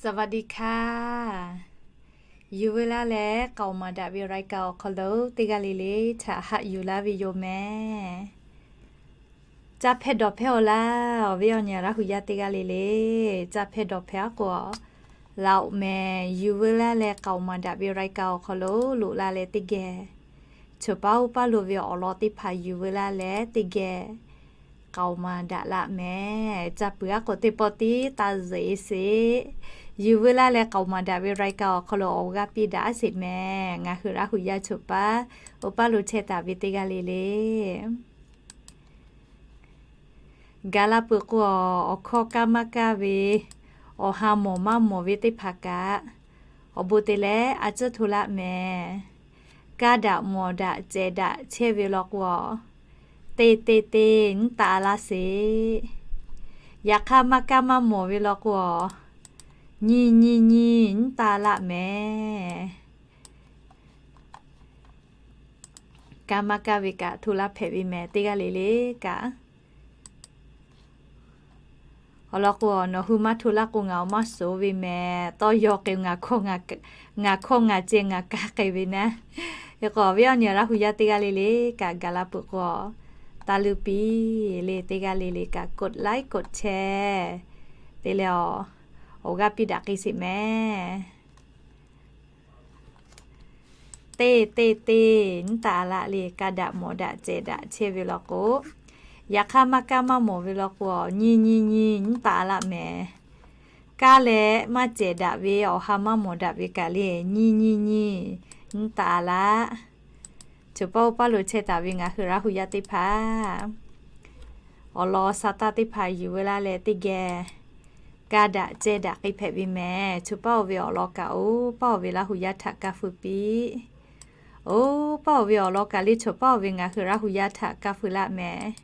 สวัสดีค่ะ Yuˬ veu laˇ leh k'aoˍ maˍ daꞈ ve รายการ awˬ hk'aw lo teˇ g'aˇ le le htaꞈ haꞈ yuˬ laˇ ve yoˬ mehˍ. Caˇ hpehˇ dawˬ hpehˇ-oˬ laˇ, awˬ viˉ awˬ nyi Laˇ huˍ yaˇ teˇ g'aˇ le le, caˇ hpehˇ dawˬ hpehˇ aˉ k'o laꞈ-oꞈ mehˍ. Yuˬ veu laˇ leh k'aoˍ maˍ daꞈ ve รายการ awˬ hk'aw lo loꞈ la leh teˇ geh, choˬ paˉ oˇ paˉ lo ve awˬ lawn teˇ hpaˍ yuˬ veu laˇ leh teˇ geh k'aoˍ maˍ daꞈ laˇ mehˍ. Caˇ peuˬ aˉ k'o teˇ pawˆ tiˉ taˇ zuhꞈ-e sheˍ. Yuˬ veu laˇ leh k'aoˍ maˍ daꞈ ve รายการ awˬ hk'aw lo awˬ g'aˇ piˇ daꞈ aˉ sheˍ mehˍ. Ngaˬ hui Laˇ huˍ yaˇ choˬ paˉ oˇ paˉ lo chehˇ taˍ ve teˇ g'aˇ le le, gaˬ la peuˬ k'o, awˬ hkawˇ kaˇ maˇ kaˇ ve, awˬ ha mawˬ maˇ mawˬ ve teˇ hpaˍ kaꞈ, awˬ bon te leh a ciˉ hto laˇ mehˍ. Kaˇ daꞈ mawˬ daꞈ cehˬ daꞈ chehˇ ve law k'o, teˇ teˇ teˇ nyiˉ taˍ laˇ sheˍ. Yaꞈ hk'aˇ maˇ kaˇ maˇ mawˬ ve law k'o, nyiˇ nyiˇ nyiˇ nyiˉ taˍ laˇ mehˍ. Kaˇ maˇ kaˇ ve kaꞈ hto laˇ hpehꞈ ve mehˍ teˇ g'aˇ le le kaꞈ. Awˬ lawn k'o, nawˬ hui maˇ hto laˇ k'o ngaˬ awˬ maˇ suhˍ ve mehˍ. Tawˇ yaw k'e ngaˬ hkawˇ ngaˬ ceh ngaˬ kaˇ k'ai ve naˉ. Hk'e k'o, awˬ viˉ awˬ nyi Laˇ huˍ yaˇ teˇ g'aˇ le le kaꞈ gaˬ la peuˬ k'o, taˇ luˇ piˇ le. Teˇ g'aˇ le le kaꞈ กดไลค์ กดแชร์ te leh awˬ g'aˇ piˇ daꞈ k'ai sheˍ mehˍ. Teˇ teˇ teˇ nyiˉ taˍ laˇ le. Kaˇ daꞈ mawˬ daꞈ cehˬ daꞈ chehˇ ve law k'o, yaꞈ hk'aˇ maˇ kaˇ maˇ mawˬ ve law k'o, nyiˇ nyiˇ nyiˇ nyiˉ taˍ laˇ mehˍ. Kaˇ leh maˇ cehˬ daꞈ ve awˬ ha maˇ mawˬ daꞈ ve kaꞈ le, nyiˇ nyiˇ nyiˇ nyiˉ taˍ laˇ. Choˬ paˉ oˇ paˉ lo chehˇ taˍ ve ngaˬ hui Laˇ huˍ yaˇ teˇ hpaˍ, awˬ lawn sa taˇ teˇ hpaˍ yuˬ veu laˇ leh teˇ geh kaˇ daꞈ cehˬ daꞈ k'ai hpehꞈ ve mehˍ. Choˬ paˉ oˇ ve awˬ lawn kaꞈ oˇ paˉ oˇ ve Laˇ huˍ yaˇ htaꞈ kaˇ feu piˇ. Oˇ paˉ oˇ ve awˬ lawn kaꞈ le choˬ paˉ oˇ ve ngaˬ hui Laˇ huˍ yaˇ htaꞈ kaˇ feu laˇ mehˍ.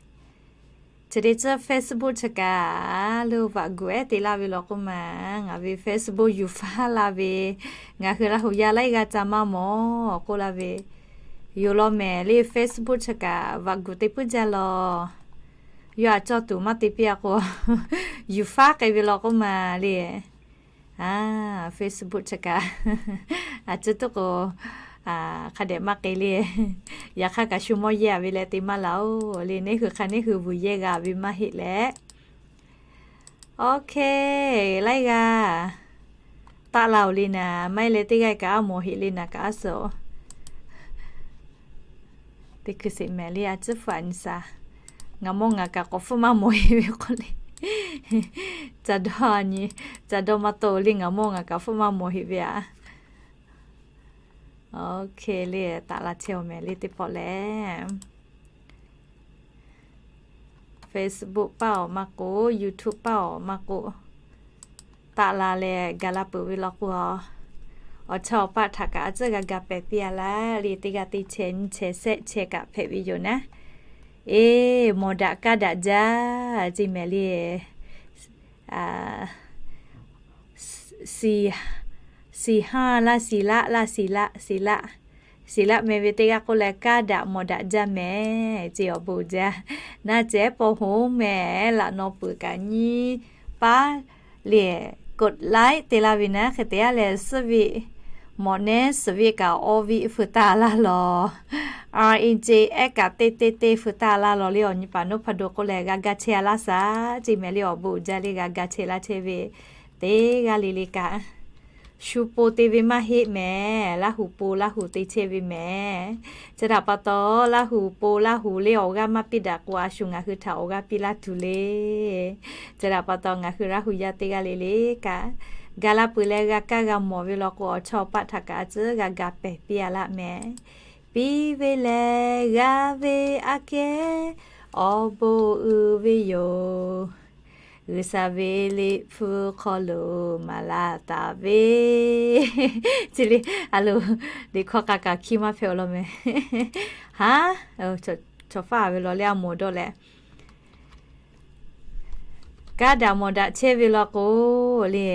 Chi teˇ ceuˬ Facebook chi kaꞈ lo vaꞈ guˬ ehˉ te laˇ ve law k'oˆ ma, ngaˬ ve Facebook yuˬ faˉ laˇ ve, ngaˬ hui Laˇ huˍ yaˇ laiˉ g'aˇ ca maˇ mawˬ k'oˆ laˇ ve yoˬ law mehˍ le. Facebook chi kaꞈ vaꞈ guˬ te puiˉ jaˇ law. Yawˇ a cawˇ tuˬ maˇ te piˇ a k'o, yuˬ faˉ k'ai ve law k'oˆ ma le. Facebook chi kaꞈ a ciˉ tuˉ k'o, hk'a dehꞈ maˇ k'e le. Yaꞈ hk'aˇ kaꞈ shu mawˇ yehˇ a ve leh te maˇ laˬ-oˬ le. Neˇ hui hk'a neˇ hui vuiˬ yehˇ g'a ve maˇ heˆ leh. Oˇ hk'e, laiˉ g'aˇ taˆ la-oˬ le naˍ, maˇ heˆ leh teˇ g'aˇ kaꞈ a mawˬ heˆ le naˍ kaꞈ a suhˍ teˇ hkui sheˍ mehˍ le. A ciˉ hpu a nyi sa, ngaˬ mawˇ ngaˬ kaꞈ k'awꞈ hpfuhˆ maˇ mawˬ heˆ ve k'oˆ le. Ca dawˇ nyi, ca dawˇ maˇ tawˆ le, ngaˬ mawˇ ngaˬ kaꞈ hpfuhˆ maˇ mawˬ heˆ ve a. Oˇ hk'e le, taˆ la chehˇ-oˬ mehˍ le teˇ pawˆ lehˬ. Facebook paˇ awˬ maˇ k'oˆ, YouTube paˇ awˬ maˇ k'oˆ, taˆ la leh gaˬ la peuˬ ve law k'o, awˬ chawˇ awˬ paˆ htaꞈ kaꞈ a ciˉ g'a ga pehˬ piˇ a laˇ le. Teˇ g'aˇ teˇ chehˇ nyiˇ chehˇ shehˆ chehˇ kaꞈ hpehꞈ ve yoˬ naˉ. Eˬ, mawˬ daꞈ kaˇ daꞈ jaˇ ceˇ mehˍ le. Siˍ haˇ laˇ siˍ laˆ laˇ siˍ laˆ, siˍ laˆ meh ve teˇ g'aˇ k'oˆ leh, kaˇ daꞈ mawˬ daꞈ jaˇ mehˍ ceˇ awˬ bon jaˇ. Naˇ cehˉ paw hoˉ mehˍ laꞈ naw peuˬ kaꞈ nyiˇ paˉ le, กดไลค์ te laˇ ve naˉ. Hk'e te a leh suhˉ viˆ mawꞈ nehˉ suhˍ viˆ kaꞈ awˇ viˆ feu taˍ laˇ lawˬ. R E J S kaꞈ teˇ teˇ teˇ feu taˍ laˇ lawˬ le. Awˬ nyi paˍ noˉ hpa do k'oˆ leh g'a ga chehˇ a laˇ shaˍ ceˇ mehˍ le. Awˬ bon jaˇ le, g'a ga chehˇ laˇ chehˇ ve teˇ g'aˇ le le kaꞈ shu po te ve maˇ heˆ mehˍ. Laˇ huˍ po Laˇ huˍ te chehˇ ve mehˍ. Chi htaꞈ pa taw, Laˇ huˍ po Laˇ huˍ le awˬ g'aˇ maˇ piˇ daꞈ k'o, a shu ngaˬ hui htaꞈ awˬ g'aˇ piˇ laˇ tuˬ le. Chi htaꞈ pa taw, ngaˬ hui Laˇ huˍ yaˇ teˇ g'aˇ le le kaꞈ, gaˬ la peuˬ leh g'a kaˇ g'a mawˬ ve law k'o, awˬ chawˇ awˬ paˆ htaꞈ kaꞈ a ciˉ g'a ga pehˬ piˇ a laˇ mehˍ. Piˇ ve lehˬ g'a ve aꞈ kehˉ awˬ bon uiˍ ve yoˬ. G'uiˬsha ve liꞈ hpu hk'aw lo maˍ laˇ taˍ ve, chi le, a lo, liꞈ hkawˇ k'a kaꞈ hkiˇ maˇ hpehꞈ-oˬ law mehˍ. Haˉ, chaw faˉ ve law le a mawˬ dawˇ leh, kaˇ daꞈ mawˬ daꞈ chehˇ ve law k'o le,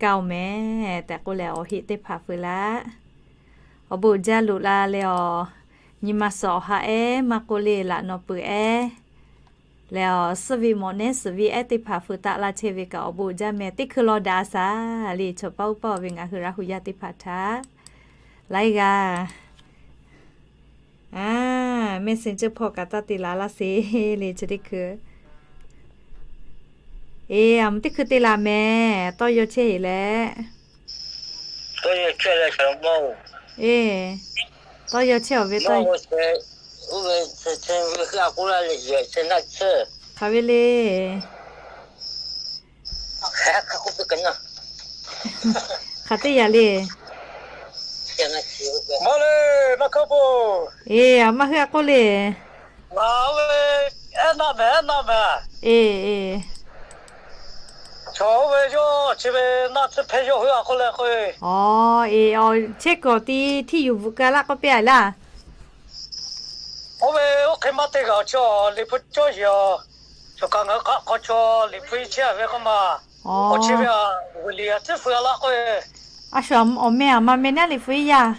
kaˇ-oˬ mehˍ tehꞈ k'oˆ leh awˬ heˆ teˇ hpaˍ feu laˇ. Awˬ bon jaˇ loꞈ la leh awˬ, nyi ma suhˍ awˬ ha ehˉ maˇ k'oˆ le laꞈ naw peuˬ ehˉ Leh awˬ suhˉ ve mawꞈ nehˉ suhˍ ve ehˉ teˇ hpaˍ feu taˆ laˇ chehˇ ve kaꞈ awˬ bon uiˍ jaˇ meh. Teˇ hkui law daꞈ a shaˍ le, chaw paˆ uˉ paˆ ve ngaˬ hui Laˇ hu yaˇ teˇ hpaˍ htaꞈ laiˉ g'aˇ a, Messenger hpawˇ kaꞈ taˇ te la laˇ sheˍ le chi teˇ hkui. Eˬ, aˬ mvuhˇ teˇ hkui te la meh, tawˇ yaw chehˇ heˍ leh. Eˬ, tawˇ yaw chehˇ awˬ ve tawˇ hk'aˬ ve le. Hk'aˬ teˇ yanˇ le. Eˬ, aˬ maˇ hui a k'oˆ le. Eˬ, eˬ. Aˬ, eˬ, aˬ, chehˇ kuiˬ awˬ ti hteˇ yuˬ bvuhꞈ ka laˇ k'oˆ piˇ a laˇ. Oˇ ve oˇ hk'e maˇ te g'a chi, Liꞈ hpu cawˇ yeˬ a. Cawˬ kaꞈ ngaˬ hui hk'aˆ hk'aw chaw Liꞈ hpu iˉ chehˇ ve k'oˆ ma. Awˬ chi ve a, Weˍliˍ a ciˉ fu a laˇ k'oˆ ve. A shu, awˬ meh aˬ ma meh naˉ Liꞈ hpu iˉ yaˇ.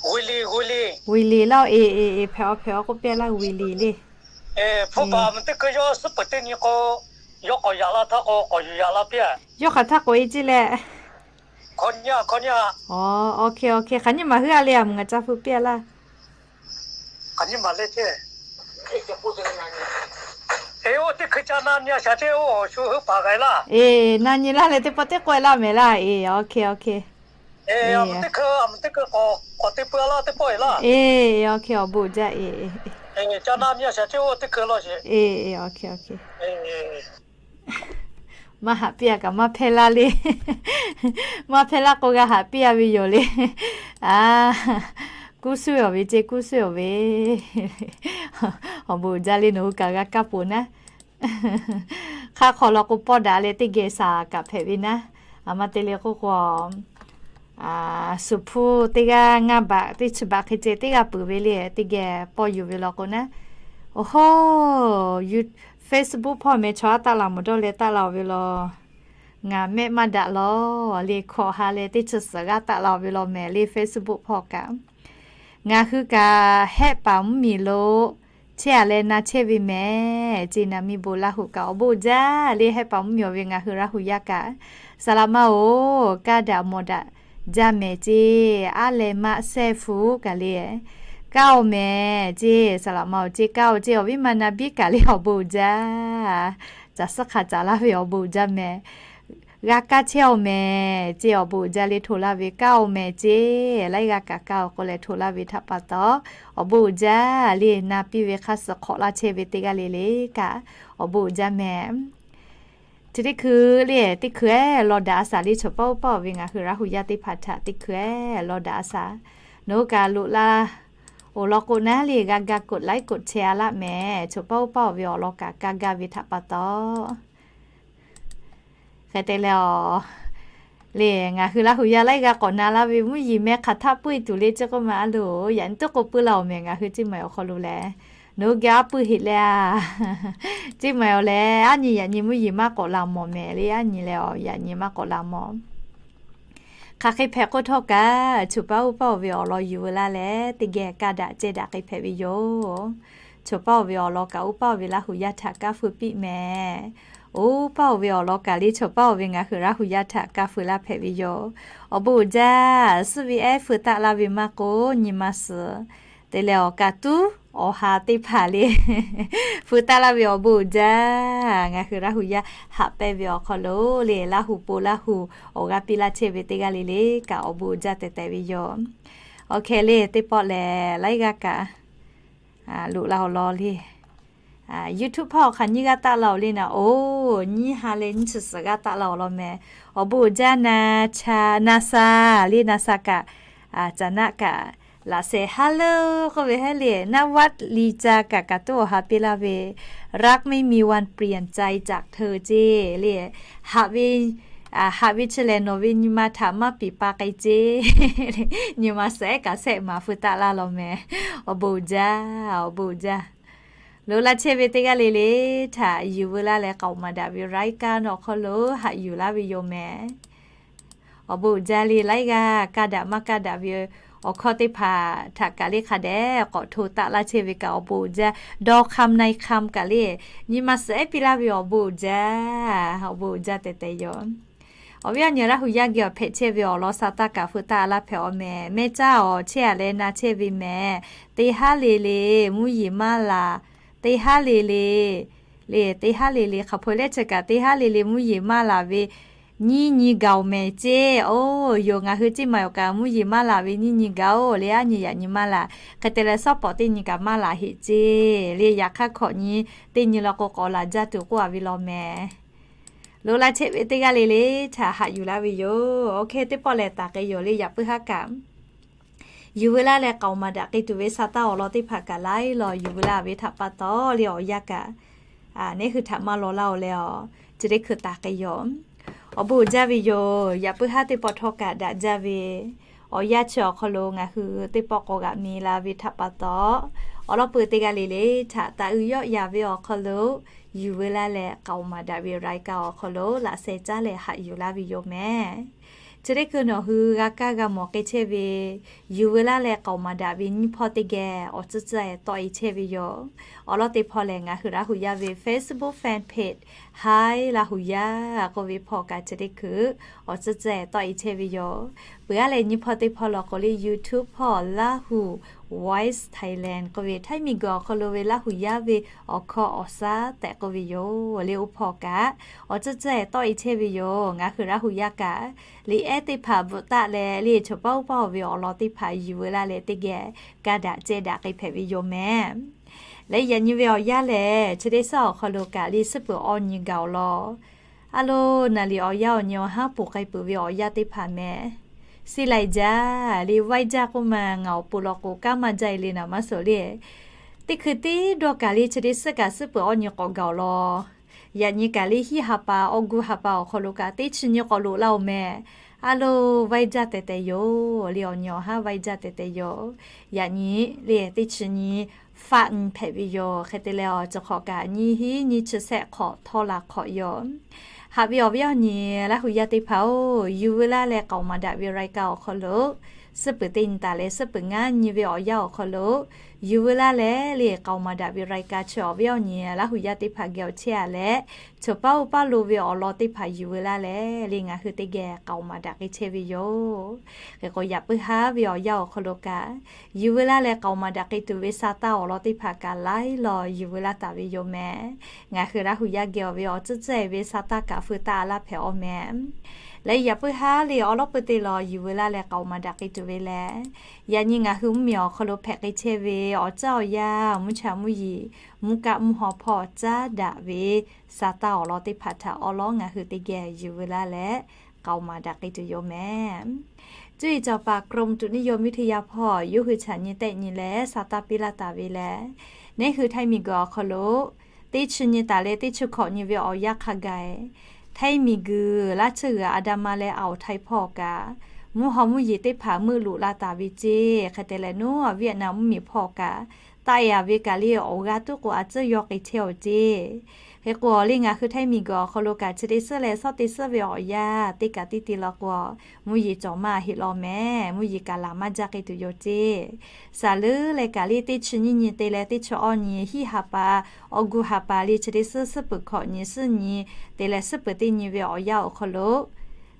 Weˍliˍ, Weˍliˍ. Weˍliˍ laˇ, eˬ, eˬ, eˬ, hpehꞈ a, hpehꞈ a k'oˆ piˇ laˇ Weˍliˍ le. Hpu baˬ mvuhˇ teˇ hkui yawˇ suhˉ peuˬ teˇ nyi k'o, yawˇ k'awꞈ yaꞈ la htaˇ k'o k'awꞈ yuˬ yaꞈ la piˇ a. Yawˇ hk'aˬ htaˇ k'oꞈ e ceˇ leh. Hk'aw nyi a, hk'aw nyi a. Aˬ, OK, OK, hk'aˬ nyi maˬ heuˆ a le, aˬ mvuhˇ ngaˬ ca fu piˇ a laˇ. Hk'aˬ nyi maˬ le ceˇ. Eˬ, oˇ teˇ hkui ca na nyi a shaˍ ceˇ, oˇ awˬ shu heuˆ paˍ g'a e laˇ. Eˬ, na nyi laˇ leh teˇ pawˆ teˇ k'oˆ e laˇ mehˍ laˇ. Eˬ, OK, OK. Eˬ, aˬ mvuhˇ teˇ hkui, aˬ mvuhˇ teˇ hkui k'awꞈ, k'awꞈ te peuˬ a laˇ teˇ pawˆ e laˇ. Eˬ, OK, awˬ bon uiˍ jaˇ. Eˬ, ca na nyi a shaˍ ceˇ, oˇ teˇ hkui law sheˍ. Eˬ, OK, OK. Maˇ haꞈ piˇ a kaꞈ maˇ hpehˇ laˇ le. Maˇ hpehˇ laˇ k'o g'a haꞈ piˇ a ve yoˬ le. A, kuˇ suhˉ awˬ ve ceˇ, kuˇ suhˉ awˬ ve. Awˬ bon uiˍ jaˇ le, nawˬ hui kaꞈ g'a kaˇ poˬ naˉ. Hk'aˆ hk'aw law k'o pawˆ daꞈ leh teˇ geh shaˍ kaꞈ hpehꞈ ve naˉ. Aˬ ma te le k'oˆ k'o, suˍ hpuˇ teˇ g'aˇ ngaˇ baꞈ teˇ chi baꞈ hk'e ceh teˇ g'aˇ peuˬ ve le, teˇ geh pawˆ yuˬ ve law k'o naˉ. Oˇ hoˉ, Facebook hpawˇ meh chaw aˉ taˆ la mawˬ dawˇ leh taˆ la-oˬ ve law. Ngaˬ mehˆ maˇ daꞈ law le, hkawꞈ ha leh teˇ chi suhˍ g'aˇ taˆ la-oˬ ve law mehˍ le, Facebook hpawˇ kaꞈ. Ngaˬ hui kaꞈ Hehˆ paˍ mvuhˇmiˬ lo chehˇ a leh na chehˇ ve mehˍ ceˇ. Naˍ miˇ bon Laˇ huˍ kaꞈ awˬ bon uiˍ jaˇ le, Hehˆ paˍ mvuhˇmiˬ awˬ ve ngaˬ hui Laˇ huˍ yaˇ kaꞈ, saˍ laꞈ ma-oˬ, kaˇ daꞈ mawˬ daꞈ jaˇ mehˍ ceˇ. Aˉ leh maˆ sehˇ hpu kaꞈ le, kaˇ-oˬ mehˍ ceˇ. Saˍ laꞈ ma-oˬ ceˇ, kaˇ-oˬ ceˇ. Awˬ viˉ ma na biˉ kaꞈ le awˬ bon uiˍ jaˇ. Caˬ suhˉ hk'a caˍ laˇ ve awˬ bon uiˍ jaˇ mehˍ. G'a kaˇ chehˇ-oˬ mehˍ ceˇ, awˬ bon uiˍ jaˇ le hto laˇ ve, kaˇ-oˬ mehˍ ceˇ. Laiˉ g'aˇ kaꞈ kaˇ-oˬ k'oˆ leh hto laˇ ve htaꞈ pa taw, awˬ bon uiˍ jaˇ le. Na piˇ ve hk'aˇ suh hk'awꞈ laˇ chehˇ ve teˇ g'aˇ le le kaꞈ, awˬ bon uiˍ jaˇ mehˍ. Chi teˇ hkui le, teˇ hkui-eˬ law daꞈ a shaˍ le, chaw paˆ uˉ paˆ awˬ ve ngaˬ hui Laˇ huˍ yaˇ teˇ hpaˍ htaꞈ teˇ hkui-eˬ law daꞈ a shaˍ. Nawˬ hui kaꞈ loꞈ la-oˬ law k'o naˉ le, g'a ga กดไลค์ กดแชร์ a laˇ mehˍ. Chaw paˆ uˉ paˆ awˬ ve awˬ lawn kaꞈ kaˇ gaˇ ve htaꞈ pa taw, hk'e te leh awˬ le, ngaˬ hui Laˇ huˍ yaˇ laiˉ g'aˇ k'awꞈ na laˇ ve mvuhˇ yeˬ meh hk'aˬ htaˆ puiˉ tuˬ le ceˇ k'oˆ ma a loˬ. Yaꞈ nyi teˇ k'o puiˉ la-oˬ mehˍ ngaˬ hui Ciˇ Maiˍ awˬ hk'aw lo lehˬ. Nawˬ hui geh aˉ puiˉ heꞈ leh a, Ciˇ Maiˍ awˬ lehˬ aˉ nyi yaꞈ nyi mvuhˇ yeˬ maˇ k'awꞈ la mawˬ mehˍ le, aˉ nyi leh awˬ yaꞈ nyi maˇ k'awꞈ la mawˬ. Hk'aˬ hk'e hpehꞈ k'oˆ htawˇ kaꞈ, chaw paˆ uˉ paˆ awˬ ve awˬ lawn yuˬ veu laˇ leh, teˇ geh kaˇ daꞈ cehˇ daꞈ hk'e hpehꞈ ve yoˬ. Chaw paˆ awˬ ve awˬ lawn kaꞈ uˉ paˆ awˬ ve Laˇ huˍ yaˇ htaꞈ kaˇ feu piˇ mehˍ. Uˉ paˆ awˬ ve awˬ lawn kaꞈ le, chaw paˆ awˬ ve ngaˬ hui Laˇ huˍ yaˇ htaꞈ kaˇ feu laˇ hpehꞈ ve yoˬ. Awˬ bon uiˍ jaˇ. Suhˉ ve ehˉ feu taˆ laˇ ve maˇ k'o, nyi ma suhˍ te leh awˬ kaꞈ tuˉ awˬ ha teˇ hpaˍ le, feu taˆ laˇ ve awˬ bon uiˍ jaˇ. Ngaˬ hui Laˇ huˍ yaˇ haꞈ pehnˇ ve awˬ hk'aw lo le, Laˇ huˍ po Laˇ huˍ awˬ g'aˇ piˇ laˇ chehˇ ve teˇ g'aˇ le le kaꞈ awˬ bon uiˍ jaˇ tehꞈ tehꞈ ve yoˬ. Awˬ hk'e le, teˇ pawˆ lehˬ laiˉ g'aˇ kaꞈ loꞈ la awˬ lawn le. YouTube hpawˇ hk'aˬ nyiˇ g'aˇ taˆ la-oˬ le naˍ. Oˬ, nyiˇ ha leh nyiˇ chi suhˍ g'aˇ taˆ la awˬ lawn mehˍ. Awˬ bon uiˍ jaˇ na, cha na sa le, na sa kaꞈ, caˍ naˆ kaꞈ, laꞈ shehˍ ha leuˉ k'oˆ ve heˉ le, naˆ vaˆ liꞈ ca kaꞈ kaꞈ tuˉ awˬ ha piˇ laˇ ve, รักไม่มีวันเปลี่ยนใจจากเธอ ceˇ le. Haꞈ ve, haꞈ ve chi lehˬ nawˬ ve nyi ma htaꞈ maˇ piˍ pa k'ai ceˇ. Nyi ma suhˍ ehˉ kaꞈ shehˆ maˍ feu taˆ laˇ law mehˍ. Awˬ bon uiˍ jaˇ, awˬ bon uiˍ jaˇ. Loꞈ la chehˇ ve teˇ g'aˇ le le htaꞈ yuˬ veu laˇ leh k'aoˍ maˍ daꞈ ve รายการ awˬ hk'aw lo haꞈ yuˬ laˇ ve yoˬ mehˍ. Awˬ bon uiˍ jaˇ le, laiˉ g'aˇ kaˇ daꞈ maˇ kaˇ daꞈ ve Awˬ hkawˇ teˇ hpaˍ htaꞈ kaꞈ le hk'a dehꞈ k'awꞈ hto taˆ laˇ chehˇ ve kaꞈ awˬ bon uiˍ jaˇ, dawˇ hk'aˇ na-e hk'aˇ kaꞈ le, nyi ma suhˍ ehˉ piˇ laˇ ve awˬ bon uiˍ jaˇ, awˬ bon uiˍ jaˇ tehꞈ tehꞈ yoˬ. Awˬ viˉ awˬ nyi Laˇ hu yaˇ geh awˬ hpehꞈ chehˇ ve awˬ lawn sa taˇ kaꞈ feu taˆ laˇ hpehꞈ awˬ mehˍ. Mehˇ caˇ awˬ chehˇ a leh na chehˇ ve mehˍ. Teˇ haˉ le le mvuhˇ yeˬ maˇ laˬ. Teˇ haˉ le le, le teˇ haˉ le le hk'a hpawˇ lehˬ chi kaꞈ teˇ haˉ le le mvuhˇ yeˬ maˇ laˬ ve nyiˇ nyi gaˬ awˬ mehˍ ceˇ. Oˇ yoˬ, ngaˬ hui ceˇ maˬ awˬ kaꞈ mvuhˇ yeˬ maˇ laˬ ve nyiˇ nyi gaˬ oˬ le, aˉ nyi yaꞈ nyi maˇ laˬ. Hk'e te leh sawˉ pawˍ teˇ nyi kaꞈ maˇ laˬ heˆ ceˇ le. Yaꞈ hk'aˇ hkawꞈ nyi teˇ nyi law k'o k'awꞈ laˬ jaˇ tuˬ k'oˆ a ve law mehˍ. Loꞈ la chehˇ ve teˇ g'aˇ le le htaꞈ haꞈ yuˬ laˇ ve yoˬ. Oˇ hk'e teˇ pawˆ lehˬ taˍ k'ai yoˬ le. Yaꞈ puiˉ haˉ kaꞈ yuˬ veu laˇ leh k'aoˍ maˍ daꞈ k'ai tuˬ ve sa taˇ awˬ lawn teˇ hpaˍ kaꞈ laiˉ law yuˬ veu laˇ ve htaꞈ pa taw le awˬ yanˇ kaꞈ neˉ hui htaꞈ maˇ law laˇ oˬ leh a, chi teˇ hkui taˍ k'ai yoˬ. Awˬ bon uiˍ jaˇ ve yoˬ. Yaꞈ puiˉ haˉ teˇ pawˆ htawˇ kaꞈ daꞈ jaˇ ve awˬ yanˇ chi awˬ hk'aw lo ngaˬ hui teˇ pawˆ k'awꞈ g'aꞈ mi la ve htaꞈ pa taw, awˬ lawn peuˬ teˇ g'aˇ le le htaꞈ taˍ uiˍ yawˆ yaˍ ve awˬ hk'aw lo yuˬ veu laˇ leh k'aoˍ maˍ daꞈ ve รายการ awˬ hk'aw lo laꞈ sheh caˉ leh haꞈ yuˬ laˇ ve yoˬ mehˍ. Chi teˇ hkui nawˬ hui g'a kaˇ g'a mawˬ k'ai chehˇ ve yuˬ veu laˇ leh k'aoˍ maˍ daꞈ ve nyiˇ hpawˇ teˇ geh awˬ tcuhˇ tcuhˇ-e tawˆ-e chehˇ ve yoˬ. Awˬ lawn teˇ hpawˇ lehˬ ngaˬ hui Laˇ hu yaˇ ve Facebook fan page Hi Laˇ hu yaˇ k'oˆ ve hpawˇ kaꞈ chi teˇ hkui awˬ tcuhˇ tcuhˇ-e tawˆ-e chehˇ ve yoˬ. Peuˬ aˉ leh nyiˇ hpawˇ teˇ hpawˇ law k'o le YouTube hpawˇ Laˇ hu Voice Thailand k'oˆ ve Htaiˇ miˬguiˬ awˬ hk'aw lo ve Laˇ hu yaˇ ve awˬ hkawˇ awˬ shaˉ tehꞈ k'oˆ ve yoˬ le. Oˇ hpawˇ kaꞈ awˬ tcuhˇ tcuhˇ-e tawˆ-e chehˇ ve yoˬ. Ngaˬ hui Laˇ hu yaˇ kaꞈ liꞈ ehˉ teˇ hpaˍ bvuhꞈ taˆ leh le chaw paˉ uˉ paˉ-oˬ ve awˬ lawn teˇ hpaˍ yuˬ veu laˇ leh teˇ geh ka daꞈ ceh daꞈ k'ai hpehꞈ ve yoˬ mehˍ. Leh yaꞈ nyi ve awˬ yanˇ lehˬ chi teˇ suhˉ awˬ hk'aw lo kaꞈ le suhˉ peuˬ awˇ nyi gaˬ awˬ lawn a lo naˍ liꞈ awˬ yanˇ awˬ nyi awˬ haˉ poˬ k'ai peuˬ ve awˬ yanˇ teˇ hpaˍ mehˍ. Siˉ lai jaˇ le vaiˇ jaˇ k'oˆ ma ngaˬ awˬ pon law k'o kanˉ maˇ jaˇ-e le naˍ maˇ suhˍ le. Teˇ hkui teˇ dawˇ kaꞈ le chi teˇ suhˉ kaꞈ suhˉ peuˬ awˇ nyi k'awꞈ gaˬ awˬ lawn. Yaꞈ nyi kaꞈ le hiˉ ha pa awˇ gu ha pa awˬ hk'aw lo kaꞈ teˇ chi nyi k'awꞈ loꞈ laˇ-oˬ mehˍ. A lo vaiˇ jaˇ tehꞈ tehꞈ yoˬ le awˬ nyi awˬ haˉ vaiˇ jaˇ tehꞈ tehꞈ yoˬ. Yaꞈ nyi le teˇ chi nyi faˆ nyi hpehꞈ ve yoˬ. Hk'e te leh awˬ ceuˬ hk'awꞈ kaꞈ nyiˇ hinˉ nyiˇ chi sehˆ hk'awꞈ htawˇ la hk'awꞈ yoˬ. Haꞈ ve awˬ viˉ awˬ nyi Laˇ hu yaˇ teˇ hpaˍ-oˬ, yuˬ veu laˇ leh k'aoˍ maˍ daꞈ ve รายการ awˬ hk'aw lo suhˉ peuˬ teˇ nyi taˍ leh suhˉ peuˬ ngaˇ nyi ve awˬ yanˇ awˬ hk'aw lo yuˬ veu laˇ leh le k'aoˍ maˍ daꞈ ve รายการ chi awˬ viˉ awˬ nyi Laˇ hu yaˇ teˇ hpaˍ geh awˬ chehˇ a leh chaw paˉ uˉ paˉ lo ve awˬ lawn teˇ hpaˍ yuˬ veu laˇ leh le ngaˬ hui teˇ geh k'aoˍ maˍ daꞈ k'ai chehˇ ve yoˬ. Hk'e k'o yaꞈ puiˉ haˉ ve awˬ yanˇ awˬ hk'aw lo kaꞈ yuˬ veu laˇ leh k'aoˍ maˍ daꞈ k'ai tuˬ ve sa taˇ awˬ lawn teˇ hpaˍ kaꞈ laiˉ law yuˬ veu laˇ taˍ ve yoˬ mehˍ. Ngaˬ hui Laˇ hu yaˇ geh awˬ ve awˬ tcuhˇ tcuhˇ-e ve sa taˇ kaꞈ feu taˆ laˇ hpehꞈ awˇ mehˍ. Leh yaꞈ puiˉ haˉ le awˬ lawn peuˬ teˇ law yuˬ veu laˇ leh k'aoˍ maˍ daꞈ k'ai tuˬ ve lehˬ, yaꞈ nyi ngaˬ hui mvuhˇmiˬ awˬ hk'aw lo hpehꞈ k'ai chehˇ ve awˬ caˇ awˬ yanˇ mvuhˇ cha mvuhˇ yeˬ mvuhˇ kaˆ mvuhˇ haw hpawˇ caˉ daꞈ ve sa taˇ awˬ lawn teˇ hpaˍ htaꞈ awˉ lawˉ ngaˬ hui teˇ geh yuˬ veu laˇ leh k'aoˍ maˍ daꞈ k'ai tuˬ yoˬ mehˍ. Cuˇ yiˍ cawˬ paˍ กรมอุตุนิยมวิทยา hpawˇ yawˇ hui chaꞈ nyi tehˆ nyi leh sa taˇ piˇ laˇ taˍ ve lehˬ, neˉ hui Htaiˇ miˬguiˬ awˬ hk'aw lo teˇ chi nyi taˍ leh teˇ chi hkawꞈ nyi ve awˬ yanˇ hk'a gaˬ, Htaiˇ miˬguiˬ laˇ tsuhˇ g'uiˬ a da ma leh awˬ Htaiˇ hpawˇ kaꞈ mvuhˇ haw mvuhˇ yeˬ teˇ hpaˍ meuˆ loꞈ la taˍ ve ceˇ. Hk'e te leh nuˉ a Vietnam mvuhˇmiˬ hpawˇ kaꞈ taˆ-e a ve kaꞈ le awˬ g'aˇ tuˉ k'o a tcuhˇ yaw k'ai chehˇ-oˬ ceˇ. Hk'e k'o le ngaˬ hui Htaiˇ miˬguiˬ awˬ hk'aw lo kaꞈ chi teˇ suhˉ leh suhˉ teˇ suhˉ ve awˬ yanˇ teˇ kaꞈ teˇ te law k'o mvuhˇ yeˬ cawˬ maˇ heˆ law mehˍ. Mvuhˇ yeˬ kaꞈ laˬ maˇ jaˇ k'ai tuˬ yoˬ ceˇ. Saˍ leuˉ leh kaꞈ le teˇ chi nyiˇ nyi te leh teˇ chi awˇ nyi hiˉ ha pa awˬ gu ha pa le chi teˇ suhˉ suhˉ peuˬ hkawꞈ nyi suhˉ nyi te leh suhˉ peuˬ teˇ nyi ve awˬ yanˇ awˬ hk'aw lo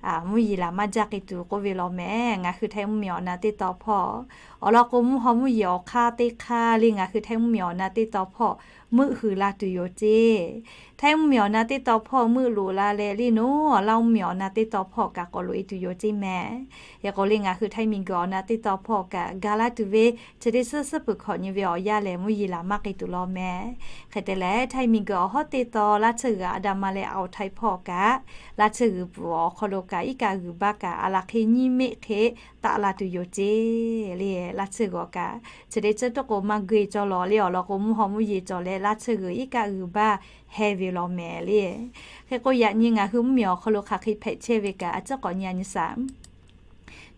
mvuhˇ yeˬ laˬ maˇ jaˇ k'ai tuˬ k'oˆ ve law mehˍ. Ngaˬ hui Htaiˇ mvuhˇmiˬ awˬ na teˇ taw hpawˇ awˬ lawn k'o mvuhˇ haw mvuhˇ yeˬ awˬ hk'aˇ teˇ hk'aˇ le ngaˬ hui Htaiˇ mvuhˇmiˬ awˬ na teˇ taw hpawˇ meuˆ hui la tuˬ yoˬ ceˇ. Htaiˇ mvuhˇmiˬ awˬ na teˇ taw hpawˇ meuˆ loꞈ la leh le nuˉ a Laˇ mvuhˇmiˬ awˬ na teˇ taw hpawˇ kaꞈ k'awꞈ loꞈ-e tuˬ yoˬ ceˇ mehˍ. Hk'e k'o le ngaˬ hui Htaiˇ miˬguiˬ awˬ na teˇ taw hpawˇ kaꞈ ga laˇ tuˬ ve chi teˇ suhˉ suhˉ peuˬ hkawꞈ nyi ve awˬ yanˇ lehˬ mvuhˇ yeˬ laˬ maˇ k'ai tuˬ law mehˍ. Hk'e te leh Htaiˇ miˬguiˬ awˬ hawˉ teˇ taw laˇ tsuhˇ g'uiˬ a da ma leh awˬ Htaiˇ hpawˇ kaꞈ laˇ tsuhˇ g'uiˬ pfuhˍ awˬ hk'aw lo kaꞈ iˉ kaˆ g'uiˬ baˆ kaꞈ a laˬ hk'e nyiˇ meˆ hk'e taˆ la tuˬ yoˬ ceˇ le. Laˇ tsuhˇ g'uiˬ kaꞈ chi teˇ ceuˬ tuˉ k'o maˇ geuˆ-e cawˇ law le awˬ lawn k'o mvuhˇ haw mvuhˇ yeˬ cawˬ leh laˇ tsuhˇ g'uiˬ iˉ kaˆ g'uiˬ baˆ heh ve law mehˍ le. Hk'e k'o yaꞈ nyi ngaˬ hui mvuhˇmiˬ awˬ hk'aw lo hk'aˬ hk'e hpehꞈ chehˇ ve kaꞈ a ciˉ k'awꞈ nyi a nyi shaˍ.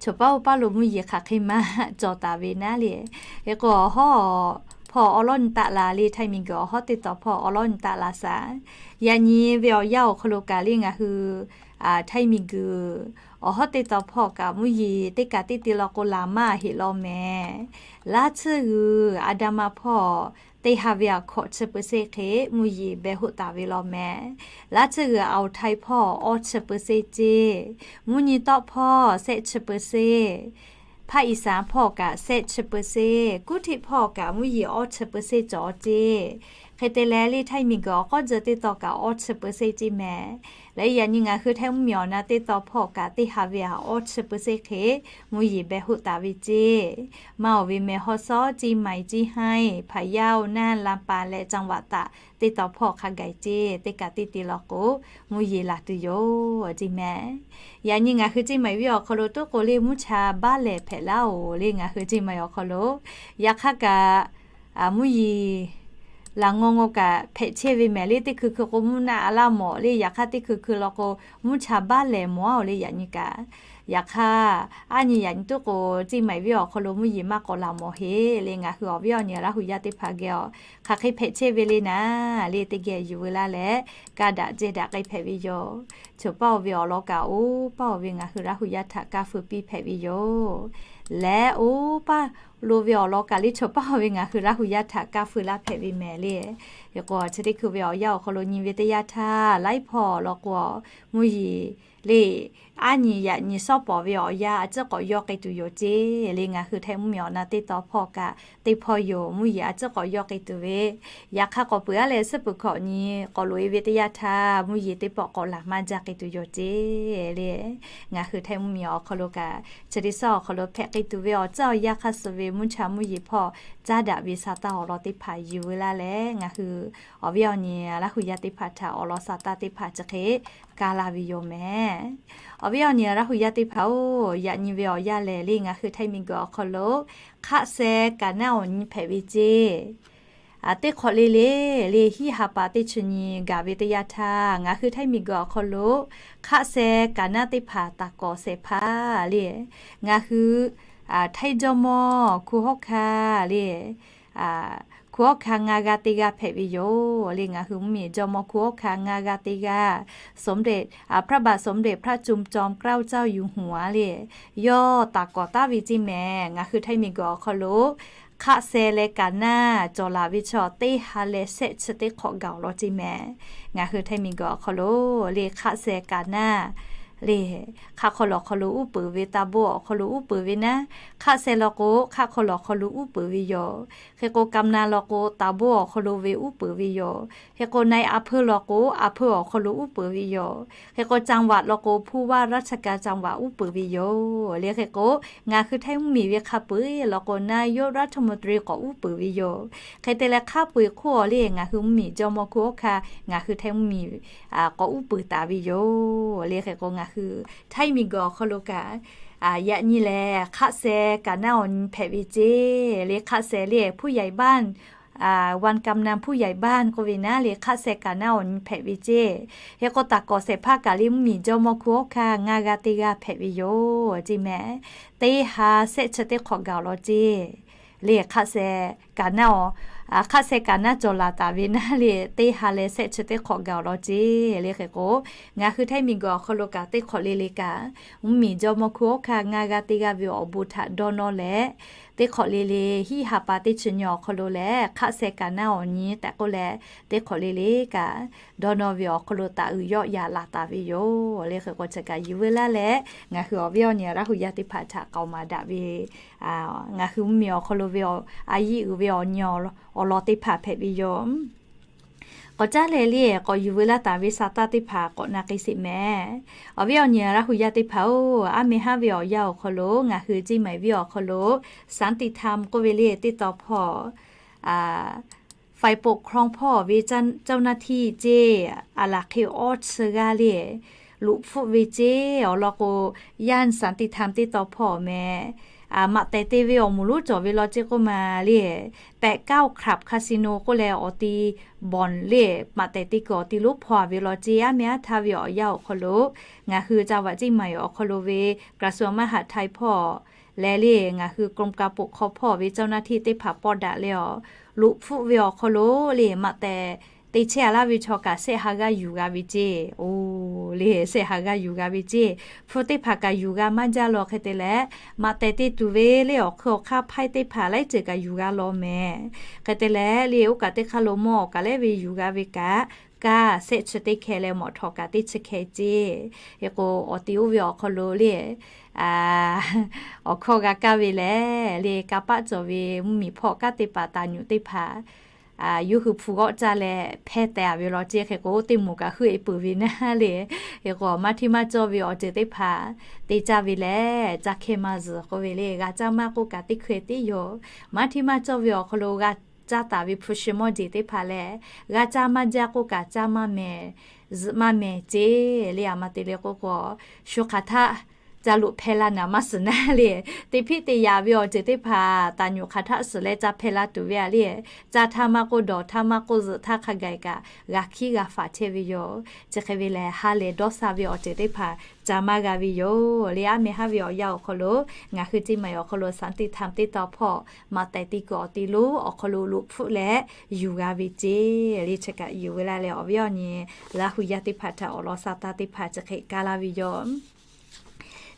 Chaw paˉ uˉ paˉ lo mvuhˇ yeˬ hk'aˬ hk'e maˇ cawˬ taˍ ve naˉ le. Hk'e k'o awˬ hawˉ hpawˇ awˉ lawˉ nyi taˆ la le, htaiˇ miˬguiˬ awˬ hawˉ teˇ taw hpawˇ awˉ lawˉ nyi taˆ la shaˍ. Yaꞈ nyi ve awˬ yanˇ awˬ hk'aw lo kaꞈ le ngaˬ hui htaiˇ miˬguiˬ awˬ hawˉ teˇ taw hpawˇ kaꞈ mvuhˇ yeˬ teˇ kaꞈ teˇ te law k'o laˬ maˇ heˆ law mehˍ. Laˇ tsuhˇ g'uiˬ a da ma hpawˇ teˇ ha ve aꞈ hkawꞈ chi เปอร์เซ็นต์ hk'e mvuhˇ yeˬ beh hoˆ taˍ ve law mehˍ. Laˇ tsuhˇ g'uiˬ อ่าวไทย hpawˇ awˇ chi เปอร์เซ็นต์ ceˇ, mvuhˇ nyi tawˆ hpawˇ shehˆ chi เปอร์เซ็นต์, ภาคอีสาน hpawˇ kaꞈ shehˆ chi เปอร์เซ็นต์, kuˉ htiˆ hpawˇ kaꞈ mvuhˇ yeˬ awˇ chi เปอร์เซ็นต์ cawˬ ceˇ. Hk'e te leh le htaiˇ miˬguiˬ awˬ k'awˉ tcuh teˇ taw kaꞈ awˇ chi เปอร์เซ็นต์ ceˇ mehˍ. Leh yaꞈ nyi ngaˬ hui htaiˇ mvuhˇmiˬ awˬ na teˇ taw hpawˇ kaꞈ teˇ ha ve aꞈ awˇ chi เปอร์เซ็นต์ hk'e mvuhˇ yeˬ beh hoˆ taˍ ve ceˇ. Maˇ oˬ ve meh hawˉ sawˉ เชียงใหม่ เชียงราย พะเยา น่าน ลำปาง leh จังหวัดตาก teˇ taw hpawˇ hk'a gaˬ ceˇ, teˇ kaꞈ teˇ te law k'o mvuhˇ yeˬ laˬ tuˬ yoˬ ceˇ mehˍ. Yaꞈ nyi ngaˬ hui เชียงใหม่ ve awˬ hk'aw lo tuˉ k'o le mvuhˇ cha baˇ lehˬ hpehꞈ laˇ oˬ le ngaˬ hui เชียงใหม่ awˬ hk'aw lo. Yaꞈ hk'aˇ kaꞈ mvuhˇ yeˬ laˬ ngaw ngaw kaꞈ hpehꞈ chehˇ ve mehˍ le, teˇ hkui hkui k'o mvuhˇ naˆ a laˇ mawˬ le, yaꞈ hk'aˇ teˇ hkui hkui law k'o mvuhˇ cha baˇ lehˬ mawˬ a oˬ le yaꞈ nyi kaꞈ. Yaꞈ hk'aˇ aˉ nyi yaꞈ nyi tuˉ k'o เชียงใหม่ ve awˬ hk'aw lo mvuhˇ yeˬ maˇ k'awꞈ laˬ mawˬ heˆ le ngaˬ hui awˬ viˉ awˬ nyi Laˇ huˍ yaˇ teˇ hpaˍ geh a hk'aˬ hk'e hpehꞈ chehˇ ve le naˍ le teˇ geh yuˬ veu laˇ leh, kaˇ daꞈ jehˇ daꞈ k'ai hpehꞈ ve yoˬ. Choˬ paˇ oˬ ve awˬ lawn kaꞈ oˇ paˇ oˬ ve ngaˬ hui Laˇ huˍ yaˇ htaꞈ kaˇ feu piˇ hpehꞈ ve yoˬ. Leh oˇ paˇ lo ve awˬ lawn kaꞈ le choˬ paˇ oˬ ve ngaˬ hui Laˇ huˍ yaˇ htaꞈ kaˇ feu laˇ hpehꞈ ve mehˍ le. Hk'e k'o chi teˇ hkui ve awˬ yanˇ awˬ hk'aw lo nyi ve teˇ yanˇ htaˇ laiˉ hpawˇ law k'o mvuhˇ yeˬ le aˉ nyi yaꞈ nyi shawˉ pawˍ ve awˬ yanˇ a ciˉ k'awꞈ yawˇ k'ai tuˬ yoˬ ceˇ le ngaˬ hui htaiˇ mvuhˇmiˬ awˬ na teˇ taw hpawˇ kaꞈ teˇ hpawˇ yoˬ mvuhˇ yeˬ a ciˉ k'awꞈ yawˇ k'ai tuˬ ve. Yaꞈ hk'aˇ k'awꞈ peuˬ a leh suhˉ peuˬ hkawꞈ nyi k'awꞈ loꞈ e ve teˇ yanˇ htaˇ mvuhˇ yeˬ teˇ pawˆ k'awꞈ laˬ maˇ jaˇ k'ai tuˬ yoˬ ceˇ le. Ngaˬ hui htaiˇ mvuhˇmiˬ awˬ hk'aw lo kaꞈ chi teˇ suhˉ awˬ hk'aw lo hpehꞈ k'ai tuˬ ve awˬ tcuhˉ awˬ yanˇ hk'aˇ suh ve mvuhˇ cha mvuhˇ yeˬ hpawˇ caˉ daꞈ ve sa taˇ awˬ lawn teˇ hpaˍ yuˬ veu laˇ leh ngaˬ hui awˬ viˉ awˬ nyi Laˇ huˍ yaˇ teˇ hpaˍ htaꞈ awˬ lawn sa taˇ teˇ hpaˍ chi hk'e kaˇ laˇ ve yoˬ mehˍ. Awˬ viˉ awˬ nyi Laˇ huˍ yaˇ teˇ hpaˍ oˬ, yaꞈ nyi ve awˬ yanˇ lehˬ le ngaˬ hui htaiˇ miˬguiˬ awˬ hk'aw lo hk'aˆ seh kaˍ naˉ awˬ nyi hpehꞈ ve ceˇ. Teˇ hk'awꞈ le le le hiˆ ha pa teˇ chi nyi gaˬ ve teˇ yanˇ htaˇ ngaˬ hui htaiˇ miˬguiˬ awˬ hk'aw lo hk'aˆ seh kaˍ naˉ teˇ hpaˍ taˍ kawˍ shehˍ hpaˇ le. Ngaˬ hui htaiˇ jawˇmawˇ hku hawˉ hkanˇ le, hku hawˉ hkanˇ ngaˇ g'aˇ teˇ g'aˇ hpehꞈ ve yoˬ le. Ngaˬ hui mvuhˇmiˬ jawˇmawˇ hku hawˉ hkanˇ ngaˇ g'aˇ teˇ g'aˇ สมเด็จ พระบาทสมเด็จพระจุลจอมเกล้าเจ้าอยู่หัว le yawˇ taˍ kawˍ taˍ ve ceˇ mehˍ. Ngaˬ hui htaiˇ miˬguiˬ awˬ hk'aw lo hk'aˆ seh leh kaˍ naˉ cawˬ laˬ ve chaw teˇ ha leh shehˆ chi teˇ hk'awꞈ gaˬ awˬ lawn ceˇ mehˍ. Ngaˬ hui htaiˇ miˬguiˬ awˬ hk'aw lo le hk'aˆ seh kaˍ naˉ le hk'aˆ hk'aw lo awˬ hk'aw lo uˉ peunˍ ve, taˇ boˆ awˬ hk'aw lo uˉ peunˍ ve naˉ, hk'aˆ seh law k'o hk'aˆ hk'aw lo awˬ hk'aw lo uˉ peunˍ ve yoˬ. Hk'e k'o กำนัน law k'o taˇ boˆ awˬ hk'aw lo ve uˉ peunˍ ve yoˬ. Hk'e k'o นายอำเภอ law k'o อำเภอ awˬ hk'aw lo uˉ peunˍ ve yoˬ. Hk'e k'o จังหวัด law k'o ผู้ว่าราชการจังหวัด uˉ peunˍ ve yoˬ le. Hk'e k'o ngaˬ hui htaiˇ mvuhˇmiˬ ve hk'a peu-eˬ law k'o naˇ yoˇ รัฐมนตรี k'awꞈ uˉ peunˍ ve yoˬ. Hk'e te leh hk'a peu-eˬ hk'oˆ awˬ le ngaˬ hui mvuhˇmiˬ jawˇmawˇ hku hawˉ hkanˇ ngaˬ hui htaiˇ mvuhˇmiˬ k'awꞈ uˉ peunˍ taˍ ve yoˬ le. Hk'e k'o ngaˬ hui htaiˇ miˬguiˬ awˬ hk'aw lo kaꞈ yaꞈ nyi lehˬ hk'aˆ seh kaˍ naˉ awˬ nyi hpehꞈ ve ceˇ le. Hk'aˆ seh le ผู้ใหญ่บ้าน วันกำนัน ผู้ใหญ่บ้าน k'oˆ ve naˉ le hk'aˆ seh kaˍ naˉ awˬ nyi hpehꞈ ve ceˇ. Hk'e k'o taˍ kawˍ shehˍ hpaˇ kaꞈ le mvuhˇmiˬ jawˇmawˇ hku hawˉ hkanˇ ngaˇ g'aˇ teˇ g'aˇ hpehꞈ ve yoˬ ceˇ mehˍ. Teˇ ha shehˆ chi teˇ hk'awꞈ gaˬ awˬ lawn ceˇ le hk'aˆ seh kaˍ naˉ, hk'aˆ seh kaˍ naˉ cawˬ laˬ taˍ ve naˉ le teˇ ha leh shehˆ chi teˇ hk'awꞈ gaˬ awˬ lawn ceˇ le. Hk'e k'o ngaˬ hui htaiˇ miˬguiˬ awˬ hk'aw lo kaꞈ teˇ hk'awꞈ le le kaꞈ mvuhˇmiˬ jawˇmawˇ hku hawˉ hkanˇ ngaˇ g'aˇ teˇ g'aˇ ve awˬ bon htaꞈ dawˇ nawˇ leh teˇ hk'awꞈ le le hiˆ ha pa teˇ chi nyi awˬ hk'aw lo lehˬ hk'aˆ seh kaˍ naˉ awˬ nyi tehꞈ k'oˆ leh teˇ hk'awꞈ le le kaꞈ dawˇ nawˇ ve awˬ hk'aw lo taˍ uiˍ yawˆ yaꞈ laˬ taˍ ve yoˬ le. Hk'e k'o chi kaꞈ yuˬ veu laˇ leh ngaˬ hui awˬ viˉ awˬ nyi Laˇ huˍ yaˇ teˇ hpaˍ htaꞈ k'aoˍ maˍ daꞈ ve ngaˬ hui mvuhˇmiˬ awˬ hk'aw lo ve a yiˇ uiˍ ve awˬ nyi awˬ lawn teˇ hpaˍ hpehꞈ ve yoˬ. K'awꞈ caˉ leh le k'awꞈ yuˬ veu laˇ taˍ ve sa taˇ teˇ hpaˍ k'awꞈ na k'ai sheˍ mehˍ. Awˬ viˉ awˬ nyi Laˇ huˍ yaˇ teˇ hpaˍ oˬ, aˉ meh haˉ ve awˬ yanˇ awˬ hk'aw lo ngaˬ hui Ceˇ maiˍ viˇ awˬ hk'aw lo สันติธรรม k'oˆ ve le teˇ taw hpawˇ faiˍ poˍ hkawˇ hpawˇ ve เจ้าหน้าที่ ceˇ, aˬ laˬ hk'e awˇ chi g'aˇ le loꞈ hpfuhˆ ve ceˇ awˬ lawn k'o, yaˇ สันติธรรม teˇ taw hpawˇ mehˍ. Maꞈ tehˍ te ve awˬ moˍ lonˉ cawˬ ve law ceˇ k'oˆ ma le, แปดเก้า คลับ คาสิโน k'oˆ leh awˬ ti บ่อน le, maꞈ tehˍ te kuiˬ awˬ ti lonˉ hpawˇ ve law ceˇ. Aˉ meh aˉ htaˇ ve awˬ yanˇ awˬ hk'aw lo ngaˬ hui จังหวัดเชียงใหม่ awˬ hk'aw lo ve กระทรวงมหาดไทย hpawˇ leh le ngaˬ hui กรมการปกครอง hpawˇ ve เจ้าหน้าที่ teˇ hpaˍ pawˇ daꞈ leh awˬ, loꞈ hpfuhˆ ve awˬ hk'aw lo le maꞈ tehˬ te chehˇ a laˇ ve chaw kaꞈ sehˆ ha g'aˇ yuˬ g'a ve ceˇ. Oˬ, le sehˆ ha g'aˇ yuˬ g'a ve ceˇ. Hpu teˇ hpaˍ kaꞈ yuˬ g'a maˇ jaˇ law hk'e te leh, maꞈ tehˬ te tuˬ ve le awˬ hk'ui awˬ hk'aˇ hpaiˇ teˇ hpaˍ laiˉ ceuˬ kaꞈ yuˬ g'a law mehˍ. Hk'e te leh le oˇ kaꞈ teˇ hk'aˇ lo mawˇ awˬ kaꞈ lehˉ ve yuˬ g'a ve kaꞈ, kaˇ sehˆ chi teˇ hkeh leh mawꞈ htawꞈ kaꞈ teˇ chi hkeh ceˇ. Hk'e k'o, awˬ ti oˇ ve awˬ hk'aw lo le awˬ hkawˇ g'a kaˇ ve lehˬ le, kanˇ paˆ cawˬ ve mvuhˇmiˬ hpawˇ kanˉ teˇ hpaˍ taˍ nyuꞈ teˇ hpaˍ yawˇ hui hpu g'awˆ caˇ leh hpehˇ teh a ve law ceˇ. Hk'e k'o, teˇ moˍ kaꞈ heuˆ e peuˬ ve naˉ le. Hk'e k'o, maˇ hteˇ maˇ cawˇ ve awˬ ceuˬ teˇ hpaˍ te caˇ ve lehˬ, caˇ hkehˇ maˇ zuhˬ k'oˆ ve le, g'a caˇ maˇ k'oˆ kaꞈ teˇ hkui teˇ yoˬ. Maˇ hteˇ maˇ cawˇ ve awˬ hk'aw lo g'a caˇ taˍ ve hpu shi mawˇ jeˬ teˇ hpaˍ lehˬ, g'a caˇ maˇ jaˇ k'oˆ kaꞈ caˇ maˇ mehˍ, zuhꞈ maˇ mehˍ ceˇ le. A ma te le k'oˆ k'o, shu hk'aˬ htaˆ ca loꞈ hpehˇ laˇ naˍ maˇ suhˍ naˉ le. Teˇ hpiˆ te yaꞈ ve awˬ ceuˬ teˇ hpaˍ taˍ nyuꞈ hk'aˬ htaˆ suhˍ leh ca hpehˇ laˇ tuˬ ve a le, caˇ htaˇ maˇ k'oˆ, dawˬ htaˇ maˇ k'oˆ, zuhꞈ htaˇ hk'a gaˬ kaꞈ g'a hkiˉ g'a faˍ chehˇ ve yoˬ. Chi hk'e ve lehˬ, ha lehˬ dawˇ sha ve awˬ ceuˬ teˇ hpaˍ ca maˇ g'a ve yoˬ le. Aˉ meh haˉ ve awˬ yanˇ awˬ hk'aw lo ngaˬ hui teˇ maˬ awˬ hk'aw lo สันติธรรม teˇ taw hpawˇ maꞈ tehˬ te kuiˬ awˬ ti lo awˬ hk'aw lo loꞈ hpfuhˆ leh yuˬ g'a ve ceˇ le. Chi kaꞈ yuˬ ve laˇ leh awˬ viˉ awˬ nyi Laˇ hu yaˇ teˇ hpaˍ htaꞈ awˬ lawn sha taˇ teˇ hpaˍ chi hk'e kaˇ laˇ ve yoˬ.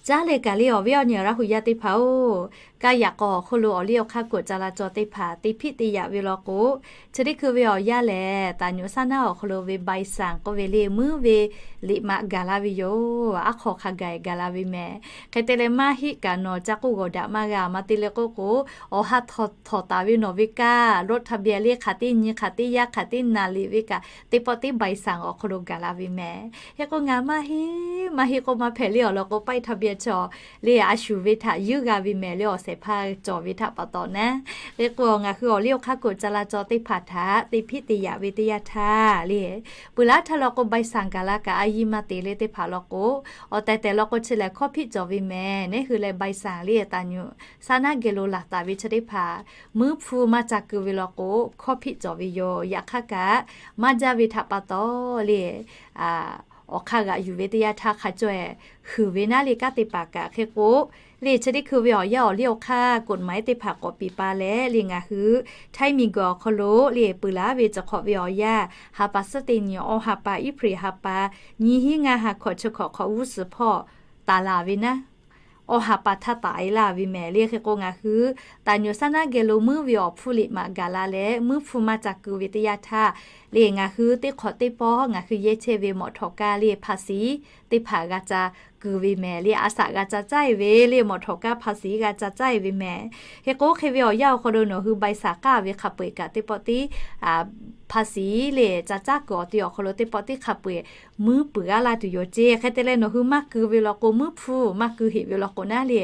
Caˉ leh kaꞈ le awˬ viˉ awˬ nyi Laˇ hu yaˇ teˇ hpaˍ-oˬ, kaˇ yaꞈ k'aw awˬ hk'oˆ lo awˬ liˇ awˬ hk'aˇ koꞈ ca la caw teˇ hpaˍ teˇ hpiˆ te yaꞈ ve law k'o, chi teˇ hkui ve awˬ yanˇ lehˬ, taˍ nyuꞈ saˉ naˉ awˬ hk'aw lo ve ใบสั่ง k'oˆ ve le, muiˉ ve liꞈ maꞈ gaˬ la ve yoˬ. Aˉ hk'aw hk'a gaˬ gaˬ la ve mehˍ. Hk'e te leh maˇ heˆ kaꞈ nawˬ ca k'oˆ g'awˬ daꞈ maˇ g'a. A ma te le k'oˆ k'o, awˬ ha htawꞈ taˍ ve nawˬ ve kaˇ รถทะเบียน le hk'aˬ teˇ nyi hk'aˬ teˇ yaˇ hk'aˬ teˇ naˍ liꞈ ve kaꞈ teˇ pawˆ teˇ ใบสั่ง awˬ hk'aw lo gaˬ la ve mehˍ. Hk'e k'o ngaˬ maˇ heˆ maˇ heˆ k'oˆ maˇ hpehꞈ le awˬ lawn k'o, ป้ายทะเบียน chaw le a shuˍ ve htaꞈ yuˇ g'a ve mehˍ le awˬ shehˍ hpaˇ cawˬ ve htaꞈ pa taw naˉ. Hk'e k'o ngaˬ hui awˬ liˇ awˬ hk'aˇ koꞈ ca la caw teˇ hpaˍ htaꞈ teˇ hpiˆ te yaꞈ ve teˇ yanˇ htaˇ le, peuˬ laˇ htaˇ law k'o ใบสั่ง gaˬ la kaꞈ a yiˇ maˇ te le teˇ hpaˍ law k'o, awˬ tehˬ tehˬ law k'o chi lehˬ hkawˇ hpiˆ cawˬ ve mehˍ. Neˉ hui leh ใบสั่ง le taˍ nyuꞈ saˉ naˉ geh lo laˬ taˍ ve chi teˇ hpaˍ muiˉ hpfuhˇ maˇ ca keu ve law k'o, hkawˇ hpiˆ cawˬ ve yoˬ. Yaꞈ hk'aˇ kaꞈ maˇ jaˇ ve htaꞈ pa taw le, awˬ hk'aˇ g'aꞈ yuˬ ve teˇ yanˇ htaˇ hk'a caweh huiˍ ve naˉ le kanˉ teˇ hpaˍ kaꞈ. Hk'e k'o le chi teˇ hkui ve awˬ yanˇ awˬ liˇ awˬ hk'aˇ koꞈ maˍ-e teˇ hpaˍ k'awꞈ piˍ pa leh le ngaˬ hui Htaiˇ miˬguiˬ awˬ hk'aw lo le peuˬ laˇ ve chi hk'awꞈ ve awˬ yanˇ ha pa suhˉ teˇ nyi awˇ ha pa April ha pa nyiˇ hinˉ ngaˇ ha hkawꞈ chi hk'awꞈ hk'awꞈ g'uˇ suhˍ hpawˇ taˍ laˬ ve naˉ, awˇ ha pa htaˇ taˍ e laˇ ve mehˍ. Le hk'e k'o ngaˬ hui taˍ nyuꞈ saˉ naˉ geh lo muiˉ ve awˬ hpfuhˇ liꞈ maꞈ gaˬ la leh muiˉ hpfuhˇ maˇ ca keu ve teˇ yanˇ htaˇ le ngaˬ hui teˇ hk'awꞈ teˇ pawˆ ngaˬ hui yehˇ chehˇ ve mawꞈ htawꞈ kaˇ le ภาษี teˇ hpaˍ g'a ca keu ve mehˍ. Le a shaꞈ g'a ca caˇ e ve le mawꞈ htawꞈ kaˇ ภาษี g'a ca caˇ e ve mehˍ. Hk'e k'o hk'e ve awˬ yanˇ awˬ hk'aw lo nawˬ hui ใบสั่ง k'aˇ ve hk'a peu-eˬ kaꞈ teˇ pawˆ tiˉ ภาษี le ca caˇ kuiˬ awˬ ti awˬ hk'aw lo teˇ pawˆ tiˉ hk'a peu-eˬ muiˉ peuˬ g'aˇ laˇ tuˬ yoˬ ceˇ. Hk'e te leh nawˬ hui maˇ keu ve law k'o, muiˉ hpfuhˇ maˇ keu heꞈ ve law k'o naˉ le,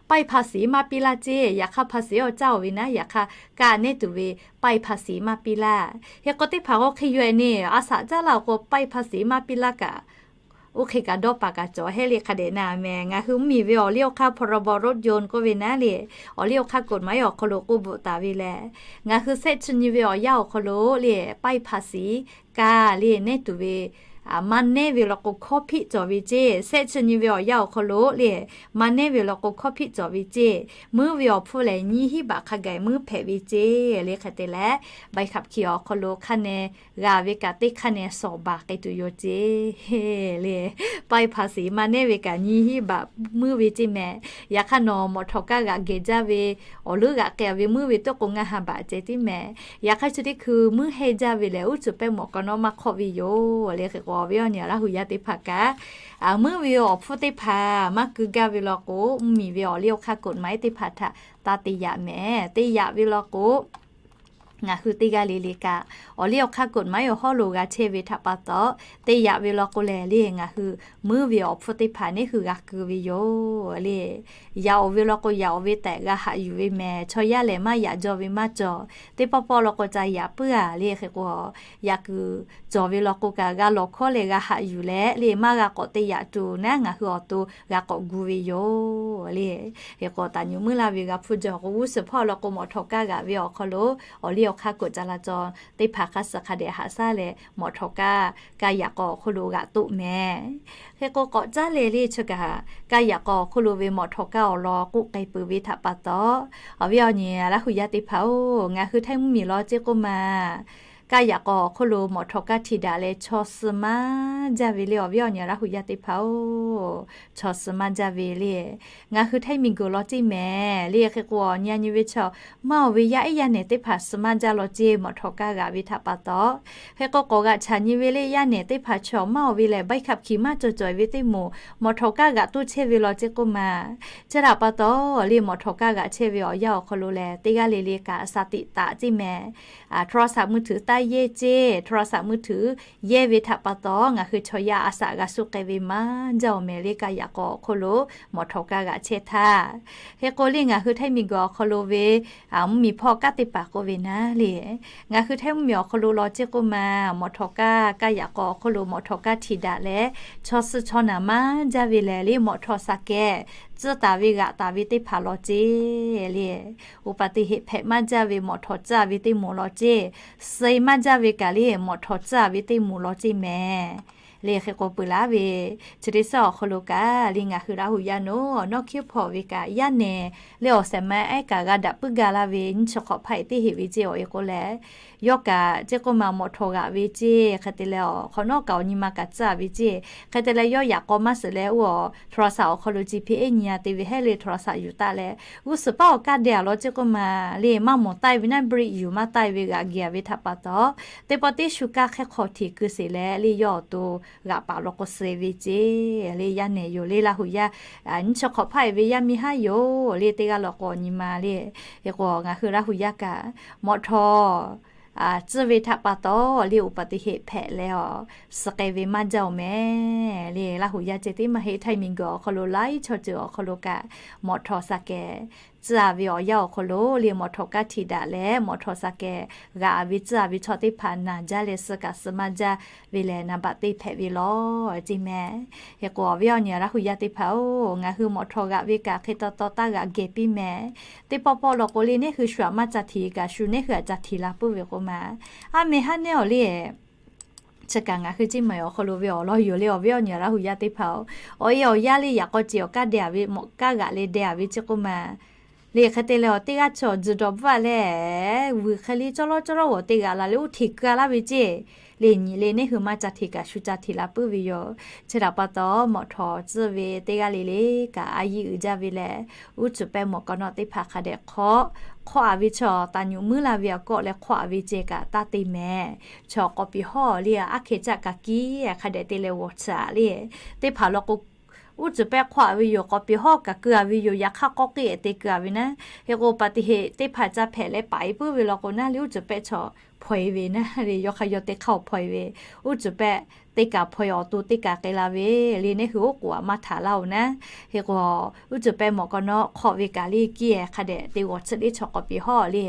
ป้ายภาษี maˇ piˇ laˇ ceˇ. Yaꞈ hk'aˇ ภาษี awˬ caˇ-oˬ ve naˉ, yaꞈ hk'aˇ kaˇ nehˉ tuˬ ve ป้ายภาษี maˇ piˇ laˇ. Hk'e k'o teˇ hpaˍ k'o hk'e yoˬ-e ne, a shaꞈ caˉ laˇ-oˬ k'o ป้ายภาษี maˇ piˇ laˇ kaꞈ, oˇ hk'e kaꞈ dawˇ paˍ kaꞈ cawˬ hehˉ le hk'a dehꞈ na mehˍ. Ngaˬ hui mvuhˇmiˬ ve awˬ liˇ awˬ hk'aˇ พรบรถยนต์ k'oˆ ve naˉ le, awˬ liˇ awˬ hk'aˇ กฎหมาย awˬ hk'aw lo k'oˆ bvuhꞈ taˍ ve lehˬ, ngaˬ hui shehˆ chi nyi ve awˬ yanˇ awˬ hk'aw lo le ป้ายภาษี kaˇ le nehˉ tuˬ ve maˇ nehˉ ve law k'o hkawˇ hpiˆ cawˬ ve ceˇ. Shehˆ chi nyi ve awˬ yanˇ awˬ hk'aw lo le maˇ nehˉ ve law k'o hkawˇ hpiˆ cawˬ ve ceˇ. Muiˉ ve awˬ hpfuhˇ lehˬ nyiˇ hinˉ baꞈ hk'a gaˬ muiˉ hpehꞈ ve ceˇ. Le hk'e te leh ใบขับขี่ awˬ hk'aw lo hk'a neh g'a ve kaꞈ teˇ hk'a neh shawˍ baˬ k'ai tuˬ yoˬ ceˇ. Le ป้ายภาษี maˇ nehˉ ve kaꞈ nyiˇ hinˉ baꞈ muiˉ ve ceˇ mehˍ. Yaꞈ hk'aˇ nawˬ mawꞈ htawꞈ kaˇ g'aꞈ geh jaˇ ve awˬ leuˉ g'aꞈ k'ai ve muiˉ ve teˇ k'o ngaˇ ha baꞈ ceh tiˉ mehˍ. Yaꞈ hk'aˇ chi teˇ hkui muiˉ hehnˇ jaˇ ve lehˬ, uˉ cuˬ pehˇ mawꞈ k'aw nawˉ maˇ hk'awˆ ve yoˬ. Le hk'e k'o awˬ viˉ awˬ nyi Laˇ hu yaˇ teˇ hpaˍ kaꞈ, muiˉ ve awˬ hpfuhˇ teˇ hpaˍ maˇ keu gaˇ ve law k'o, mvuhˇmiˬ ve awˬ liˇ awˬ hk'aˇ กฎหมาย teˇ hpaˍ htaꞈ taˇ te yaꞈ mehˍ. Te yaꞈ ve law k'o, ngaˬ hui teˇ g'aˇ le le kaꞈ awˬ liˇ awˬ hk'aˇ กฎหมาย awˬ hawˉ lo g'a chehˇ ve htaꞈ pa taw, te yaꞈ ve law k'o lehˬ le ngaˬ hui muiˉ ve awˬ hpfuhˇ teˇ hpaˍ nehˉ hui g'a keu ve yoˬ. Le yaꞈ-oˬ ve law k'o yaꞈ-oˬ ve tehꞈ g'a haꞈ yuˬ ve mehˍ. Chaw yaˇ lehˬ maˇ yaꞈ jaw ve maˇ cawˬ. Teˇ pawˆ pawˆ law k'o ca yaꞈ puiˉ-a. Le hk'e k'o yaꞈ kuiˬ cawˬ ve law k'o kaꞈ g'a lawˬ hkawˉ leh g'a haꞈ yuˬ leh le maˇ g'a k'awꞈ te yaꞈ tuˬ naˉ ngaˬ hui awˬ to g'a k'awꞈ gu ve yoˬ. Le hk'e k'o taˍ nyi muiˉ laˇ ve g'a hpuˇ jaw k'o g'uˇ suhˍ hpawˇ law k'o mawꞈ htawꞈ kaˇ g'aꞈ ve awˬ hk'aw lo awˬ liˇ awˬ hk'aˇ กฎจราจร teˇ hpaˍ hk'a suh hk'a dehꞈ haꞈ shaˉ leh, mawˬ htawnˍ kaˇ kaˇ yaꞈ k'aw awˬ hk'oˆ lo g'aꞈ toˆ mehˍ. Hk'e k'o, k'awꞈ caˉ leh le chi kaꞈ, kaˇ yaꞈ k'aw awˬ hk'oˆ lo ve mawˬ htawnˍ kaˇ awˬ lawn k'oˆ k'ai peuˬ ve htaꞈ pa taw, awˬ viˉ awˬ nyi Laˇ hu yaˇ teˇ hpaˍ-oˬ, ngaˬ hui Htaiˇ mvuhˇmiˬ law ceˇ k'oˆ ma, kaˇ yaꞈ k'aw awˬ hk'oˆ lo mawˬ htawnˍ kaˇ htiꞈ daꞈ leh chaw suh maˇ jaˇ ve le. Awˬ viˉ awˬ nyi Laˇ hu yaˇ teˇ hpaˍ-oˬ, chaw suh maˇ jaˇ ve le. Ngaˬ hui Htaiˇ miˬguiˬ law ceˇ mehˍ le. Hk'e k'o, awˬ nyi a nyi ve chaw maˇ oˬ ve yaˇ ehˉ yaˇ nehˬ teˇ hpaˍ suh maˇ jaˇ law ceˇ, mawˬ htawnˍ kaˇ g'aꞈ ve htaꞈ pa taw. Hk'e k'o, k'awꞈ g'aꞈ chaꞈ nyi ve le, yaˇ nehˬ teˇ hpaˍ chaw maˇ oˬ ve lehˬ, ใบขับขี่ maˇ cawˬ cawˬ ve teˇ moˍ mawˬ htawnˍ kaˇ g'aꞈ toˇ chehˇ ve law ceˇ k'oˆ ma, chi htaꞈ pa taw le, mawˬ htawnˍ kaˇ g'aꞈ chehˇ ve awˬ yanˇ awˬ hk'aw lo lehˬ, teˇ g'aˇ le le kaꁣ a sha tiꞈ taꞈ ceˇ mehˍ. โทรศัพท์มือถือ taˇ yehˇ ceˇ, โทรศัพท์มือถือ yehˇ ve htaꞈ pa taw, ngaˬ hui chaw yaˇ a shaꞈ g'a suh k'ai ve maˇ jaˇ-oˬ mehˍ le. Kaˇ yaꞈ k'aw awˬ hk'oˆ lo mawˬ htawnˍ kaˇ g'aꞈ chehˇ htaˇ, hk'e k'o le, ngaˬ hui Htaiˇ miˬguiˬ awˬ hk'aw lo ve mvuhˇmiˬ hpawˇ kaꞈ teˇ hpaˍ k'oˆ ve naˉ le, ngaˬ hui Htaiˇ mvuhˇmiˬ awˬ hk'aw lo law ceˇ k'oˆ ma, mawˬ htawnˍ kaˇ, kaˇ yaꞈ k'aw awˬ hk'oˆ lo mawˬ htawnˍ kaˇ htiꞈ daꞈ leh, chaw suh chaw naˬ maˇ jaˇ ve lehˬ le, mawˬ htawnˍ shaˍ kehˬ tcuhˇ taˍ ve g'aꞈ taˍ ve teˇ hpaˍ law ceˇ le. อุบัติเหตุ hpehꞈ maˇ jaˇ ve mawˬ htawnˍ tcuhˇ a ve teˇ moˍ law ceˇ, suh maˇ jaˇ ve kaꞈ le mawˬ htawnˍ tcuhˇ a ve teˇ moˍ law ceˇ mehˍ le. Hk'e k'o, peuˬ laˇ ve chi teˇ suhˉ awˬ hk'aw lo kaꞈ le, ngaˬ hui Laˇ hu yaˇ naˬ nawˉ hkiˉ hpawˇ ve kaꞈ, yaˇ nehˬ le awˬ shehˍ ma ehˉ kaꞈ g'a daꞈ puiˉ ga laˇ ve nyiˇ chi hk'awꞈ hpaˇ e teˇ heˆ ve ceˇ awˬ e k'o leh, yawˇ kaꞈ ceˇ k'oˆ ma mawˬ htawnˍ g'aꞈ ve ceˇ. Hk'e te leh awˬ hk'awꞈ nawˉ kaꞈ awˬ nyi ma kaꞈ tcuhˇ a ve ceˇ. Hk'e te leh yawˇ yaꞈ k'aw maˇ suhˍ leh, oˇ awˬ โทรศัพท์ awˬ hk'aw lo chi hpeˇ ehˉ nyi a te ve hehˉ le โทรศัพท์ yuˬ taˆ leh, g'uˇ suhˍ paˉ awˬ kaˇ deh a law ceˇ k'oˆ ma le, maˇ mawˬ taˆ e ve naˉ เบรก yuˬ maˇ taˆ e ve g'aꞈ geh a ve htaꞈ pa taw, teˇ pawˆ teˇ shu kaˇ hk'e hk'aw hteꞈ keu sheˍ leh le, yawˇ awˬ to g'aꞈ paˍ law k'o suh e ve ceˇ le. Yaˇ nehˬ yoˬ le Laˇ hu yaˇ, nyiˇ chi hk'awꞈ hpaˇ e ve yaˇ miˇ haˉ yoˬ le. Teˇ g'aˇ law k'o awˬ nyi ma le. Hk'e k'o, ngaˬ hui Laˇ hu yaˇ kaꞈ mawˬ htawnˍ tcuhˇ ve htaꞈ pa taw le, อุบัติเหตุ hpehꞈ leh awˬ suh k'ai ve maˇ jaˇ-oˬ mehˍ le. Laˇ hu yaˇ ceh tiˉ maˇ heˆ, Htaiˇ miˬguiˬ awˬ hk'aw lo laiˉ chaw ceuˬ awˬ hk'aw lo kaꞈ, mawˬ htawnˍ shaˍ kehˬ tcuhˇ a ve awˬ yanˇ awˬ hk'aw lo le, mawˬ htawnˍ kaˇ htiꞈ daꞈ leh mawˬ htawnˍ shaˍ kehˬ g'aꞈ a ve tcuhˇ a ve chaw teˇ hpaˍ naˬ jaˇ leh suh kaꞈ suh maˇ jaˇ ve lehˬ, naˍ baꞈ teˇ hpehꞈ ve law ceˇ mehˍ. Hk'e k'o, awˬ viˉ awˬ nyi Laˇ hu yaˇ teˇ hpaˍ-oˬ, ngaˬ hui mawˬ htawnˍ g'aꞈ ve kaꞈ hk'e taw taw taˇ g'aꞈ geh piˇ mehˍ. Teˇ pawˆ pawˆ law k'o le, neˇ hui shu aꞈ maˇ ca htiꞈ kaꞈ shu neˇ hui aꞈ ca htiꞈ la puiˉ ve k'oˆ ma, aˉ meh haˉ neˉ awˬ le. Chi kaꞈ ngaˬ hui ceˇ maˬ awˬ hk'aw lo ve awˬ lawn yoˬ le. Awˬ viˉ awˬ nyi Laˇ hu yaˇ teˇ hpaˍ-oˬ, awˬ e awˬ yanˇ le yaꞈ k'aw ceˬ awˬ kaˇ deh a ve mawꞈ kaˇ g'aꞈ leh deh a ve ceˇ k'oˆ ma le. Hk'e te leh awˬ teˇ g'aˇ chaw tzuhˬ dawˬ bvuhˆ a leh, vuiˬ hk'e le cawˇ lawˇ cawˇ lawˇ g'awˬ te g'aꞈ la leh oˇ hteꞈ keu a laˇ ve ceˇ le. Nyi le neˇ hui maˇ ca htiꞈ kaꞈ shu ca htiꞈ la puiˉ ve yoˬ. Chi htaꞈ pa taw, mawˬ htawnˍ tcuhˇ ve teˇ g'aˇ le le kaꞈ a yiˇ uiˍ jaˇ ve leh, uˉ cuˬ pehˇ mawˬ k'awꞈ nawˉ teˇ hpaˍ hk'a dehꞈ hk'awˆ, hk'awˆ a ve chaw taˍ nyuꞈ muiˉ la ve awˬ kawˆ leh hk'awˆ a ve ceh kaꞈ taˇ te mehˍ. Chaw k'awꞈ piˍ hawˉ le, aˉ hkeh caˆ kaꞈ kiˇ hk'a dehꞈ te leh g'awˬ tsuhꞈ le. Teˇ hpaˍ law k'o, uˉ cuˬ pehˇ hk'awˆ a ve yoˬ, k'awꞈ piˍ hawˉ kaꞈ keu a ve yoˬ, yaꞈ hk'aˇ k'awꞈ k'oˆ e te keu a ve naˉ. Hk'e k'o, อุบัติเหตุ teˇ hpaˍ ca hpehꞈ leh paˍ e puiˉ ve law k'o naˉ le, uˉ cuˬ pehˇ chaw hpaw e ve naˉ le, yawˇ hk'a yawˇ teˇ hk'aˇ awˬ hpaw e ve, uˉ cuˬ pehˇ teˇ kaˬ hpaw e awˬ to teˇ kaˬ k'ai la ve le. Neˇ hui oˉ k'oˍ aꞈ maˇ htaꞈ laˇ-oˬ naˉ. Hk'e k'o, uˉ cuˬ pehˇ mawˬ k'awꞈ nawˉ hk'awˆ ve kaꞈ le kiˇ hk'a dehꞈ te g'awˬ tsuhꞈ le, chaw k'awꞈ piˍ hawˉ le.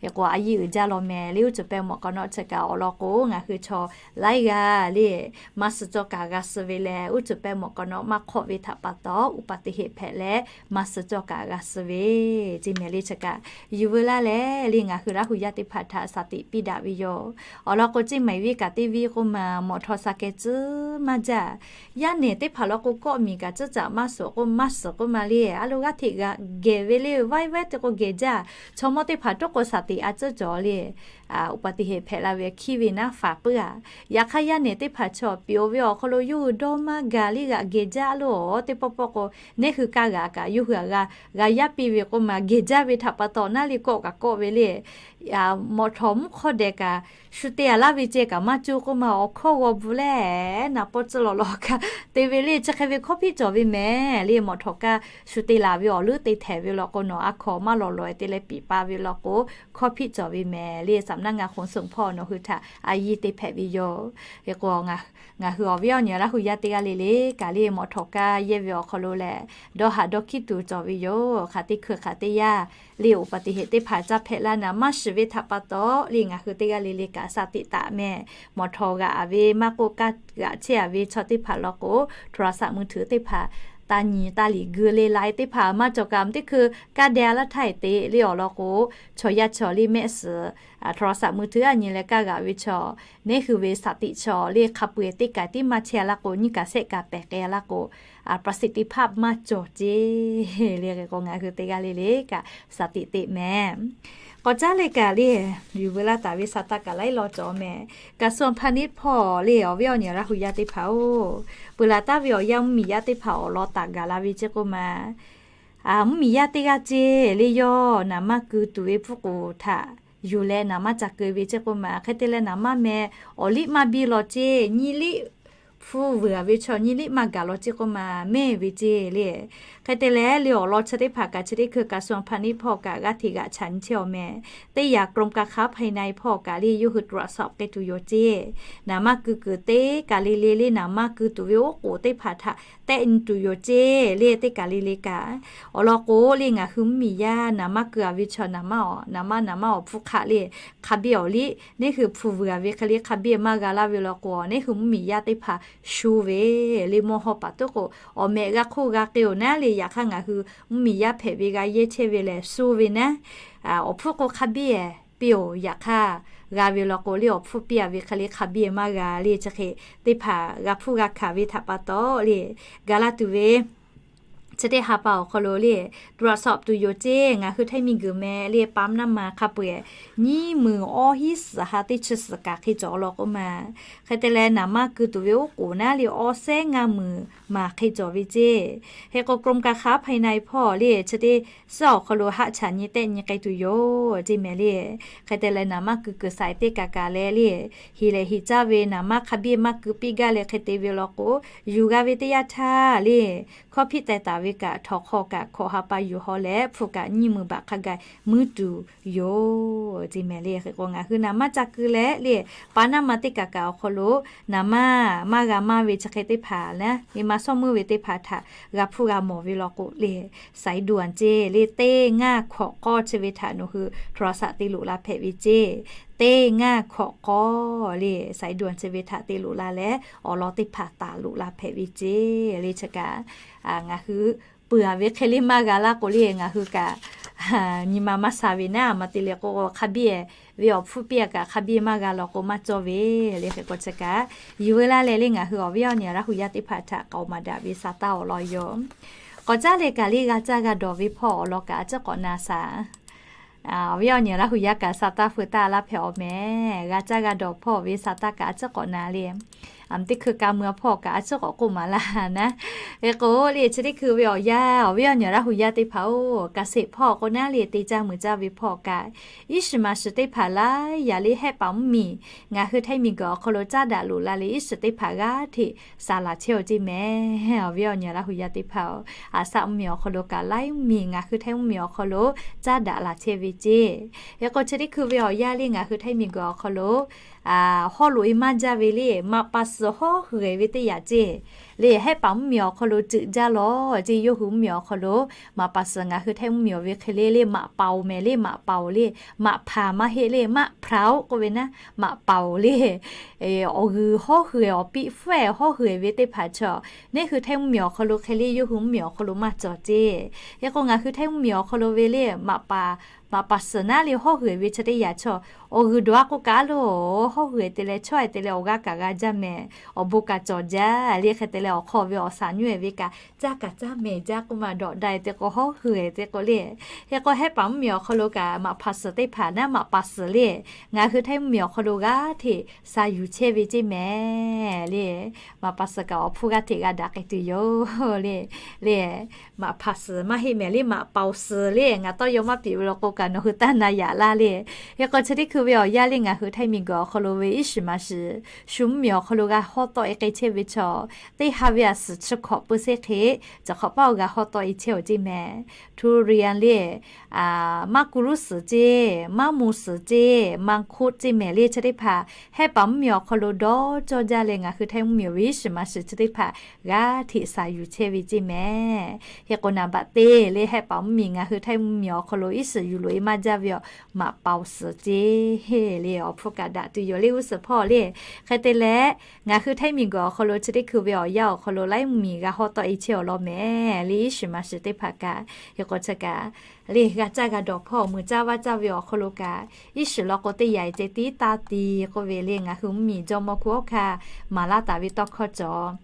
Hk'e k'o, a yiˇ uiˍ jaˇ law mehˍ le. Uˉ cuˬ pehˇ mawˬ k'awꞈ nawˉ chi kaꞈ awˬ lawn k'o, ngaˬ hui chaw laiˉ g'aˇ le maˇ suh cawˇ kaꞈ g'a suh ve leh, uˉ cuˬ pehˇ mawˬ k'awꞈ nawˉ maˇ hk'awˆ ve htaꞈ pa taw, อุบัติเหตุ hpehꞈ leh maˇ suh cawˇ kaꞈ g'a suh ve ceˇ mehˍ le. Chi kaꞈ yuˬ veu laˇ leh le, ngaˬ hui Laˇ hu yaˇ teˇ hpaˍ htaꞈ shaˍ tiꞈ piˇ daꞈ ve yoˬ. Awˬ lawn k'o, ceˇ maˬ viˉ kaꞈ teˇ viˉ k'oˆ ma, mawˬ htawnˍ shaˍ kehˬ tcuhˉ maˇ jaˇ. Yaˇ nehˬ teˇ hpaˍ law k'o, kawˆ miˬ kaꞈ tcuhˉ caꞈ maˇ suhˍ k'oˆ maˇ suhˍ k'oˆ ma le. A lo g'aˇ hteꞈ g'aꞈ gehˬ ve le, vaiˇ vaiˇ te k'o gehˬ jaˇ. Chaw mawˇ teˇ hpaˍ tawˇ k'o shaˍ tiꞈ a tcuhˉ cawˬ le. อุบัติเหตุ hpehꞈ la ve hkiˇ ve naˉ faˍ puiˉ a. Yaꞈ hk'aˇ, yaˇ nehˬ teˇ hpaˍ chaw piˍ oˬ ve awˬ hk'aw lo yawˇ hui dawˇ maˇ gaˬ le, g'aꞈ gehˬ jaˇ lo. Teˇ pawˆ pawˆ k'o, neˇ hui kaˇ g'aꞈ kaꞈ yawˇ hui aꞈ g'a yaˇ piˇ ve k'oˆ ma, gehˬ jaˇ ve htaꞈ pa taw naˉ le, kawˆ kaꞈ kawˆ ve le. Mawˬ htawnˍ mvuhˇ hk'awˇ dehꞈ kaꞈ shu te a laˇ ve ceh kaꞈ maˇ cuˇ k'oˆ ma, awˬ hkawˇ g'aw bvuhꞈ leh naˍ pawˇ tcuhˉ lawˬ lawˬ kaꞈ te ve le. Chi hk'e ve hkawˇ hpiˆ cawˬ ve mehˍ le. Mawˬ htawnˍ kaˇ shu te laˬ ve awˬ leuˉ te htehꞈ ve law k'o, nawˬ a hkaw maˇ lawˬ lawˬ e te leh piˍ pa ve law k'o, hkawˇ hpiˆ cawˬ ve mehˍ le. สำนักงานขนส่ง hpawˇ nawˬ hui htaꞈ a yiˇ te hpehꞈ ve yoˬ. Hk'e k'o, ngaˬ hui awˬ viˉ awˬ nyi Laˇ hu yaˇ teˇ g'aˇ le le kaꞈ le, mawˬ htawnˍ kaˇ yehˇ ve awˬ hk'aw lo lehˬ, dawˇ haꞈ dawˇ hkiˉ tuˬ cawˬ ve yoˬ. Hk'aˬ teˇ hkui hk'aˬ teˇ yanˇ le, อุบัติเหตุ teˇ hpaˍ caˇ hpehꞈ laˇ naˍ maˇ shiˍ ve htaꞈ pa taw le, ngaˬ hui teˇ g'aˇ le le kaꞈ shaˍ tiꞈ taˍ mehˍ. Mawˬ htawnˍ g'aꞈ ve maˇ k'oˆ, kaˇ g'aꞈ chehˇ a ve chaw teˇ hpaˍ law k'o, โทรศัพท์มือถือ teˇ hpaˍ taˇ nyi taˇ liꞈ geu le, laiˉ teˇ hpaˍ maˇ cawˬ kaꞈ teˇ hkui kaˇ deh a laˇ htaˇ e te le awˬ lawn k'o, chaw yaˇ chaw le mehˆ suhˍ โทรศัพท์มือถือ a nyi leh kaˇ g'aꞈ ve chaw, neˇ hui ve สติ chaw le hk'a peu-eˬ teˇ kaꞈ tiˉ maˇ chehˇ a laˇ k'o, nyiˇ kaꞈ sehˆ kaꞈ pehˬ k'ai a laˇ k'o, ประสิทธิภาพ maˇ cawˬ ceˇ le. Hk'e k'o ngaˬ hui teˇ g'aˇ le le kaꞈ สติ teˇ mehˍ. K'awꞈ caˉ leh kaꞈ le, yuˬ veu laˇ taˍ ve sa taˇ kaꞈ laiˉ law cawˬ mehˍ. กระทรวงพาณิชย์ hpawˇ le awˬ viˉ awˬ nyi awˬ Laˇ hu yaˇ teˇ hpaˍ-oˬ, peuˬ laˬ taˍ ve awˬ yanˇ mvuhˇmiˬ yaˇ teˇ hpaˍ awˬ lawn taˍ gaˬ la ve ceˇ k'oˆ ma, mvuhˇmiˬ yaˇ teˇ g'aˇ ceˇ le yawˇ naˍ manˇ keu tuˬ ve pfuhˇ k'oˍ htaꞈ yuˬ leh naˍ manˇ ca keu ve ceˇ k'oˆ ma, hk'e te leh naˍ manˇ meh awˬ liˇ maˇ biˇ law ceˇ, nyiˇ liˇ hpu vuiˬ a ve chaw nyiˇ liˇ maˇ gaˬ law ceˇ k'oˆ ma, mehˇ ve ceˇ le. Hk'e te leh le awˬ lawn chi teˇ hpaˍ kaꞈ chi teˇ hkui กระทรวงพาณิชย์ hpawˇ kaꞈ g'aˇ hteꞈ g'aꞈ chaꞈ nyi chehˇ awˬ mehˍ. Teˇ yanˇ กรมการค้าภายใน hpawˇ kaꞈ le yawˇ hui ตรวจสอบ k'ai tuˬ yoˬ ceˇ. Naˍ manˇ keu kuiˬ teˇ kaˬ le le le naˍ manˇ keu tuˬ ve oˉ k'oˍ teˇ hpaˍ htaꞈ tehˆ nyi tuˬ yoˬ ceˇ le. Teˇ kaˬ le le kaꞈ awˬ lawn k'o le ngaˬ hui mvuhˇmiˬ yaˇ naˍ manˇ keu a ve chaw naˍ manˇ awˬ, naˍ manˇ naˍ manˇ awˬ hpfuhˇ hk'aˆ le hk'a biˇ awˬ liˇ neˇ hui hpu vuiˬ a ve hk'e le hk'a biˇ maˇ g'a laˇ ve law k'o, neˇ hui mvuhˇmiˬ yaˇ teˇ hpaˍ shu ve le mawˇ hawˇ paˍ tuˉ k'o, awˬ mehꞈ g'a hk'oˆ g'a k'ai-oˬ naˉ le. Yaꞈ hk'aˇ ngaˬ hui mvuhˇmiˬ yaˇ hpehꞈ ve g'a yehˇ chehˇ ve lehˬ shu ve naˉ, awˬ hpfuhˇ k'o hk'a biˇ piˇ-oˬ. Yaꞈ hk'aˇ g'a ve law k'o le awˬ hpfuhˇ piˇ a ve hk'e le hk'a biˇ maˇ g'a le. Chi hk'e teˇ hpaˍ g'a hpfuhˇ g'a hkanˍ ve htaꞈ pa taw le, gaˬ la tuˬ ve chi teˇ ha pa awˬ hk'aw lo le ตรวจสอบ tuˬ yoˬ ceˇ. Ngaˬ hui ไทย miˬguiˬ meh le ปั๊มน้ำมัน hk'a peu-eˬ nyiˇ meunˍ awˇ hiˉ suhˍ ha teˇ chi suhˍ kaꞈ hk'e cawˬ law k'oˆ ma. Hk'e te leh naˍ manˇ keu tuˬ ve oˉ k'oˍ naˉ le awˇ sehˉ ngaˇ meunˍ maˍ hk'e cawˬ ve ceˇ. Hk'e k'o กรมการค้าภายใน hpawˇ le chi teˇ suhˉ awˬ hk'aw lo haˆ chaꞈ nyi tehˆ nyi k'ai tuˬ yoˬ ceˇ mehˍ le. Hk'e te leh naˍ manˇ keu kuiˬ saiˍ teˇ kaꞈ kaꞈ leh le, heˍ lehˬ heˍ caˇ ve naˍ manˇ hk'a biˇ maˇ keu piˇ gaˇ leh hk'e te ve law k'o, yuˬ g'a ve teˇ yanˇ htaˇ le hkawˇ hpiˆ teh taˍ ve kaꞈ htawnˍ hk'aw kaꞈ hkawꞈ ha pa yuˬ haw leh hpfuhˇ kaꞈ nyiˇ meunˍ baꞈ hk'a gaˬ muiˉ tuˬ yoˬ ceˇ mehˍ le. Hk'e k'o ngaˬ hui naˍ manˇ ca keu leh le ปั๊มน้ำมัน teˇ kaꞈ kaꞈ awˬ hk'aw lo naˍ manˇ maˇ g'a maˇ ve chi hk'e teˇ hpaˍ le maˇ sawˉ meuˇ ve teˇ hpaˍ htaꞈ g'a hpfuhˇ g'a mawˬ ve law k'o le, saiˍ duˬ anˬ ceˇ le teˇ ngaˇ hkawꞈ k'awˇ chi ve htaꞈ nawˬ hui โทรศัพท์ te loꞈ la hpehꞈ ve ceˇ. Teˇ ngaˇ hkawꞈ k'awˇ le saiˍ duˬ anˬ chi ve htaꞈ te loꞈ la leh awˬ lawn teˇ hpaˍ taˍ loꞈ la hpehꞈ ve ceˇ le. Chi kaꞈ ngaˬ hui peuˬ a ve hk'e le maˇ g'a laˇ k'o le ngaˬ hui kaꞈ nyi ma maˇ sha ve naˉ, maˇ te leh k'o hk'a biˇ ve awˬ hpfuhˇ piˇ a kaꞈ hk'a biˇ maˇ g'a law k'o maˇ cawˇ ve le. Hk'e k'o chi kaꞈ yuˬ veu laˇ leh le ngaˬ hui awˬ viˉ awˬ nyi Laˇ hu yaˇ teˇ hpaˍ htaꞈ k'aoˍ maˍ daꞈ ve sa taˇ awˬ lawn yoˬ. K'awꞈ caˉ leh kaꞈ le g'a caˇ g'a dawˬ ve hpawˇ awˬ lawn kaꞈ a ciˉ k'awꞈ na shaˍ. Awˬ viˉ awˬ nyi Laˇ hu yaˇ kaꞈ sa taˇ feu taˇ laˇ hpehꞈ awˬ mehˍ. G'a caˇ g'a dawˬ hpawˇ ve sa taˇ kaꞈ a ciˉ k'awꞈ na le. Teˇ hkui ka mui hpawˇ kaꞈ a ciˉ k'awꞈ k'oˆ maˍ laˇ naˉ. Hk'e k'o le chi teˇ hkui ve awˬ yanˇ awˬ viˉ awˬ nyi Laˇ hu yaˇ teˇ hpaˍ-oˬ, เกษตร hpawˇ k'o naˉ le te caˇ mui caˇ ve hpawˇ kaꞈ iˉ shiˍ maˍ shiˍ teˇ hpaˍ laiˉ yaꞈ le hehˆ paˍ mvuhˇmiˬ ngaˬ hui Htaiˇ miˬguiˬ awˬ hk'aw lo caˉ daꞈ loꞈ la leh iˉ shiˍ teˇ hpaˍ g'aˇ hteꞈ saˍ laˬ chehˇ-oˬ ceˇ mehˍ. Awˬ viˉ awˬ nyi Laˇ hu yaˇ teˇ hpaˍ-oˬ, a shaˆ mvuhˇmiˬ awˬ hk'aw lo kaꞈ laiˉ mvuhˇmiˬ ngaˬ hui Htaiˇ mvuhˇmiˬ awˬ hk'aw lo caˉ daꞈ laˬ chehˇ ve ceˇ. Hk'e k'o chi teˇ hkui ve awˬ yanˇ le ngaˬ hui Htaiˇ miˬguiˬ awˬ hk'aw lo hawˉ loꞈ e maˇ jaˇ ve le maꞈ paˍ suhˍ hawˉ hui-eˬ ve teˇ yanˇ ceˇ le hehˆ paˍ mvuhˇmiˬ awˬ hk'aw lo ceuꞈ jaˇ lawˬ ceˇ. Yawˇ hui mvuhˇmiˬ awˬ hk'aw lo maꞈ paˍ suhˍ ngaˬ hui Htaiˇ mvuhˇmiˬ awˬ ve hk'e le le maꞈ paˍ-oˬ mehˍ le maꞈ paˍ-oˬ le, maꞈ hpaˍ maˇ heˆ le maꞈ hpaˍ-oˬ k'oˆ ve naˉ, maꞈ paˍ-oˬ le. Awˬ g'uiˬ hawˉ hui-eˬ awˬ piˆ hpfuhˇ-eˬ hawˉ hui-eˬ ve teˇ hpaˍ chaw neˇ hui Htaiˇ mvuhˇmiˬ awˬ hk'aw lo hk'e le yawˇ hui mvuhˇmiˬ awˬ hk'aw lo maˇ cawˬ ceˇ. Hk'e k'o ngaˬ hui Htaiˇ mvuhˇmiˬ awˬ hk'aw lo ve le maꞈ paˍ maꞈ paˍ suhˍ naˉ le hawˉ hui-eˬ ve chi teˇ yanˇ chaw awˬ g'uiˬ dawˬ a k'oˆ kaꞈ a loˬ hawˉ hui-eˬ te leh chawˇ-eˬ te leh awˬ g'aˇ kaꞈ g'a jaˇ mehˍ. Awˬ bon kaꞈ cawˬ jaˇ le hk'e te leh awˬ hk'aw ve awˬ shaˍ nyiˇ-eˬ ve kaꞈ caˇ kaꞈ caˇ mehˍ jaˇ k'oˆ ma dawꞈ dai te k'o hawˉ hui-eˬ te k'o le. Hk'e k'o hehˆ paˍ mvuhˇmiˬ awˬ hk'aw lo kaꞈ maꞈ hpaˍ suhˍ teˇ hpaˍ naˉ maꞈ paˍ suhˍ le ngaˬ hui Htaiˇ mvuhˇmiˬ awˬ hk'aw lo g'aˇ hteꞈ sa yuˬ chehˇ ve ceˇ mehˍ le. Maꞈ paˍ suhˍ kaꞈ awˬ hpfuhˇ g'aˇ hteꞈ g'a daꞈ k'ai tuˬ yoˬ le. Le maꞈ hpaˍ suhˍ maˇ heˆ mehˍ le maꞈ paˍ-oˬ suhˍ le ngaˬ tawˇ yaw maˇ piˍ ve law k'o kaꞈ nawˬ hui taˇ na yaꞈ laˇ le. Hk'e k'o chi teˇ hkui ve awˬ yanˇ le ngaˬ hui Htaiˇ miˬguiˬ awˬ hk'aw lo ve iˉ shiˍ maˍ shiˍ shu mvuhˇmiˬ awˬ hk'aw lo g'a hawˉ tawˆ e k'ai chehˇ ve chaw teˇ ha ve a suhˍ chi hkawꞈ peu seˇ hk'e, chi hk'awꞈ paˇ-oˬ g'a hawˉ tawˆ e chehˇ-oˬ ceˇ mehˍ. Htu rian le maˇ kuˬ luˉ suhˍ ceˇ, maˇ moˍ suhˍ ceˇ, maˇ hkuˆ ceˇ mehˍ le chi teˇ hpaˍ hehˆ paˍ mvuhˇmiˬ awˬ hk'aw lo dawˇ cawˇ jaˇ leh ngaˬ hui Htaiˇ mvuhˇmiˬ awˬ ve iˉ shiˍ maˍ shiˍ chi teˇ hpaˍ g'aˇ hteꞈ sa yuˬ chehˇ ve ceˇ mehˍ. Hk'e k'o naˍ baꞈ teˇ le hehˆ paˍ mvuhˇmiˬ ngaˬ hui Htaiˇ mvuhˇmiˬ awˬ hk'aw lo iˉ shiˍ yuˬ loꞈ e maˇ jaˇ ve awˬ maꞈ paˍ-oˬ suhˍ ceˇ le awˬ hpfuhˇ kaꞈ daꞈ tuˬ yoˬ le g'uˇ suhˍ hpawˇ le. Hk'e te leh ngaˬ hui Htaiˇ miˬguiˬ awˬ hk'aw lo chi teˇ hkui ve awˬ awˬ hk'aw lo laiˉ mvuhˇmiˬ g'a hawˉ tawˆ e chehˇ awˬ lawn mehˍ le. Iˉ shiˍ maˍ shiˍ teˇ hpaˍ kaꞈ, hk'e k'o chi kaꞈ le g'a caˇ g'a dawˬ hpawˇ muiˬ caˇ vaˇ caˇ ve awˬ hk'aw lo kaꞈ, iˉ shiˍ law k'o teˇ yanˇ e ceh tiˉ taˇ te k'oˆ ve le. Ngaˬ hui mvuhˇmiˬ jawˇmawˇ hkuˇ awˬ hk'aˇ maˍ laˇ taˍ ve tawˇ hkawˇ cawˬ.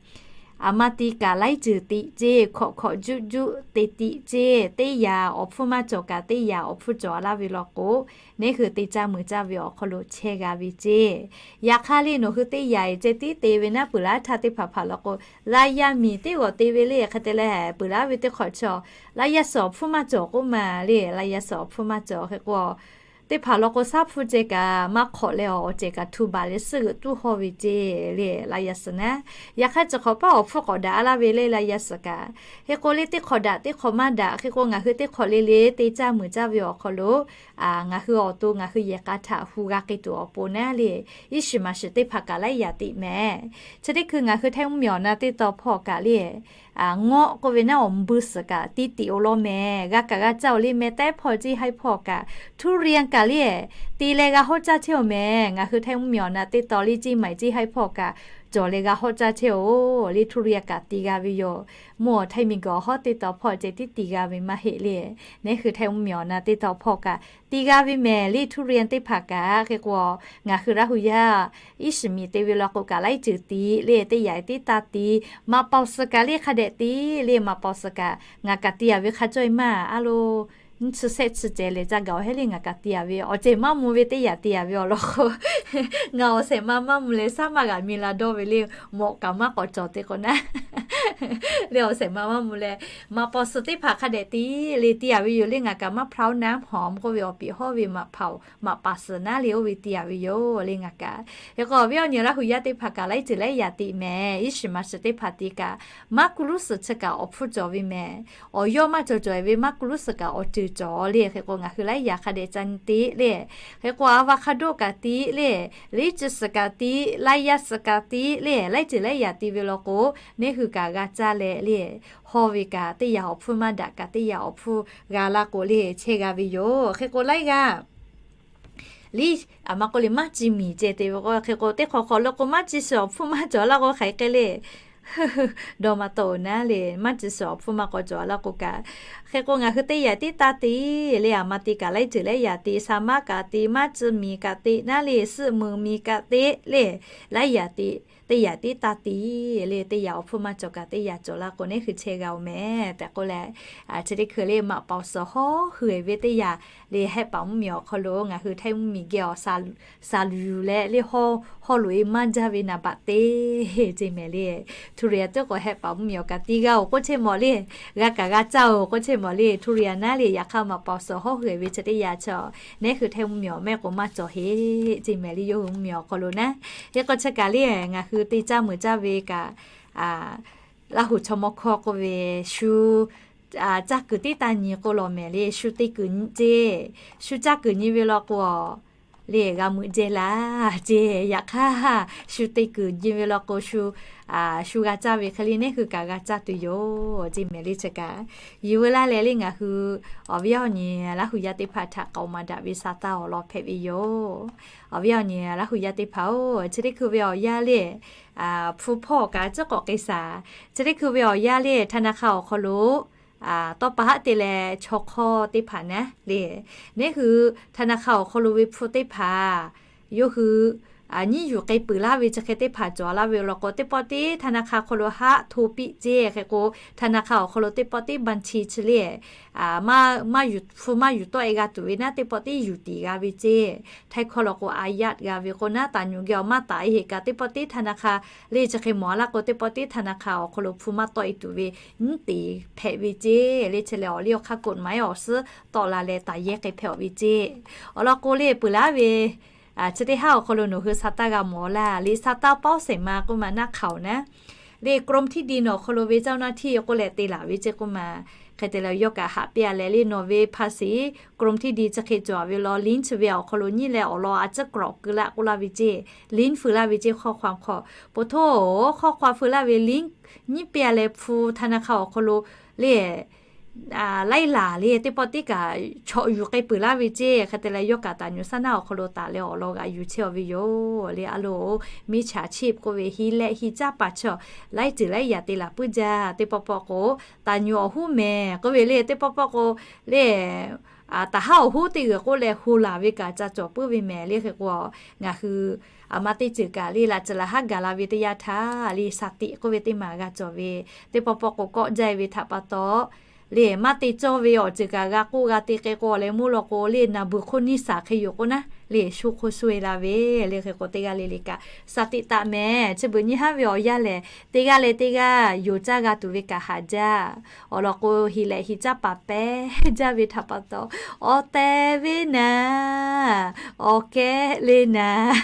Aˬ ma ti kaꞈ laiˉ ceuˬ tiꞈ ceˇ, hkawꞈ hkawꞈ juˆ juˆ te tiꞈ ceˇ, teˇ yanˇ awˬ hpfuhˇ maˇ cawˬ kaꞈ teˇ yanˇ awˬ hpfuhˇ cawˬ laˇ ve law k'o, neˇ hui te caˇ muiˬ caˇ ve awˬ hk'aw lo chehˇ g'a ve ceˇ. Yaꞈ hk'aˇ le nawˬ hui teˇ yanˇ e ceh tiˉ te ve naˉ peuˬ laˇ htaˇ teˇ hpaˍ hpaˍ law k'o, laˇ yaˇ miˬ teˇ g'awˬ te ve le hk'e te leh peuˬ laˇ ve teˇ hk'awꞈ chaw, laˇ yaˇ suhˍ awˬ hpfuhˇ maˇ cawˬ k'oˆ ma le. Laˇ yaˇ suhˍ awˬ hpfuhˇ maˇ cawˬ hk'e k'o, teˇ hpaˍ law k'o shaˉ hpfuhˇ ceh kaꞈ maˇ hk'awꞈ leh awˬ cehˬ kaꞈ htu baˬ leh suhˉ g'euꞈ tuˉ hawˇ ve ceˇ le laˇ yaˇ suhˍ naˉ. Yaꞈ hk'aˇ chi hk'awꞈ paˉ awˬ hpfuhˇ k'awꞈ daꞈ laˇ ve le laˇ yaˇ suhˍ kaꞈ. Hk'e k'o le teˇ hk'awꞈ daꞈ teˇ hk'awꞈ maˇ daꞈ hk'e k'o ngaˬ hui teˇ hk'awꞈ le le te caˇ muiˬ caˇ ve awˬ hk'aw lo ngaˬ hui awˬ to ngaˬ hui yehˬ k'a htaꞈ hu g'a k'ai tuˬ awˬ pon naˉ le, iˉ shiˍ maˍ shiˍ teˇ hpaˍ kaꞈ laiˉ yaꞈ tiꞈ mehˍ. Chi teˇ hkui ngaˬ hui htaiˇ mvuhˇmiˬ awˬ na teˇ taw hpawˇ kaꞈ le, ngawˆ k'oˆ ve naˉ awˬ mvuhˇ suhˍ kaꞈ tiˉ tiꞈ oˬ lawn mehˍ. G'a kaꞈ g'a caˇ oˬ le meh taiˉ hpawˇ ceˇ haiˉ hpawˇ kaꞈ, ทุเรียน kaꞈ le te leh g'a hawˉ caˇ chehˇ oˬ mehˍ. Ngaˬ hui htaiˇ mvuhˇmiˬ awˬ na teˇ taw le ceˇ maiˬ ceˇ haiˉ hpawˇ kaꞈ cawˬ leh g'a hawˉ caˇ chehˇ oˬ le. ทุเรียน kaꞈ te g'a ve yoˬ. Mvuhˇ awˬ htaiˇ miˬguiˬ awˬ hawˉ teˇ taw hpawˇ ceh tiˉ te g'a ve maˇ heˆ le. Neˇ hui htaiˇ mvuhˇmiˬ awˬ na teˇ taw hpawˇ kaꞈ te g'a ve mehˍ le ทุเรียน teˇ hpaˍ kaꞈ. Hk'e k'o ngaˬ hui Laˇ huˍ yaˇ iˉ shiˍ miˬ te ve law k'o kaꞈ laiˉ ceuˬ tiꞈ le teˇ yanˇ tiˉ taˇ tiꞈ. Maꞈ paoˍ suhˍ kaꞈ le hk'a dehꞈ te le maꞈ paoˍ suhˍ kaꞈ ngaˬ kaꞈ te a ve hk'a cawˇ e maˇ a lo, nyiˇ chi sehˆ chi ceh leh caˇ gaˬ awˬ heˆ le ngaˬ kaꞈ te a ve awˬ ceh maˇ mvuh ve teˇ yanˇ te a ve awˬ lawn k'o, ngaˬ awˬ shehˍ ma maˇ mvuh leh shaˉ maˇ g'a mi la dawˇ ve le. Mawꞈ kaꞈ maˇ k'awꞈ cawˬ te k'o naˉ le awˬ shehˍ ma maˇ mvuh leh, maꞈ paoˍ suhˍ teˇ hpaˍ hk'a dehꞈ te le te a ve yoˬ le. Ngaˬ kaꞈ มะพร้าวน้ำหอม k'oˆ ve awˬ piˍ hawˉ ve maꞈ paoˍ maꞈ paoˍ suhˍ naˉ le oˇ ve te a ve yoˬ le ngaˬ kaꞈ. Hk'e k'o awˬ viˉ awˬ nyi Laˇ huˍ yaˇ teˇ hpaˍ kaꞈ laiˉ ceuˬ laiˉ yaꞈ tiꞈ mehˍ. Iˉ shiˍ maˍ shiˍ teˇ hpaˍ te kaꞈ maˇ kuˇ luˉ suhˍ chi kaꞈ awˬ hpfuhˇ cawˬ ve mehˍ. Awˬ yawˇ maˇ cawˬ cawˬ e ve maˇ kuˇ luˉ suhˍ kaꞈ awˬ ceuˬ cawˬ le. Hk'e k'o ngaˬ hui laiˉ yaꞈ hk'a dehꞈ ca nyi te le. Hk'e k'o อะโวคาโด kaꞈ te le, ลิชชีส kaꞈ te, ลำไย suhˍ kaꞈ te le, laiˉ ceuˬ laiˉ yaꞈ te ve law k'o, neˇ hui kaꞈ g'a caˇ leh le, hawˇ ve kaꞈ teˇ yanˇ awˬ hpfuhˇ maˇ daꞈ kaꞈ teˇ yanˇ awˬ hpfuhˇ g'a laˇ k'o le chehˇ g'a ve yoˬ. Hk'e k'o laiˉ g'aˇ liˇ aˬ ma k'oˆ le maˇ ci miˬ ceh te ve k'o, hk'e k'o teˇ hk'awꞈ hk'awꞈ lo k'o maˇ ci suhˍ awˬ hpfuhˇ maˇ cawˬ laˇ k'o hk'aˬ hk'e le dawˇ maˇ tawˆ oˬ naˉ le. Maˇ ci suhˍ awˬ hpfuhˇ maˇ k'awꞈ cawˬ laˇ k'o kaꞈ, hk'e k'o ngaˬ hui teˇ yanˇ tiˉ taˇ te le aˬ ma te kaꞈ laiˉ ceuˬ laiˉ yaꞈ te, shaˍ maˇ kaꞈ te, maˇ ci miˬ kaꞈ te naˉ le, suhˆ muiˬ miˬ kaꞈ te le, laiˉ yaꞈ te, teˇ yanˇ tiˉ taˇ te le. Teˇ yanˇ awˬ hpfuhˇ maˇ cawˬ kaꞈ teˇ yanˇ cawˬ laˇ k'o neˇ hui chehˇ g'a oˬ mehˍ tehꞈ k'oˆ leh, chi teˇ hkui le maꞈ paoˍ suhˍ hawˉ hui e ve teˇ yanˇ le hehˆ paˍ mvuhˇmiˬ awˬ hk'aw lo ngaˬ hui htaiˇ mvuhˇmiˬ geh awˬ shaˍ luˬ leh le hawˇ loꞈ e maˇ jaˇ ve naˍ baꞈ te ceˇ mehˍ le. ทุเรียน teˇ k'o hehˆ paˍ mvuhˇmiˬ awˬ kaꞈ te g'a oˬ k'oˆ chehˇ mawˬ le, g'a kaꞈ g'a caˇ oˬ k'oˆ chehˇ mawˬ le. ทุเรียน naˉ le yaꞈ hk'aˇ maꞈ paoˍ suhˍ hawˉ hui e ve chi teˇ yanˇ chaw neˇ hui htaiˇ mvuhˇmiˬ awˬ mehˆ k'o maˇ cawˬ heˆ ceˇ mehˍ le. Yawˇ hui mvuhˇmiˬ awˬ hk'aw lo naˉ, hk'e k'o chi kaꞈ le ngaˬ hui te caˇ muiˬ caˇ ve kaꞈ Laˇ huˍ chaw mawˇ hkawˇ k'oˆ ve shu caˇ kuiˬ tiˉ taˇ nyi k'oˆ law mehˍ le. Shu te kuiˬ nyi ceˇ, shu caˇ kuiˬ nyi ve law k'o le g'a meuꞈ jehˇ laˇ ceˇ. Yaꞈ hk'aˇ shu te kuiˬ nyi ve law k'o shu, shu g'a caˇ ve hk'e le neˇ hui kaꞈ g'a caˇ tuˬ yoˬ ceˇ mehˍ le. Chi kaꞈ yuˬ veu laˇ leh le ngaˬ hui awˬ viˉ awˬ nyi Laˇ huˍ yaˇ teˇ hpaˍ htaꞈ k'aoˍ maˍ daꞈ ve sa taˇ awˬ lawn hpehꞈ ve yoˬ. Awˬ viˉ awˬ nyi Laˇ huˍ yaˇ teˇ hpaˍ-oˬ, chi teˇ hkui ve awˬ yanˇ le hpu hpawˇ kaꞈ ciˉ k'awꞈ k'ai shaˍ. Chi teˇ hkui ve awˬ yanˇ le ธนาคาร awˬ hk'aw lo tawˇ pa haˆ te leh chaw hk'awˇ teˇ hpaˍ naˉ le, neˇ hui ธนาคาร awˬ hk'aw lo ve hpu teˇ hpaˍ yawˇ hui nyiˇ yuˬ k'ai peuˬ laˇ ve chi hk'e teˇ hpaˍ cawˬ laˇ ve law k'o, teˇ pawˆ teˇ ธนาคาร hk'aw lo haˆ hto piˆ ceˇ. Hk'e k'o ธนาคาร awˬ hk'aw lo teˇ pawˆ teˇ บัญชี chi le maˇ yuˬ hpu maˇ yuˬ tawˆ e g'a tuˬ ve naˉ teˇ pawˆ teˇ yuˬ tiˍ g'a ve ceˇ. Htaiˇ hkawˇ law k'o aˍyaˆ g'a ve k'o naˉ, taˍ nyuˬ geh awˬ maˇ taˍ e heˆ kaꞈ teˇ pawˆ teˇ ธนาคาร le chi hk'e mawˬ laˇ k'o teˇ pawˆ teˇ ธนาคาร awˬ hk'aw lo hpu maˇ tawˆ e tuˬ ve nyiˇ teˍ hpehꞈ ve ceˇ. Le chi lehˬ awˬ liˇ awˬ hk'aˇ กฎหมาย awˬ suhˉ tawˆ la leh taˍ yehˇ k'ai hpehꞈ-oˬ ve ceˇ. Awˬ lawn k'o le peuˬ laˇ ve chi teˇ haˉ awˬ hk'aw lo nawˬ hui sa taˇ g'a mawˬ laˇ. Le sa taˇ paoˉ shehˍ ma k'oˆ ma naˆ hk'aoˍ naˉ, le กรมที่ดิน awˬ hk'aw lo ve เจ้าหน้าที่ k'oˆ leh te laˬ ve ceˇ k'oˆ ma. Hk'e te leh yawˇ kaꞈ haꞈ piˇ a leh le nawˬ ve ภาษี กรมที่ดิน chi hk'e cawˬ ve law liˇ chi ve awˬ hk'aw lo nyiˇ leh awˬ lawn a ciˉ k'awꞈ keu laˇ k'oˆ laˇ ve ceˇ. Liˇ feu laˇ ve ceˇ hk'awˇ hk'aw hk'aw po htoˇ hk'awˇ hk'aw feu laˇ ve liˇ nyiˇ piˇ a leh hpu ธนาคาร awˬ hk'aw lo le laiˉ laˬ le teˇ pawˆ tiˉ kaꞈ chawꞈ yuˬ k'ai peuˬ laˇ ve ceˇ. Hk'e te leh yawˇ kaꞈ taˍ nyuˬ saˉ naˉ awˬ hk'aw lo taˍ leh awˬ lawn g'aꞈ yuˬ chehˇ ve yoˬ le. A loˬ, miˇ chaˍ chiˆ k'oˆ ve hi leh hi caˇ paˍ chaw laiˉ ceuˬ laiˉ yaꞈ te laˬ puiˉ jaˇ. Teˇ pawˆ pawˆ k'o, taˍ nyuˬ awˬ hoˉ mehˍ k'oˆ ve le, teˇ pawˆ pawˆ k'o le, taˍ haˉ awˬ hoˉ teˇ g'uiˬ k'oˆ leh hu laˬ ve kaꞈ ca cawˬ puiˉ ve mehˍ le. Hk'e k'o, ngaˬ hui aˬ ma teˇ ceuˬ kaꞈ le laꞈ ceuˬ laꞈ haˉ gaˬ la ve teˇ yanˇ htaˇ le สติ k'oˆ ve teˇ maˬ g'a cawˬ ve, teˇ pawˆ pawˆ k'o kawˆ jaˇ ve htaꞈ pa taw le maˇ te cawˇ ve awˬ ceuˬ kaꞈ g'a k'oˆ g'a te k'ai k'o leh mvuhˇ law k'o le naˍ buˬ hk'oˆ niˇ saˍ hk'e yoˬ k'oˆ naˉ le shu hk'oˆ shu e la ve le. Hk'e k'o teˇ g'aˇ le le kaꞈ สติ taˆ mehˍ. Chi beuꞈ nyiˇ haˉ ve awˬ yanˇ lehˬ, teˇ g'aˇ leh teˇ g'aˇ yonˍ caˇ g'a tuˬ ve kaꞈ haꞈ jaˇ. Awˬ lawn k'o, hi leh hi caˇ paˍ pehˇ jaˇ ve htaꞈ pa taw, awˬ tehˬ ve naˍ, awˬ kehˉ le naˍ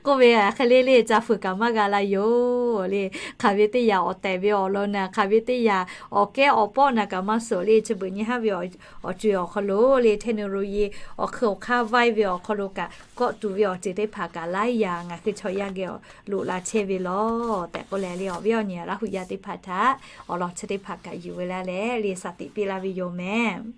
k'oˆ ve hk'e le le ca fuiˍ kaꞈ maˇ g'a la yoˬ le. Hk'aˬ ve teˇ yanˇ awˬ tehˬ ve awˬ lawn naˍ, hk'aˬ ve teˇ yanˇ awˬ kehˉ awˬ pawˆ naˍ kaꞈ maˇ suhˍ le. Chi beuꞈ nyiˇ haˉ ve awˬ co-e awˬ hk'aw lo le เทคโนโลยี awˬ hk'eun awˬ hk'aˇ vaiˇ ve awˬ hk'aw lo kaꞈ kawˆ tuˬ ve awˬ ceuˬ teˇ hpaˍ kaꞈ laiˉ yaꞈ ngaˬ hui chaw yaˇ geh loꞈ la chehˇ ve lawˬ tehꞈ k'oˆ leh le awˬ viˉ awˬ nyi Laˇ huˍ yaˇ teˇ hpaˍ htaꞈ awˬ lawn chi teˇ hpaˍ kaꞈ yuˬ ve laˇ leh le สติ piˇ laˇ ve yoˬ mehˍ.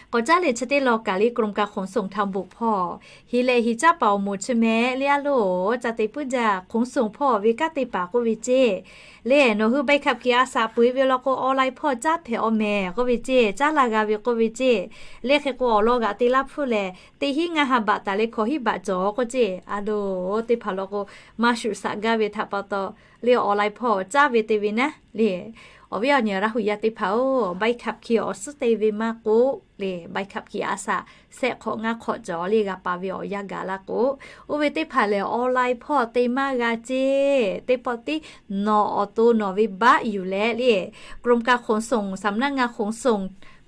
K'awꞈ caˉ leh chi teˇ lawn kaꞈ le กรมการขนส่งทางบก hpawˇ hi leh hi caˇ paˍ awˬ moˍ chi mehˍ le a loˬ ca te puiˉ jaˇ ขนส่ง hpawˇ ve kanˉ te paˍ k'oˆ ve ceˇ le. Nawˬ hui ใบขับขี่ a shaꞈ peuˬ ve law k'o online hpawˇ caˇ hpehꞈ awˬ mehˍ k'oˆ ve ceˇ, caˉ la g'a ve k'oˆ ve ceˇ le. Hk'e k'o awˬ lawn g'aꞈ te laˇ hpfuhˇ lehˬ, teˇ hinˉ ngaˇ ha baꞈ taˍ leh hkawꞈ hinˉ baꞈ cawˬ k'oˆ ceˇ. A loˬ, teˇ hpaˍ law k'o, maˇ shuˍ shaꞈ gaˇ ve htaꞈ pa taw le online hpawˇ caˇ ve te ve naˉ le. Awˬ viˉ awˬ nyi Laˇ huˍ yaˇ teˇ hpaˍ-oˬ, ใบขับขี่ awˬ suhˉ te ve maˇ k'oˆ le, ใบขับขี่ a shaꞈ shehˆ hk'awꞈ ngaˇ hk'awꞈ cawˬ le g'a pa ve awˬ yanˇ gaˬ laˇ k'o, oˇ ve teˇ hpaˍ lehˬ online hpawˇ te maˇ g'a ceˇ. Teˇ pawˆ tiˉ nawˬ awˬ to nawˬ ve baˆ yuˬ leh le กรมการขนส่ง สำนักงานขนส่ง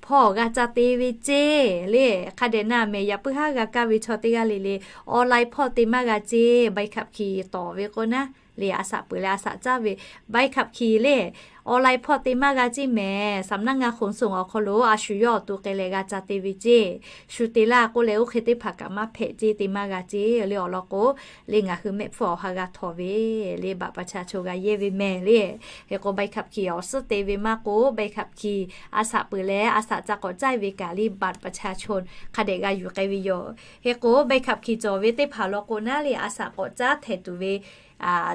hpawˇ g'a ca te ve ceˇ le. Hk'a dehꞈ na mehˍ yaꞈ puiˉ haˉ g'a kaˇ ve chaw teˇ g'aˇ le le online hpawˇ te maˇ g'a ceˇ. ใบขับขี่ tawˍ ve k'o naˉ le a shaꞈ peuˬ leh a shaꞈ caˇ ve ใบขับขี่ le online hpawˇ te maˇ g'a ceˇ mehˍ. สำนักงานขนส่ง awˬ hk'aw lo a shu yawˇ awˬ to k'ai leh g'a ca te ve ceˇ. Shu te laˇ k'oˆ leh oˇ hk'e teˇ hpaˍ kaꞈ maˇ hpehꞈ ceˇ, te maˇ g'a ceˇ le. Awˬ lawn k'o le ngaˬ hui mehˆ hpfuhˇ awˬ ha g'a htawnˍ ve le บัตรประชาชน g'a yehˇ ve mehˍ le. Hk'e k'o ใบขับขี่ awˬ suhˉ te ve maˇ k'oˆ, ใบขับขี่ a shaꞈ peuˬ leh a shaꞈ ca k'awꞈ caˇ ve kaꞈ le บัตรประชาชน hk'a dehꞈ g'a yuˬ k'ai ve yoˬ. Hk'e k'o ใบขับขี่ cawˬ ve teˇ hpaˍ law k'o naˉ le a shaꞈ k'awꞈ caˇ htehꞈ tuˬ ve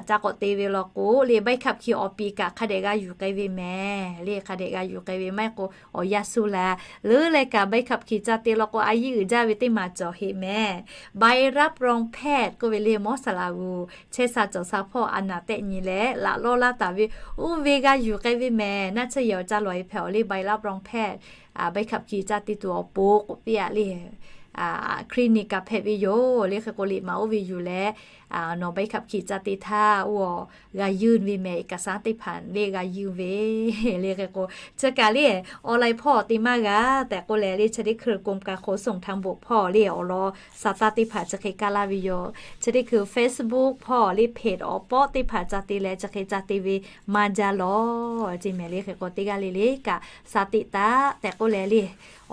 ca k'awꞈ te ve law k'o le ใบขับขี่ awˬ piˍ kaꞈ hk'a dehꞈ g'a yuˬ k'ai ve mehˍ le. Hk'a dehꞈ g'a yuˬ k'ai ve maˇ heˆ k'o awˬ yanˇ suh la leuˉ leh kaꞈ ใบขับขี่ ca te law k'o a yiˇ uiˍ jaˇ ve teˇ maˬ cawˬ heꞈ mehˍ. ใบรับรองแพทย์ k'oˆ ve le mawˇ saˍ laꞈ g'uˬ chehˇ sha cawˬ sha hpawˇ a naˍ tehˆ nyi leh laꞈ lawˇ laˇ taˍ ve oˇ ve g'a yuˬ k'ai ve mehˍ. Naˆ tsuhˇ yehˬ awˬ ca lawˬ e hpehꞈ awˬ le ใบรับรองแพทย์ ใบขับขี่ ca te tuˬ awˬ pon k'oˆ piˇ a le clinic kaꞈ hpehꞈ ve yoˬ le. Hk'e k'o liꞈ maˍ oˇ ve yuˬ leh nawˬ ใบขับขี่ ca te htaˇ oˇ g'a yunˇ ve mehˍ. เอกสาร teˇ hpaˍ le g'a yunˇ ve le. Hk'e k'o chi kaꞈ le online hpawˇ te maˇ g'a tehꞈ k'oˆ leh le chi teˇ hkui กรมการขนส่งทางบก hpawˇ le awˬ lawn sa taˇ teˇ hpaˍ chi hk'e kaˇ laˇ ve yoˬ. Chi teˇ hkui Facebook hpawˇ le เพจ awˬ pawˆ teˇ hpaˍ ca te leh chi hk'e ca te ve maˇ jaˇ lawˬ ceˇ mehˍ le. Hk'e k'o teˇ g'aˇ le le kaꞈ สติ taˆ tehꞈ k'oˆ leh le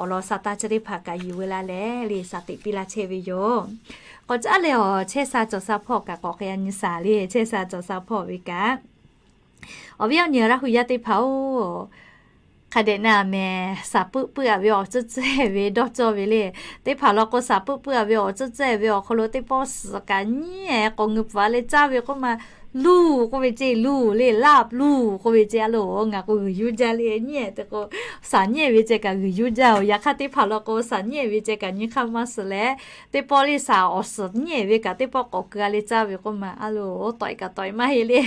awˬ lawn sa taˇ chi teˇ hpaˍ kaꞈ yuˬ ve laˇ leh le สติ piˇ laˇ chehˇ ve yoˬ. K'awꞈ caˉ leh awˬ chehˇ sha cawˬ sha hpawˇ kaꞈ k'awꞈ hk'e a nyi shaˍ le. Chehˇ sha cawˬ sha hpawˇ ve kaꞈ awˬ viˉ awˬ nyi Laˇ huˍ yaˇ teˇ hpaˍ-oˬ, hk'a dehꞈ na mehˍ shaˍ puiˉ puiˉ a ve awˬ tcuhˉ tcuhˉ ve dawˇ cawˇ ve le. Teˇ hpaˍ law k'o shaˍ puiˉ puiˉ a ve awˬ tcuhˉ tcuhˉ ve awˬ hk'aw lo teˇ pawˆ suhˍ kaꞈ nyiˉ-ehˍ k'awꞈ ngeu pfuhˍ leh caˇ ve k'oˆ ma, luˬ k'oˆ ve ceˇ, luˬ le, laˇ luˬ k'oˆ ve ceˇ a loˬ. Ngaˬ k'o g'uiˬ yuˇ jaˇ le nyiˉ-ehˍ te k'o, shaˍ nyiˉ-ehˍ ve ceh kaꞈ g'uiˬ yuˇ jaˇ-oˬ. Yaꞈ hk'aˇ teˇ hpaˍ law k'o shaˍ nyiˉ-ehˍ ve ceh kaꞈ nyi hk'aˇ maˇ suhˍ leh, teˇ pawˆ le shaˍ awˬ suhˍ nyiˉ-ehˍ ve kaꞈ teˇ pawˆ k'awꞈ keu a leh caˇ ve k'oˆ ma a loˬ, tawꞈ-e kaꞈ tawꞈ-e maˇ heˆ le.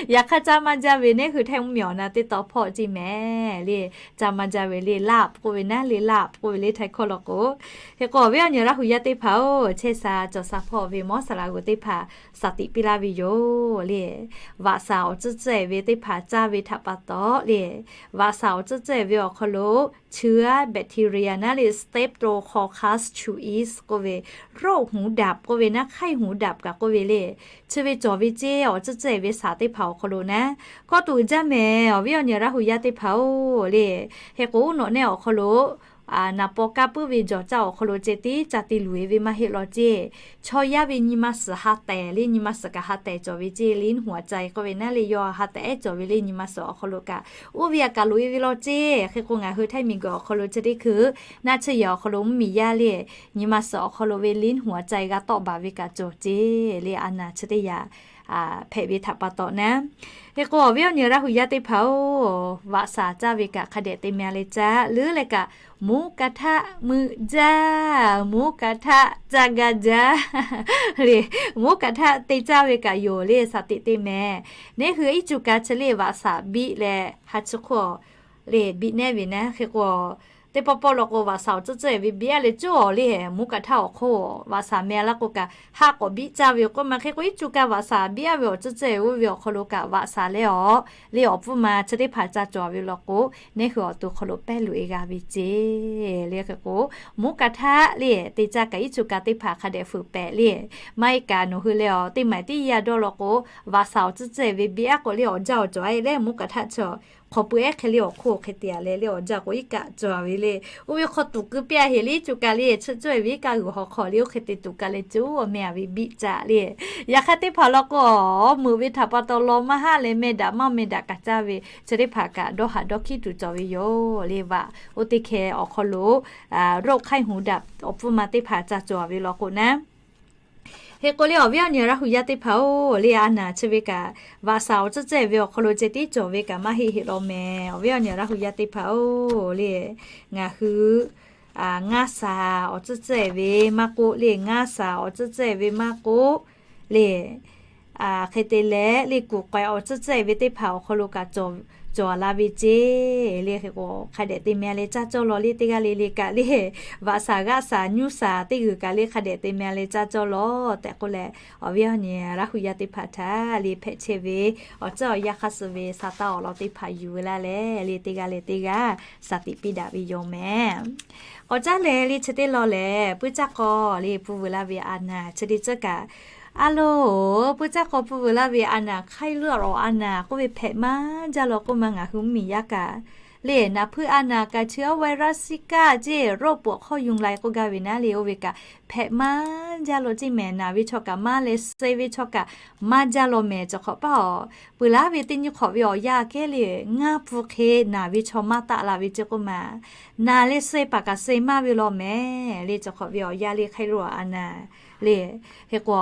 Yaꞈ hk'aˇ caˇ maˇ jaˇ ve neˉ hui htaiˇ mvuhˇmiˬ awˬ na teˇ taw hpawˇ ceˇ mehˍ le. Caˇ maˇ jaˇ ve le laˇ k'oˆ ve naˉ le, laˇ k'oˆ ve le htaiˇ hkawˇ law k'o. Hk'e k'o awˬ viˉ awˬ nyi Laˇ huˍ yaˇ teˇ hpaˍ-oˬ, chehˇ sha cawˬ sha hpawˇ ve mawˇ saˍ laꞈ g'uˬ teˇ hpaˍ สติ piˇ laˇ ve yoˬ le. Vaꞈ shaˍ awˬ tcuhˉ tcuhˉ-ehˍ ve teˇ hpaˍ caˇ ve htaꞈ pa taw le, vaꞈ shaˍ awˬ tcuhˉ tcuhˉ-ehˍ ve awˬ hk'aw lo เชื้อแบคทีเรีย naˉ le Streptococcus suis k'oˆ ve, โรคหูดับ k'oˆ ve naˉ, ไข้หูดับ kaꞈ k'oˆ ve le. Chi ve cawˬ ve ceˇ, awˬ tcuhˉ tcuhˉ-ehˍ ve shaˍ teˇ hpaˍ awˬ hk'aw lo naˉ kawˆ tuˬ uiˍ jaˇ mehˍ. Awˬ viˉ awˬ nyi Laˇ huˍ yaˇ teˇ hpaˍ-oˬ le, hk'e k'o nawˬ nehˆ awˬ hk'aw lo naˍ paw kaˇ puiˉ ve jawˬ caˇ awˬ hk'aw lo ceh tiˉ ca te luˬ e ve maˇ heˆ law ceˇ. Chaw yaˇ ve nyi ma suhˍ ha tehˬ le, nyi ma suhˍ kaꞈ ha tehˬ cawˬ ve ceˇ, 灵魂 ca e k'oˆ ve naˉ le, yawˇ ha tehˬ ehˉ cawˬ ve le, nyi ma suhˍ awˬ hk'aw lo kaꞈ oˇ ve aꞈ kaꞈ loꞈ e ve law ceˇ. Hk'e k'o ngaˬ hui ไทย miˬguiˬ awˬ hk'aw lo chi teˇ hkui naˆ tsuhˇ yaꞈ awˬ hk'aw lo mvuhˇmiˬ yaˇ le, nyi ma suhˍ awˬ hk'aw lo ve 灵魂 ca e g'a tawˆ baˬ ve kaꞈ cawˬ ceˇ le, a naˍ chi teˇ yaꞈ hpehꞈ ve htaꞈ pa taw naˉ. Hk'e k'o awˬ viˉ awˬ nyi Laˇ hu yaˇ teˇ hpaˍ-oˬ, vaꞈ shaˍ caˇ ve kaꞈ hk'a dehꞈ te meh le caˇ leuˉ leh kaꞈ, หมูกระทะ meuꞈ jaˇ, หมูกระทะ caˇ gaˇ jaˇ le, หมูกระทะ te caˇ ve kaꞈ yoˬ le, shaˍ tiꞈ te meh. Neˇ hui iˉ cuˬ kaꞈ chi le vaꞈ shaˍ biˆ leh ha chi hk'oˆ le biˆ nehˉ ve naˉ. Hk'e k'o teˇ pawˆ pawˆ law k'o vaꞈ shaˍ awˬ tcuhˉ tcuhˉ e ve biˆ a leh cuˉ awˬ le, หมูกระทะ awˬ hk'oˆ vaꞈ shaˍ meh laˇ k'o kaꞈ ha k'awꞈ biˆ caˇ ve yoˬ k'oˆ ma. Hk'e k'o iˉ cuˬ kaꞈ vaꞈ shaˍ biˆ a ve awˬ tcuhˉ tcuhˉ e oˇ ve awˬ hk'aw lo kaꞈ vaꞈ shaˍ leh awˬ le awˬ pfuhˇ ma chi teˇ hpaˍ ca cawˬ ve law k'o, neˇ hui awˬ to hk'aw lo pehˇ loꞈ e g'a ve ceˇ le. Hk'e k'o หมูกระทะ le te caˇ kaꞈ iˉ cuˬ kaꞈ teˇ hpaˍ hk'a dehꞈ fuiˍ pehꞈ le. Maˇ heˆ kaꞈ nawˬ hui leh awˬ teˇ maˬ teˇ yanˇ dawˇ law k'o, vaꞈ shaˍ awˬ tcuhˉ tcuhˉ e ve biˆ a k'o le awˬ jaˇ awˬ cawˬ a e leh หมูกระทะ chi hk'aw pui ehˉ hk'e le awˬ hk'oˆ hk'e te a leh le awˬ jaˇ k'o iˉ kaˆ cawˬ a ve le. Oˇ ve hk'aw tuˬ keu piˇ a heꞈ le cuˬ kaꞈ le chi cawˬ e ve iˉ kaˆ g'uiˬ hawˬ hk'aw le oˇ hk'e te tuˬ kaꞈ leh cuˉ awˬ meh a ve biˆ caˇ le. Yaꞈ hk'aˇ teˇ hpaˍ law k'o, meuꞈ ve htaꞈ pa taw law maˇ haˆ leh meh daꞈ maˇ meh daꞈ kaꞈ caˇ ve chi teˇ hpaˍ kaꞈ dawˇ haꞈ dawˇ hkiˉ tuˬ cawˬ ve yoˬ le. Vaꞈ oˇ teˇ hkeh awˬ hk'aw lo โรคไข้หูดับ awˬ pfuhˇ ma teˇ hpaˍ ca cawˬ a ve law k'o naˉ. Hk'e k'o le awˬ viˉ awˬ nyi Laˇ hu yaˇ teˇ hpaˍ-oˬ, le a naˍ chi ve kaꞈ vaꞈ shaˍ awˬ tcuhˉ tcuhˉ e ve awˬ hk'aw lo ceh tiˉ cawˬ ve kaꞈ maˇ heˆ heˆ law meh. Awˬ viˉ awˬ nyi Laˇ hu yaˇ teˇ hpaˍ-oˬ, le ngaˬ hui ngaˇ shaˍ awˬ tcuhˉ tcuhˉ e ve maˇ k'oˆ le, ngaˇ shaˍ awˬ tcuhˉ tcuhˉ e ve maˇ k'oˆ le, hk'e te leh le kuˬ k'ai awˬ tcuhˉ tcuhˉ e ve teˇ hpaˍ awˬ hk'aw lo kaꞈ cawˬ a la ve ceˇ le. Hk'e k'o hk'a dehꞈ te meh leh caˇ cawˇ law le teˇ g'aˇ le le kaꞈ le, vaꞈ shaˍ g'aˆ shaˍ nyuˇ shaˍ teˇ g'uiˬ kaꞈ le hk'a dehꞈ te meh leh caˇ cawˇ law tehꞈ k'oˆ leh, awˬ viˉ awˬ nyi Laˇ hu yaˇ teˇ hpaˍ htaꞈ le hpehꞈ chehˇ ve awˬ tcuhˉ awˬ yanˇ hk'aˇ suh ve sa taˇ awˬ lawn teˇ hpaˍ yuˬ ve laˇ leh le teˇ g'aˇ leh teˇ g'aˇ shaˍ tiꞈ piˇ daꞈ ve yoˬ meh. K'awꞈ caˉ leh le chi teˇ law lehˬ, puiˉ caˇ k'aw le pfuhˇ vuiˬ laˇ ve a naˍ chi teˇ tcuhˉ kaꞈ, a loˬ, puiˉ caˇ k'aw pfuhˇ vuiˬ laˇ ve a naˍ ไข้เลือดออก a naˍ k'oˆ ve hpehꞈ maˇ jaˇ law k'oˆ ma ngaˬ hui mvuhˇmiˬ yaˇ kaꞈ le, naˍ hpuiˇ a naˍ kaꞈ chi awˬ ไวรัสซิก้า ceˇ โรคปวดข้อยุงลาย k'oˆ gaˇ ve naˉ le oˇ ve kaꞈ hpehꞈ maˇ jaˇ law ceˇ meh. Naˍ ve chaw kaꞈ maˇ leh suh ve chaw kaꞈ maˇ jaˇ law meh. Cawˬ hk'awꞈ paˇ awˬ peuˬ laˇ ve teˇ nyi hk'awꞈ ve awˬ yanˇ kehˉ le ngaˇ pfuhˇ hk'e naˍ ve chaw maˇ taˆ la ve ceˇ k'oˆ ma. Naˍ leh suh paˍ kaꞈ suh maˇ ve law meh le. Cawˬ hk'awꞈ ve awˬ yanˇ le ไข้เลือดออก a naˍ le. Hk'e k'o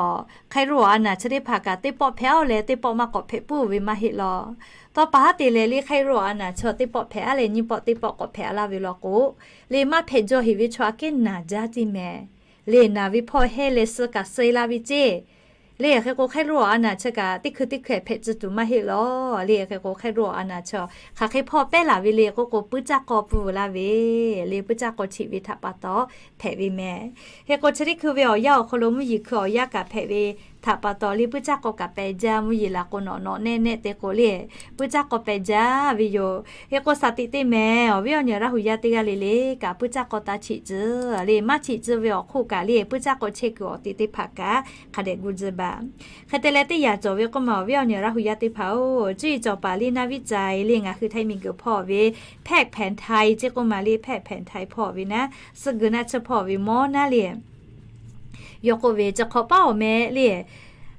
ไข้เลือดออก a naˍ chi teˇ hpaˍ kaꞈ teˇ pawˆ hpehꞈ a leh teˇ pawˆ maˇ k'awꞈ hpehꞈ puiˉ ve maˇ heˆ law. Tawˇ pa haˉ te leh le ไข้เลือดออก a naˍ chi teˇ pawˆ hpehꞈ a leh nyiˇ pawˆ teˇ pawˆ k'awꞈ hpehꞈ a laˇ ve law k'o, le maˇ hpehꞈ jaw heꞈ ve chaw aꞈ kehˉ naˍ jaˇ ceˇ meh. Le naˍ ve hpawˇ heh leh suh kaꞈ suh la ve ceˇ le. Hk'e k'o ไข้เลือดออก a naˍ chi kaꞈ teˇ hkui teˇ hkui hpehꞈ tcuh tuˬ maˇ heˆ law le. Hk'e k'o ไข้เลือดออก a naˍ chi hk'aˬ hk'e hpawˇ pehˉ laˬ ve le k'oˆ k'o, puiˉ caˇ k'aw pfuhˇ vuiˬ laˇ ve le, puiˉ caˇ k'aw cheꞈ ve htaꞈ pa taw hpehꞈ ve meh. Hk'e k'o chi teˇ hkui ve awˬ yanˇ awˬ hk'aw lo mvuhˇ yeˬ hkui awˬ yanˇ kaꞈ hpehꞈ ve htaꞈ pa taw le puiˉ caˇ k'aw kaꞈ pehˬ jaˇ. Mvuhˇ yeˬ laˬ k'o nawꞈ nawꞈ nehˆ nehˆ te k'o le, puiˉ caˇ k'aw pehˬ jaˇ ve yoˬ. Hk'e k'o shaˍ tiꞈ te meh, awˬ viˉ awˬ nyi Laˇ hu yaˇ teˇ g'aˇ le le kaꞈ puiˉ caˇ k'aw taˇ cheꞈ tcuh le, maˇ cheꞈ tcuh ve awˬ hk'oˆ kaꞈ le puiˉ caˇ k'aw chehˇ kuiˬ awˬ teꞈ teˇ hpaˍ kaꞈ hk'a dehꞈ gu tcuh baˬ. Hk'e te leh teˇ yanˇ cawˬ ve k'oˆ ma awˬ viˉ awˬ nyi Laˇ hu yaˇ teˇ hpaˍ-oˬ, cuˇ yiˍ cawˬ paˍ le naˇ viˉ caiˍ le ngaˬ hui ไทย miˬguiˬ hpawˇ ve แพทย์แผนไทย ceˇ k'oˆ ma le แพทย์แผนไทย hpawˇ ve naˉ, suhˆ gui naˆ tsuhˇ hpawˇ ve mawˇ naˉ le. Yawˇ k'oˆ ve chi hk'awꞈ paˉ awˬ meh le,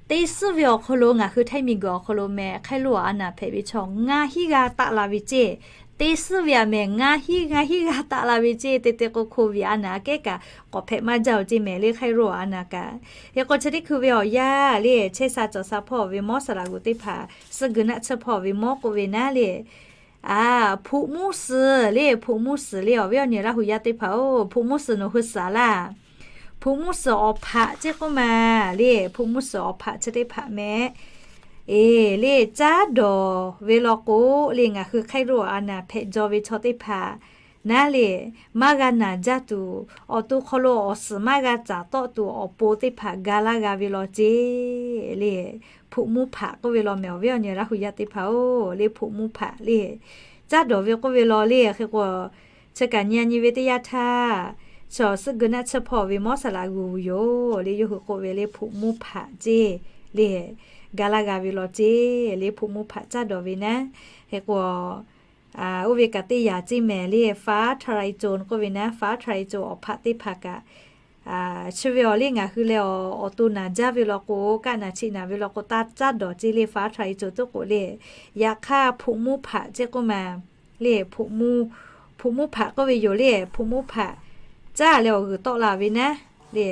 teˇ suhˉ ve awˬ hk'aw lo ngaˬ hui ไทย miˬguiˬ awˬ hk'aw lo meh ไข้เลือดออก a naˍ hpehꞈ ve chaw ngaˇ hinˉ g'aˇ taˆ la ve ceˇ. Teˇ suhˉ ve aꞈ meh ngaˇ hinˉ ngaˇ hinˉ g'aˇ taˆ la ve ceˇ. Te te k'o โควิด a naˍ aꞈ kehˉ kaꞈ k'awꞈ hpehꞈ maˇ jaˇ-oˬ ceˇ meh le ไข้เลือดออก a naˍ kaꞈ. Hk'e k'o chi teˇ hkui ve awˬ yanˇ le chehˇ sha cawˬ sha hpawˇ ve mawˇ saˍ laꞈ g'uˬ teˇ hpaˍ, suhˆ gui naˆ tsuhˇ hpawˇ ve mawˇ k'oˆ ve naˉ le, a, hpu mvuhˇ suhˍ le, hpu mvuhˇ suhˍ le awˬ viˉ awˬ nyi Laˇ hu yaˇ teˇ hpaˍ-oˬ, hpu mvuhˇ suhˍ nawˬ hui suhˍ laˇ. Hpu mvuhˇ suhˍ awˬ hpaꞈ ceˇ k'oˆ ma le, hpu mvuhˇ suhˍ awˬ hpaꞈ chi teˇ hpaˍ meh, eˬ le, caˉ dawˬ ve law k'o le ngaˬ hui ไข้เลือดออก a naˍ hpehꞈ jaw ve chaw teˇ hpaˍ naˉ le, maˇ g'a naˍ jaˇ tuˬ, awˬ to hk'aw lo awˬ suhˍ maˇ g'a caˍ tawˆ tuˬ awˬ pon teˇ hpaˍ ga laˇ g'a ve law ceˇ le. Hpu mvuhˇ hpaꞈ k'oˆ ve law meh awˬ viˉ awˬ nyi Laˇ hu yaˇ teˇ hpaˍ-oˬ le, hpu mvuhˇ hpaꞈ le. Caˉ dawˬ ve k'oˆ ve law le, hk'e k'o chi kaꞈ nyi a nyi ve teˇ yanˇ htaˇ, chaw suhˆ gui naˆ tsuhˇ hpawˇ ve mawˇ saˍ laꞈ g'uˬ yoˬ le, yawˇ hui k'oˆ ve le hpu mvuhˇ hpaꞈ ceˇ le, ga laˇ g'a ve law ceˇ le, hpu mvuhˇ hpaꞈ caˉ dawˬ ve naˉ. Hk'e k'o, a, k'oˆ ve kaꞈ teˇ yanˇ ceˇ mehˍ le. Faˉ htaˇ ra e co k'oˆ ve naˉ, faˉ htaˇ ra e co awˬ hpaꞈ teˇ hpaˍ kaꞈ, chi ve awˬ liˇ ngaˬ hui leh awˬ to naˍ jaˇ ve law k'o, kaˆ naˍ chiꞈ naˍ ve law k'o, taˇ caˉ dawˬ ceˇ le. Faˉ htaˇ ra e co tuˉ k'oꞈ le. Yaꞈ hk'aˇ hpoꞈ mvuhˇ hpaꞈ ceˇ k'oˆ ma le, hpoꞈ mvuhˇ hpaꞈ k'oˆ ve yoˬ le. Hpoꞈ mvuhˇ hpaꞈ caˉ leh awˬ g'uiˬ tawˆ la ve naˉ le,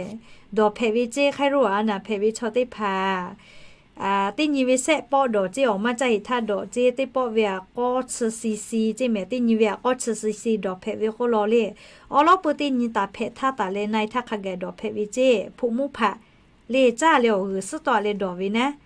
dawˬ hpehꞈ ve ceˇ. Hk'aˇ roˇ a naˍ hpehꞈ ve chaw teˇ hpaˍ teˇ nyi ve sehˆ pawˆ dawˬ ceˇ, awˬ maˇ caˇ heˍ htaˇ dawˬ ceˇ, teˇ pawˆ ve aꞈ k'awˇ chi si si ceˇ mehˍ, teˇ nyi ve aꞈ k'awˇ chi si si dawˬ hpehꞈ ve k'oˆ law le. Awˉ lawˉ peu teˇ nyi taˍ hpehꞈ htaˇ taˍ leh na e htaˇ hk'a gaˬ dawˬ hpehꞈ ve ceˇ. Hpoꞈ mvuhˇ hpaꞈ le caˉ leh awˬ g'uiˬ suhˉ tawˆ leh dawˬ ve naˉ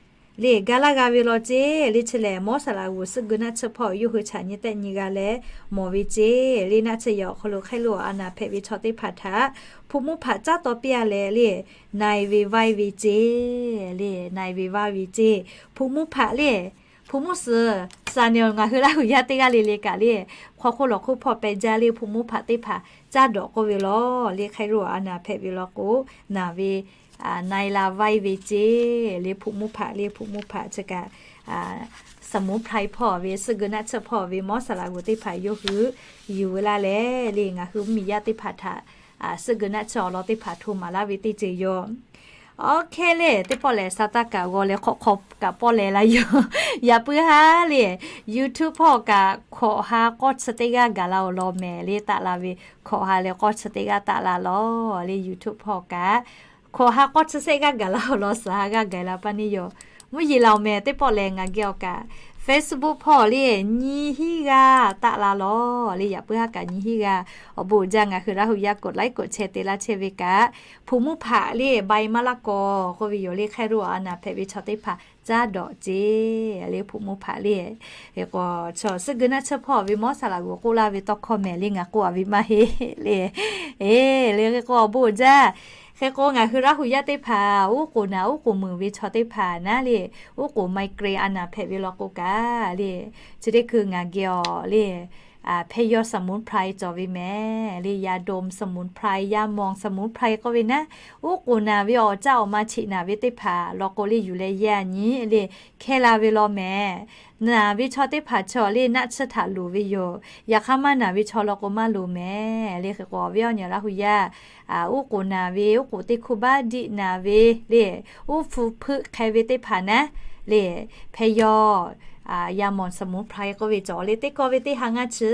le, ga laˇ g'a ve law ceˇ le. Chi lehˬ mawˇ saˍ laꞈ g'uˬ suhˆ geu naˆ tsuhˇ hpawˇ yawˇ hui chaꞈ nyi tehˆ nyi g'a leh mawˬ ve ceˇ le. Naˆ tsuhˇ yaꞈ awˬ hk'aw lo hk'aˇ loˬ a naˍ hpehꞈ ve chaw teˇ hpaˍ htaꞈ hpoꞈ mvuhˇ hpaꞈ caˉ taw piˇ a leh le, na e ve vaˇ e ve ceˇ le, na e ve vaˇ ve ceˇ. Hpoꞈ mvuhˇ hpaꞈ le, hpoꞈ mvuhˇ suhˍ, saˍ neˍ ngaˬ hui Laˇ huˍ yaˇ teˇ g'aˇ le le kaꞈ le, hk'aw hk'oˆ lawˬ hk'oˆ hpawˇ pehꞈ jaˇ le, hpoꞈ mvuhˇ hpaꞈ teˇ hpaˍ caˉ dawꞈ k'oˆ ve law le. Hk'aˇ roˇ a naˍ hpehꞈ ve law k'o, naˍ ve na e la vaˇ e ve ceˇ le. Hpoꞈ mvuhˇ hpaꞈ le, hpoꞈ mvuhˇ hpaꞈ chi kaꞈ สมุนไพร hpawˇ ve, suhˆ geu naˆ tsuhˇ hpawˇ ve mawˇ saˍ laꞈ g'uˬ teˇ hpaˍ yawˇ hui yuˬ ve laˇ leh le, ngaˬ hui mvuhˇ miˬ yaˇ teˇ hpaˍ htaꞈ suhˆ geu naˆ tsuhˇ awˬ lawn teˇ hpaˍ hto maˍ laˇ ve teˇ ceuˬ yoˬ. Awˬ hk'e le, teˇ pawˆ lehˬ sa taˇ kaꞈ g'aw leh hk'awꞈ hk'aw kaꞈ pawˆ leh la yoˬ. Yaꞈ puiˉ haˉ le, YouTube hpawˇ kaꞈ hkawꞈ ha k'awˇ chi teˇ g'aˇ gaˬ la awˬ lawn mehˍ le, taˆ la ve hkawꞈ ha leh k'awˇ chi teˇ g'aˇ taˆ la law le. YouTube hpawˇ kaꞈ hkawꞈ ha k'awˇ chi shehˆ g'aˇ gaˬ la awˬ lawn suhˍ ha g'aˇ gaˬ la paˇ neˇ yoˬ. Mvuhˇ yeˬ laˬ awˬ mehˍ. Teˇ pawˆ lehˬ ngaˬ geh awˬ kaꞈ Facebook hpawˇ le nyiˇ hinˉ g'aˇ taˆ la law le. Yaꞈ puiˉ haˉ kaꞈ nyiˇ hinˉ g'aˇ. Awˬ bon uiˍ jaˇ ngaˬ hui Laˇ huˍ yaˇ กดไลค์ กดแชร์ te laˇ chehˇ ve kaꞈ, hpoꞈ mvuhˇ hpaꞈ le ใบมะละกอ k'oˆ ve yoˬ le. Hk'aˇ roˇ a naˍ hpehꞈ ve chaw teˇ hpaˍ caˉ dawꞈ ceˇ le, hpoꞈ mvuhˇ hpaꞈ le. K'o, chaw suhˆ geu naˆ tsuhˇ hpawˇ ve mawˇ saˍ laꞈ g'uˬ k'oˆ laˇ ve tawˇ hkawˇ mehˍ le, ngaˬ k'oˆ a ve maˇ heˆ le. E, le hk'e k'o awˬ bon uiˍ jaˇ. Hk'e k'o ngaˬ hui Laˇ huˍ yaˇ teˇ hpaˍ uˉ k'oˍ naˍ uˉ k'oˍ muiˬ ve chaw teˇ hpaˍ naˉ le, uˉ k'oˍ ไมเกรน a naˍ hpehꞈ ve law k'o kaꞈ le, chi teˇ hkui ngaˬ geh awˬ le, hpehˇ yawˇ สมุนไพร cawˬ ve mehˍ le. ยาดมสมุนไพร ยาหม่องสมุนไพร k'oˆ ve naˉ, uˉ k'oˍ naˍ ve awˬ caˆ awˬ ma cheꞈ naˍ ve teˇ hpaˍ law k'o le yuˬ leh yaˇ nyi le, hkehˇ la ve law mehˍ. Naˍ ve chaw teˇ hpaˍ chaw le naˆ tsuhˇ htaꞈ loˍ ve yoˬ. Yaꞈ hk'aˇ maˇ naˍ ve chaw law k'o maˇ loˍ mehˍ le. Hk'e k'o awˬ viˉ awˬ nyi Laˇ huˍ yaˇ, uˉ k'oˍ naˍ ve, uˉ k'oˍ teˇ hkuˇ baˆ diˆ naˍ ve le, uˉ hpu hpeuˆ hk'e ve teˇ hpaˍ naˉ le, hpehˇ yawˇ ยาหม่องสมุนไพร k'oˆ ve cawˬ le, teˇ kawˆ ve teˇ ha ngaˇ chi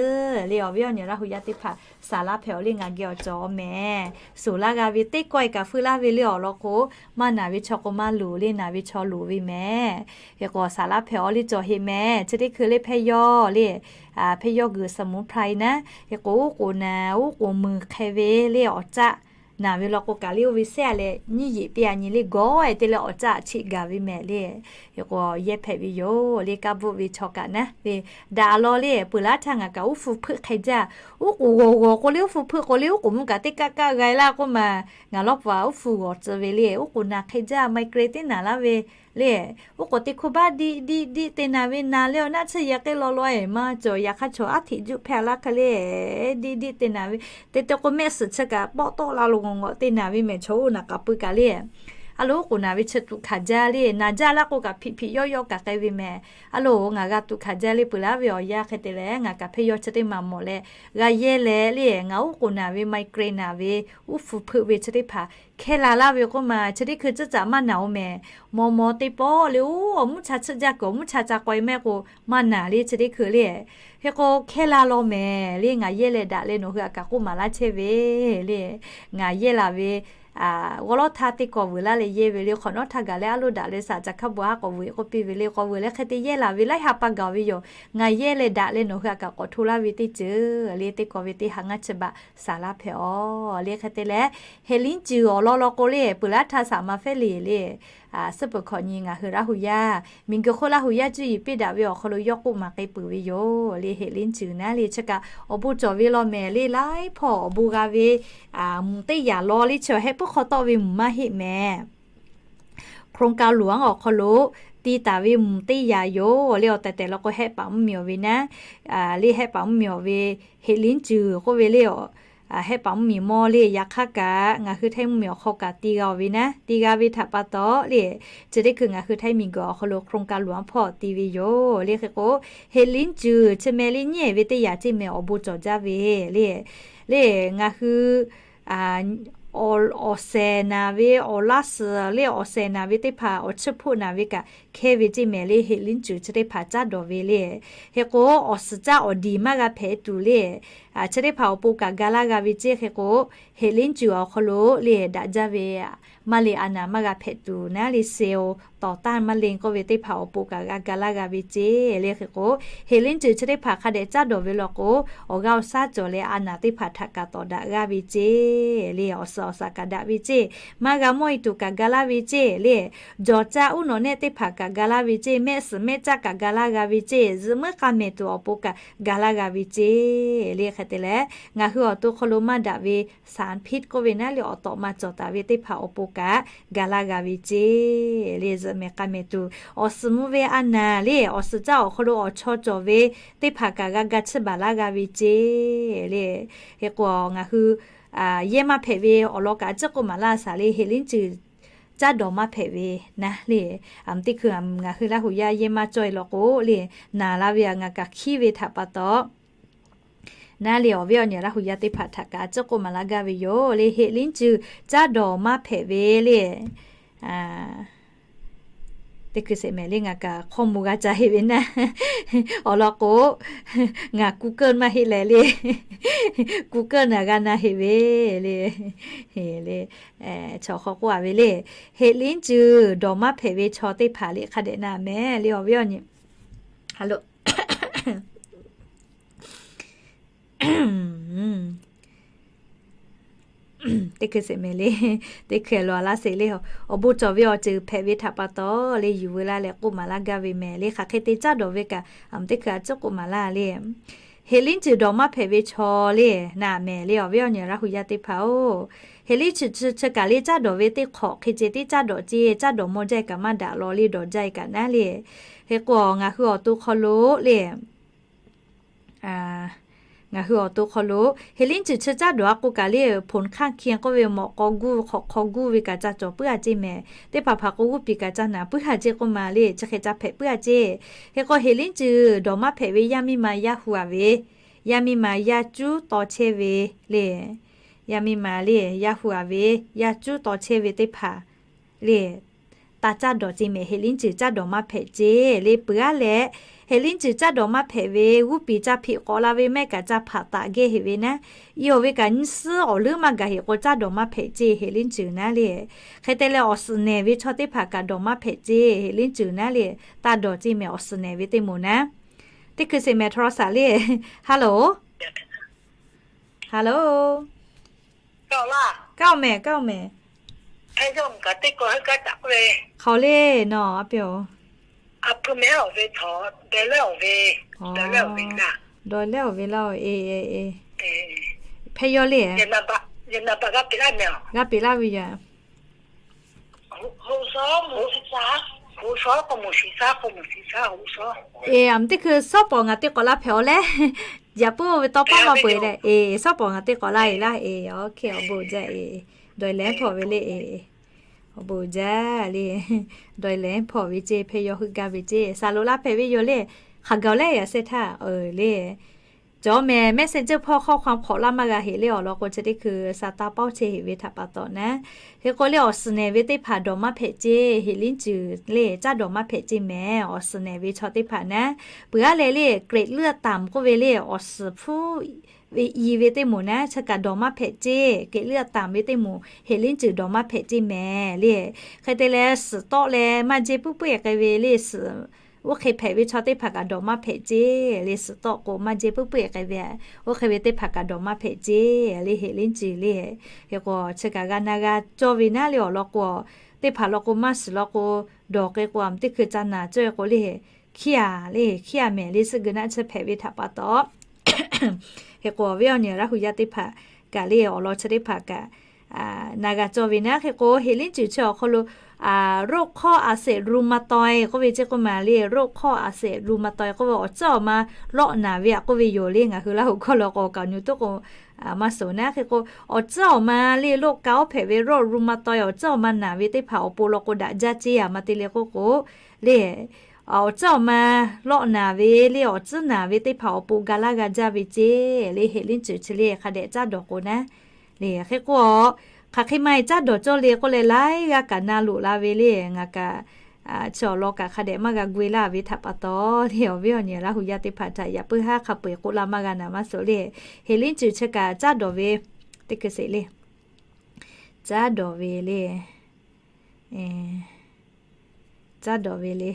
le. Awˬ viˉ awˬ nyi Laˇ huˍ yaˇ teˇ hpaˍ saˍ laˇ hpehꞈ awˬ le ngaˬ geh awˬ cawˬ mehˍ. Suˍ laˇ g'a ve teˇ kawˆ e kaꞈ feu laˇ ve le awˬ lawn k'o, maˇ naˍ ve chaw k'o maˇ loˍ le, naˍ ve chaw loˍ ve mehˍ. Hk'e k'o saˍ laˇ hpehꞈ awˬ le cawˬ heˆ mehˍ. Chi teˇ hkui le hpehˇ yawˇ le, hpehˇ yawˇ g'uiˬ สมุนไพร naˉ, hk'e k'o uˉ k'oˍ naˍ uˉ k'oˍ muiˬ hk'e ve le awˬ caˆ naˍ ve law k'o kaꞈ le oˇ ve sehˉ a leh nyiˇ yeꞈ piˇ a nyi le gawˇ e te leh awˬ caˆ cheꞈ gaˬ ve mehˍ le. Hk'e k'o yehˇ hpehꞈ ve yoˬ le. Kaˇ bvuhˆ ve chaw kaꞈ naˉ le, daꞈ law le, peuˬ laˇ htaˇ ngaˬ kaꞈ uˉ hpu hpeuˆ hk'e jaˇ. Uˉ k'oˍ g'awˬ g'awˬ k'o le, uˉ hpu hpeuˆ k'o le, uˉ k'oˍ mvuhˇ kaꞈ teˇ kaˆ kaˆ g'a e laˇ k'oˆ ma, ngaˬ lawˇ paˍ uˉ hpu g'awˬ tcuh ve le. Uˉ k'oˍ naˍ hk'e jaˇ, ไมเกรน teˇ naˍ laˇ ve le. Uˉ k'oˍ teˇ hkuˇ baˆ diˆ diˆ diˆ te naˍ ve naˍ le awˬ naˆ tsuhˇ yaꞈ k'e law law e maˇ cawˬ. Yaꞈ hk'aˇ chaw aˉ hteꞈ juˆ hpehˇ laˇ hk'e le, diˆ diˆ te naˍ ve, te te k'o mehˆ suhˍ chi kaꞈ pawˆ tawˆ la lo ngawˬ ngawˬ te naˍ ve mehˍ. Chaw oˇ naˍ k'aꞈ pui kaꞈ le, a lo uˉ k'oˍ naˍ ve chi tuꞈ hkanˍ jaˇ le, naˍ jaˇ laˇ k'o kaꞈ hpiꞈ hpiꞈ yawˇ yawˇ kaꞈ k'ai ve mehˍ. A lo ngaˬ g'a tuꞈ hkanˍ jaˇ le, peuˬ laˇ ve awˬ yanˇ hk'e te leh ngaˬ kaꞈ hpehˇ yawˇ chi teˇ maˬ mawˬ leh g'a yehˇ leh le, ngaˬ uˉ k'oˍ naˍ ve ไมเกรน naˍ ve uˉ hpu hpeuˆ ve chi teˇ hpaˍ hkehˇ la laˇ ve k'oˆ ma, chi teˇ hkui tcuhˉ caꞈ maˇ naˍ oˬ mehˍ. Maw maw teˇ pawˆ le, oˇ awˬ mvuhˇ cha tsuhˇ jaˇ kuiˬ awˬ mvuhˇ cha ca k'awꞈ e mehˆ k'o maˇ naˍ le chi teˇ hkui le. Hk'e k'o hkehˇ la law mehˍ le, ngaˬ yehˇ leh daꞈ leh nawˬ hui aꞈ kaꞈ k'oˆ maˍ laˇ chehˇ ve le. Ngaˬ yehˇ laˬ ve g'awˇ lawˉ htaˇ teˇ kawˬ vuiˬ laˇ leh yehˇ ve le, hk'awꞈ nawˉ htaˇ gaˬ leh aˉ loˇ daꞈ leh saꞈ caˬ hkaˇ bon haˉ k'awꞈ vuiˬ k'oˆ piˇ ve le, k'awꞈ vuiˬ leh hk'e te yehˇ laˬ ve laiˉ ha pa gaˬ ve yoˬ. Ngaˬ yehˇ leh daꞈ leh nawˬ hui aꞈ kaꞈ k'awꞈ hto laˇ ve teˇ ceuˬ le, teˇ kawˬ ve teˇ ha ngaˇ chi baꞈ saˍ laˇ hpehꞈ awˬ le. Hk'e te leh, heˍ liˉ cuiˬ awˬ lawn law k'o le, peuˬ laˇ htaˇ saˍ ma fehˉ le le, suhˉ peuˬ hkawꞈ nyi ngaˬ hui Laˇ huˍ yaˇ, miˬ guiˬ hk'oˆ Laˇ huˍ yaˇ cuˇ yiˍ piˇ daꞈ ve awˬ hk'aw lo yawˇ k'oˆ maˍ k'ai peuˬ ve yoˬ le. Heˍ liˉ cuiˬ naˉ le chi kaꞈ awˬ bon cawˬ ve law mehˍ le. Laiˉ hpawˇ awˬ bon g'a ve mvuhˬ teˇ yaꞈ law le, chi awˬ heh puiˉ hk'aw tawˆ ve mvuhˬ maˇ heˆ mehˍ. โครงการหลวง awˬ hk'aw lo ti taˍ ve mvuhˬ teˇ yaꞈ yoˬ le. Awˬ tehˬ tehˬ law k'o hehˆ paˍ mvuhˇ miˬ awˬ ve naˉ le, hehˆ paˍ mvuhˇ miˬ awˬ ve heˍ liˉ cuiˬ k'oˆ ve le, awˬ hehˆ paˍ mvuhˇmiˬ mawˇ le. Yaꞈ hk'aˇ kaꞈ ngaˬ hui Htaiˇ mvuhˇmiˬ awˬ hk'aw kaꞈ ti g'a ve naˉ, ti g'a ve htaꞈ pa taw le, chi teˇ hkui ngaˬ hui Htaiˇ miˬguiˬ awˬ hk'aw lo โครงการหลวง hpawˇ ti ve yoˬ le. Hk'e k'o, heꞈ liˉ cuˬ chi meh le nyi ve teˇ yanˇ ceˇ meh awˬ bon cawˬ jaˇ ve le. Le ngaˬ hui awˬ shehˍ naˍ ve awˬ laˇ suhˍ le, awˬ shehˍ naˍ ve teˇ hpaˍ awˬ chiˇ hpoˆ naˍ ve kaꞈ hkehˇ ve ceˇ meh le, heꞈ liˉ cuˬ chi teˇ hpaˍ caˉ dawˬ ve le. Hk'e k'o, awˬ suhˍ caˇ awˬ diˬ maˇ g'a hpehꞈ tuˬ le, chi teˇ hpaˍ awˬ pon kaꞈ ga laˇ g'a ve ceˇ. Hk'e k'o, heꞈ liˉ cuˬ awˬ hk'aw lo le daꞈ jaˇ ve maˇ le a naˍ maˇ g'a hpehꞈ tuˬ naˉ le, เซลล์ต่อต้านมะเร็ง k'oˆ ve teˇ hpaˍ awˬ pon kaꞈ g'a ga laˇ g'a ve ceˇ le. Hk'e k'o, heꞈ liˉ cuˬ chi teˇ hpaˍ hk'a dehꞈ caˉ dawˬ ve law k'o, awˬ g'aˇ awˬ shaˉ cawˬ leh a naˍ teˇ hpaˍ htaꞈ kaꞈ tawˍ daꞈ g'aˇ ve ceˇ le. Awˬ suhˍ awˬ shaˍ kaꞈ daꞈ ve ceˇ, maˇ g'a mawˇ e tuˬ kaꞈ ga laˇ ve ceˇ le. Jawˬ caˇ uˉ nawꞈ nehˆ teˇ hpaˍ kaꞈ ga laˇ ve ceˇ, mehˆ suhˍ mehˆ caˇ kaꞈ ga laˇ g'a ve ceˇ, zuhꞈ muiˉ k'a mehˍ tuˬ awˬ pon kaꞈ ga laˇ g'a ve ceˇ le. Hk'e te leh, ngaˬ hui awˬ to hk'aw lo maˇ daꞈ ve สารพิษ k'oˆ ve naˉ le, awˬ tawꞈ ma cawˬ taˍ ve teˇ hpaˍ awˬ pon kaꞈ ga laˇ g'a ve ceˇ le. Zuhꞈ mehˍ k'a mehˍ tuˬ awˬ suhˍ mvuh ve a naˍ le, awˬ suhˍ caˇ awˬ hk'aw lo awˬ chaw cawˬ ve teˇ hpaˍ kaꞈ g'a ga chiˇ baˬ laˇ g'a ve ceˇ le. Hk'e k'o, ngaˬ hui yehˇ maˇ hpehꞈ ve awˬ lawn kaꞈ a ciˉ k'oˆ maˍ laˇ shaˍ le, heꞈ liˉ cuˬ caˉ dawˬ maˇ hpehꞈ ve naˉ le. Aˬ teˇ hkui ngaˬ hui Laˇ hu yaˇ yehˇ maˇ cawˇ e law k'o le, naˍ la ve a ngaˬ kaꞈ hkiˉ ve htaꞈ pa taw naˉ le, awˬ viˉ awˬ nyi Laˇ hu yaˇ teˇ hpaˍ htaꞈ kaꞈ a ciˉ k'oˆ maˍ laˇ gaˇ ve yoˬ le. Heꞈ liˉ cuˬ caˉ dawˬ maˇ hpehꞈ ve le. Teˇ hkui sheˍ mehˍ le ngaˬ kaꞈ hk'aw mvuh g'a ca heˆ ve naˉ, awˬ lawn k'o, ngaˬ Google maˇ heˆ leh le, Google naˬ g'a na heˆ ve le. Chaw hk'aw k'oˆ a ve le, heꞈ liˉ cuˬ dawˬ maˇ hpehꞈ ve chaw teˇ hpaˍ le hk'a dehꞈ na mehˍ le, awˬ viˉ awˬ nyi. Teˇ hkui sheˍ mehˍ le, teˇ hkui lo a laˇ sheˍ le, awˬ bon cawˬ ve awˬ ceuˬ hpehꞈ ve htaꞈ pa taw le yuˬ veu laˇ leh k'oˆ maˍ laˇ gaˇ ve mehˍ le. Hk'aˬ hk'e te caˉ dawˬ ve kaꞈ aˬ teˇ hkui a ciˉ k'oˆ maˍ laˇ le. Heꞈ liˉ cuˬ dawˬ maˇ hpehꞈ ve chaw le na mehˍ le, awˬ viˉ awˬ nyi Laˇ hu yaˇ teˇ hpaˍ-oˬ. Heꞈ liˉ cuˬ chi kaꞈ le caˉ dawˬ ve teˇ hk'awꞈ hk'e ce teˇ caˉ dawˬ ce, caˉ dawˬ maw jaˇ e kaꞈ maˇ daꞈ law le, dawˬ jaˇ e kaꞈ naˉ le. Hk'e k'o, ngaˬ hui awˬ to hk'aw lo le ngaˬ hui awˬ to hk'aw lo heꞈ liˉ cuˬ chi caˉ dawˬ a k'o kaꞈ le, ผลข้างเคียง k'oˆ ve mawꞈ k'aw guˇ hk'awꞈ hk'aw guˇ ve kaꞈ ca cawˬ puiˉ a ceˇ mehˍ. Teˇ hpaˍ hpaˍ k'o g'uˇ piˍ kaꞈ ca naˍ puiˉ a ceˇ k'oˆ ma le, chi hk'e ca hpehꞈ puiˉ a ceˇ. Hk'e k'o heꞈ liˉ cuˬ dawˬ maˇ hpehꞈ ve yaˇ miˇ ma yaˇ hu a ve, yaˇ miˇ ma yaˇ cuˉ taw chehˇ ve le, yaˇ miˇ ma le yaˇ hu a ve, yaˇ cuˉ taw chehˇ ve teˇ hpaˍ le, taˇ caˇ dawˬ ceˇ mehˍ. Heꞈ liˉ cuˬ caˇ dawˬ maˇ hpehꞈ ceˇ le. Peuˬ aˉ leh, heꞈ liˉ cuˬ caˇ dawˬ maˇ hpehꞈ ve g'uˇ piˍ ca hpeꞈ k'awꞈ la ve maˇ heˆ kaꞈ ca hpaꞈ taꞈ gehˇ heˆ ve naˉ, i awˬ ve kaꞈ nyiˇ suhˉ awˬ leuˉ maˇ gaˬ heˆ k'o caˇ dawˬ maˇ hpehꞈ ceˇ heꞈ liˉ cuˬ naˉ le. Hk'e te leh awˬ suhˍ nehˍ ve chaw teˇ hpaˍ kaꞈ dawˬ maˇ hpehꞈ ceˇ heꞈ liˉ cuˬ naˉ le. Taˇ dawˬ ceˇ mehˍ awˬ suhˍ nehˍ ve teˇ moˍ naˉ. Teˇ hkui sheˍ mehˍ โทรศัพท์ le. Hello, hello, kaˇ oˬ mehˍ, kaˇ oˬ mehˍ. Hk'aw le nawˬ a pehˬ oˬ. Dawˇ leh awˬ ve laˇ oˬ e, e, e. Hpehˇ yawˇ le, g'a peꞈ laˇ ve yoˬ. E, aˬ teˇ hkui suhˉ pawˍ ngaˬ teˇ k'awꞈ laˇ hpehꞈ aw leh, yaꞈ puiˉ ve tawˇ paˉ maˇ peu e leh, e, suhˉ pawˍ ngaˬ teˇ k'awꞈ laˇ e laˇ e. Awˬ hkeˇ awˬ bon jaˇ e. Dawˇ leh hpawˇ ve le e. Awˬ bon jaˇ le. Dawˇ leh hpawˇ ve ceˇ, hpehˇ yawˇ heuˆ gaˇ ve ceˇ, saˍ loꞈ laˇ hpehꞈ ve yoˬ le. Hk'aˬ gaˬ leh yaꞈ shehˍ htaˇ le. Cawˬ mehˍ, messenger hpawˇ ข้อความ hk'awꞈ laˇ maˇ g'a heˆ le. Awˬ lawn k'o chi teˇ hkui sa taˇ pawˆ chehˇ heˆ ve htaꞈ pa taw naˉ. Hk'e k'o le awˬ suhˍ nehˍ ve teˇ hpaˍ dawˬ maˇ hpehꞈ ceˇ heꞈ liˉ cuˬ le, caˇ dawˬ maˇ hpehꞈ ceˇ mehˍ. Awˬ suhˍ nehˍ ve chaw teˇ hpaˍ naˉ, peuˬ aˉ leh le เกล็ดเลือดต่ำ k'oˆ ve le awˬ suhˍ hpfuhˇ ve i ve teˇ moˍ naˉ chi kaꞈ dawˬ maˇ hpehꞈ ceˇ. เกล็ดเลือดต่ำ ve teˇ moˍ heꞈ liˉ cuˬ dawˬ maˇ hpehꞈ ceˇ mehˍ le. Hk'e te leh suhˍ tawˆ leh maˇ jehˇ puiˉ puiˉ e k'ai ve le suhˍ oˇ hk'e hpehꞈ ve chaw teˇ hpaˍ kaꞈ dawˬ maˇ hpehꞈ ceˇ le. Suhˍ tawˆ k'o maˇ jehˇ puiˉ puiˉ e k'ai ve, oˇ hk'e ve teˇ hpaˍ kaꞈ dawˬ maˇ hpehꞈ ceˇ le heꞈ liˉ cuˬ le. Hk'e k'o chi kaꞈ g'a na g'a cawˇ ve naˉ le. Awˬ lawn k'o teˇ hpaˍ law k'o maˇ shiˍ law k'o, dawˬ k'ai k'o aˬ teˇ hkui ca naˍ cawˇ e k'o le, hkiˇ a le, hkiˇ a mehˍ le suhˆ geu naˆ chi hpehꞈ ve htaꞈ pa taw. Hk'e k'o awˬ viˉ awˬ nyi Laˇ hu yaˇ teˇ hpaˍ kaꞈ le awˬ lawn chi teˇ hpaˍ kaꞈ na g'a cawˇ ve naˉ. Hk'e k'o heꞈ liˉ cuˬ chi awˬ hk'aw lo โรคข้ออักเสบรูมาตอยด์ k'oˆ ve ceˇ k'oˆ ma le. โรคข้ออักเสบรูมาตอยด์ k'oˆ ve awˬ tcuhˉ awˬ ma lawˆ naˍ ve aꞈ k'oˆ ve yoˬ le. Ngaˬ hui Laˇ hu hkawˇ law k'o kaꞈ nyi tuˉ k'o Maˇ suhˍ naˉ. Hk'e k'o, awˬ tcuhˉ awˬ ma le, โรคเกาต์ hpehꞈ ve โรครุมาตอยด์ awˬ tcuhˉ awˬ ma naˬ ve teˇ hpaˍ awˬ pon law k'o daꞈ jaˇ ceˇ a ma te le k'oˆ k'o le, awˬ tcuhˉ awˬ ma lawˆ naˬ ve le, awˬ tcuhˉ naˬ ve teˇ hpaˍ awˬ pon ga laˇ g'a jaˇ ve ceˇ le. Heˍ liˉ ceuˬ chi le hk'a dehꞈ caˉ dawˬ k'o naˉ le. Hk'e k'o, hk'aˬ hk'e ma e caˉ dawˬ cawˇ le k'oˆ leh, laiˉ g'aˇ kaꞈ na loꞈ la ve le. Ngaˬ kaꞈ chi awˬ lawn kaꞈ hk'a dehꞈ maˇ g'a gu e laˇ ve htaꞈ pa taw le, awˬ viˉ awˬ nyi Laˇ hu yaˇ teˇ hpaˍ htaꞈ yaꞈ puiˉ haˉ hk'a peu eˬ k'oˆ la maˇ g'a naˍ maˇ suhˍ le. Heˍ liˉ ceuˬ chi kaꞈ caˉ dawˬ ve teˇ hkui sheˍ le. Caˉ dawˬ ve le. Caˉ dawˬ ve le.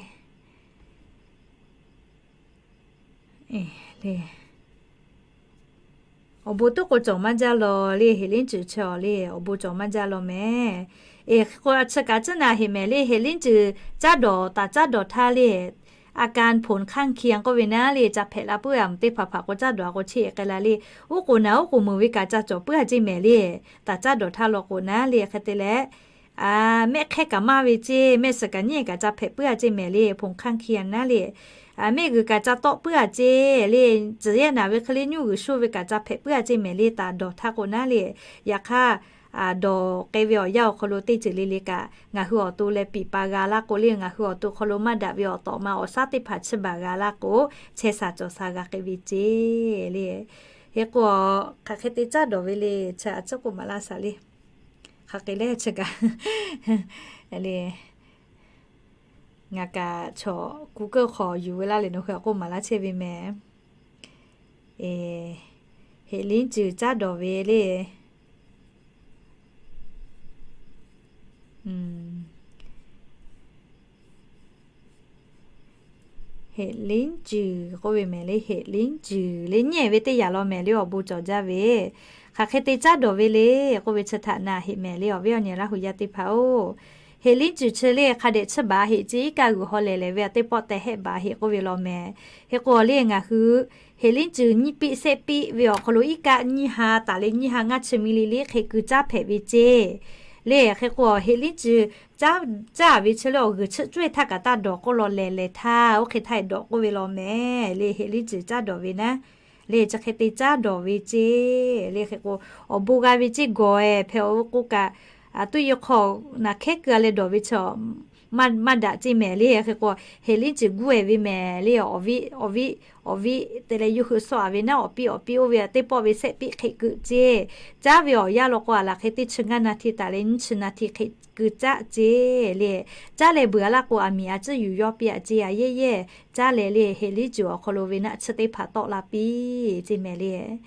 Awˬ bon toˉ k'o cawˬ maˇ jaˇ law le, heˍ liˉ ceuˬ chi awˬ le, awˬ bon cawˬ maˇ jaˇ law mehˍ. Eˬ, hk'e k'o chi kaꞈ tcuhˉ na heˍ mehˍ le, heˍ liˉ ceuˬ caˉ dawˬ taˍ caˉ dawˬ htaˇ le, อาการผลข้างเคียง k'oˆ ve naˉ le, ca hpehꞈ la puiˉ a meuꞈ teˇ hpaˍ hpaˍ k'o caˉ dawˬ a k'o cheˇ k'ai la le. Oˉ k'oˍ naˍ oˉ k'oˍ meuˍ ve kaꞈ ca cawˬ puiˉ a ceˇ mehˍ le. Taˍ caˉ dawˬ htaˇ law k'o naˉ le, hk'e te leh mehˆ hk'ehˇ kaꞈ maˇ ve ceˇ, mehˆ suhˍ kaꞈ nyiˇ kaꞈ ca hpehꞈ puiˉ a ceˇ mehˍ le, ผลข้างเคียง naˉ le. Mehˆ g'uiˬ kaꞈ ca tawˆ puiˉ a ceˇ le, tcuhˍ yehˇ naˍ ve hk'e le nyuˇ g'uiˬ sho ve kaꞈ ca hpehꞈ puiˉ a ceˇ mehˍ le, taˍ dawˬ htaˇ k'o naˉ le. Yaꞈ hk'aˇ, dawˬ k'ai ve awˬ yanˇ awˬ hk'aw lo teˇ ceuˬ le le kaꞈ ngaˬ hui awˬ to leh piˍ pa g'a laˇ k'o le, ngaˬ hui awˬ to hk'aw lo maˇ daꞈ ve awˬ tawꞈ ma awˬ shaˉ teˇ hpaˍ chi baˬ g'a laˇ k'o, chehˇ sha cawˬ sha g'a k'ai ve ceˇ le. Hk'e k'o, hk'aˬ hk'e te caˉ dawˬ ve le, chi a ciˉ k'oˆ maˍ laˇ shaˍ le. Hk'aˬ hk'e le chi kaꞈ le, ngaˬ kaꞈ chaw Google hk'aw yuˬ ve laˇ leh nawˬ hui a k'oˆ maˍ laˇ chehˇ ve mehˍ. Heˍ liˉ ceuˬ caˉ dawˬ ve le. Heˍ liˉ ceuˬ k'oˆ ve mehˍ le, heˍ liˉ ceuˬ le nyi ve teˇ yanˇ law mehˍ le, awˬ bon cawˬ jaˇ ve. Hk'aˬ hk'e te caˉ dawˬ ve le k'oˆ ve chi htaꞈ na heꞈ mehˍ le, awˬ viˉ awˬ nyi Laˇ hu yaˇ teˇ hpaˍ-oˬ. Heˍ liˉ ceuˬ chi le hk'a dehꞈ chi baˬ heꞈ ceˇ, iˉ kaˆ g'uiˬ haw lehˬ lehˬ ve a teˇ pawˆ teh hehˆ baˬ heꞈ k'oˆ ve law mehˍ. Hk'e k'o le ngaˬ hui heˍ liˉ ceuˬ nyiˇ piˆ shehˆ piˆ ve awˬ hk'aw lo iˉ kaˆ nyiˇ ha taˍ leh nyiˇ ha ngaˇ chi mi le le hk'e keu caˉ hpehꞈ ve ceˇ le. Hk'e k'o heˍ liˉ ceuˬ caˉ ve chi le awˬ g'uiˬ chi cuˇ e htaˇ kaꞈ taˇ dawˬ k'oˆ law lehˬ lehˬ htaˇ, oˇ hk'e htaˇ dawˬ k'oˆ ve law mehˍ le. Heˍ liˉ ceuˬ caˉ dawˬ ve naˉ le, chi hk'e te caˉ dawˬ ve ceˇ le. Hk'e k'o awˬ bon g'a ve ceˇ gawˬ e hpehꞈ-oˬ k'oˆ kaꞈ, tuˇ yeˬ hk'aw naˬ hkehˉ keu a leh dawˬ ve chi maˇ daꞈ ceˇ mehˍ le. Hk'e k'o heˍ liˉ ceuˬ guˇ e ve mehˍ le, awˬ viˉ awˬ viˉ awˬ viˉ te leh yawˇ hui sawˆ a ve naˉ awˬ piˇ awˬ piˇ oˇ ve a teˇ pawˆ ve shehˆ piˆ hk'e keu ceˇ. Caˉ ve awˬ yanˇ law k'o a laˬ hk'e teˇ chi ngaˇ naˍ hti taˍ leh nyiˇ chi naˍ hti hk'e keu caˉ ceˇ le. Caˉ leh beuˬ a laˇ k'o aˬ miˍ a ciˉ yuˬ yawˇ piˇ a ceˇ a yehˇ yehˇ. Caˉ leh le heˍ liˉ ceuˬ awˬ hk'aw lo ve naˆ chi teˇ hpaˍ tawˆ la piˇ ceˇ mehˍ le.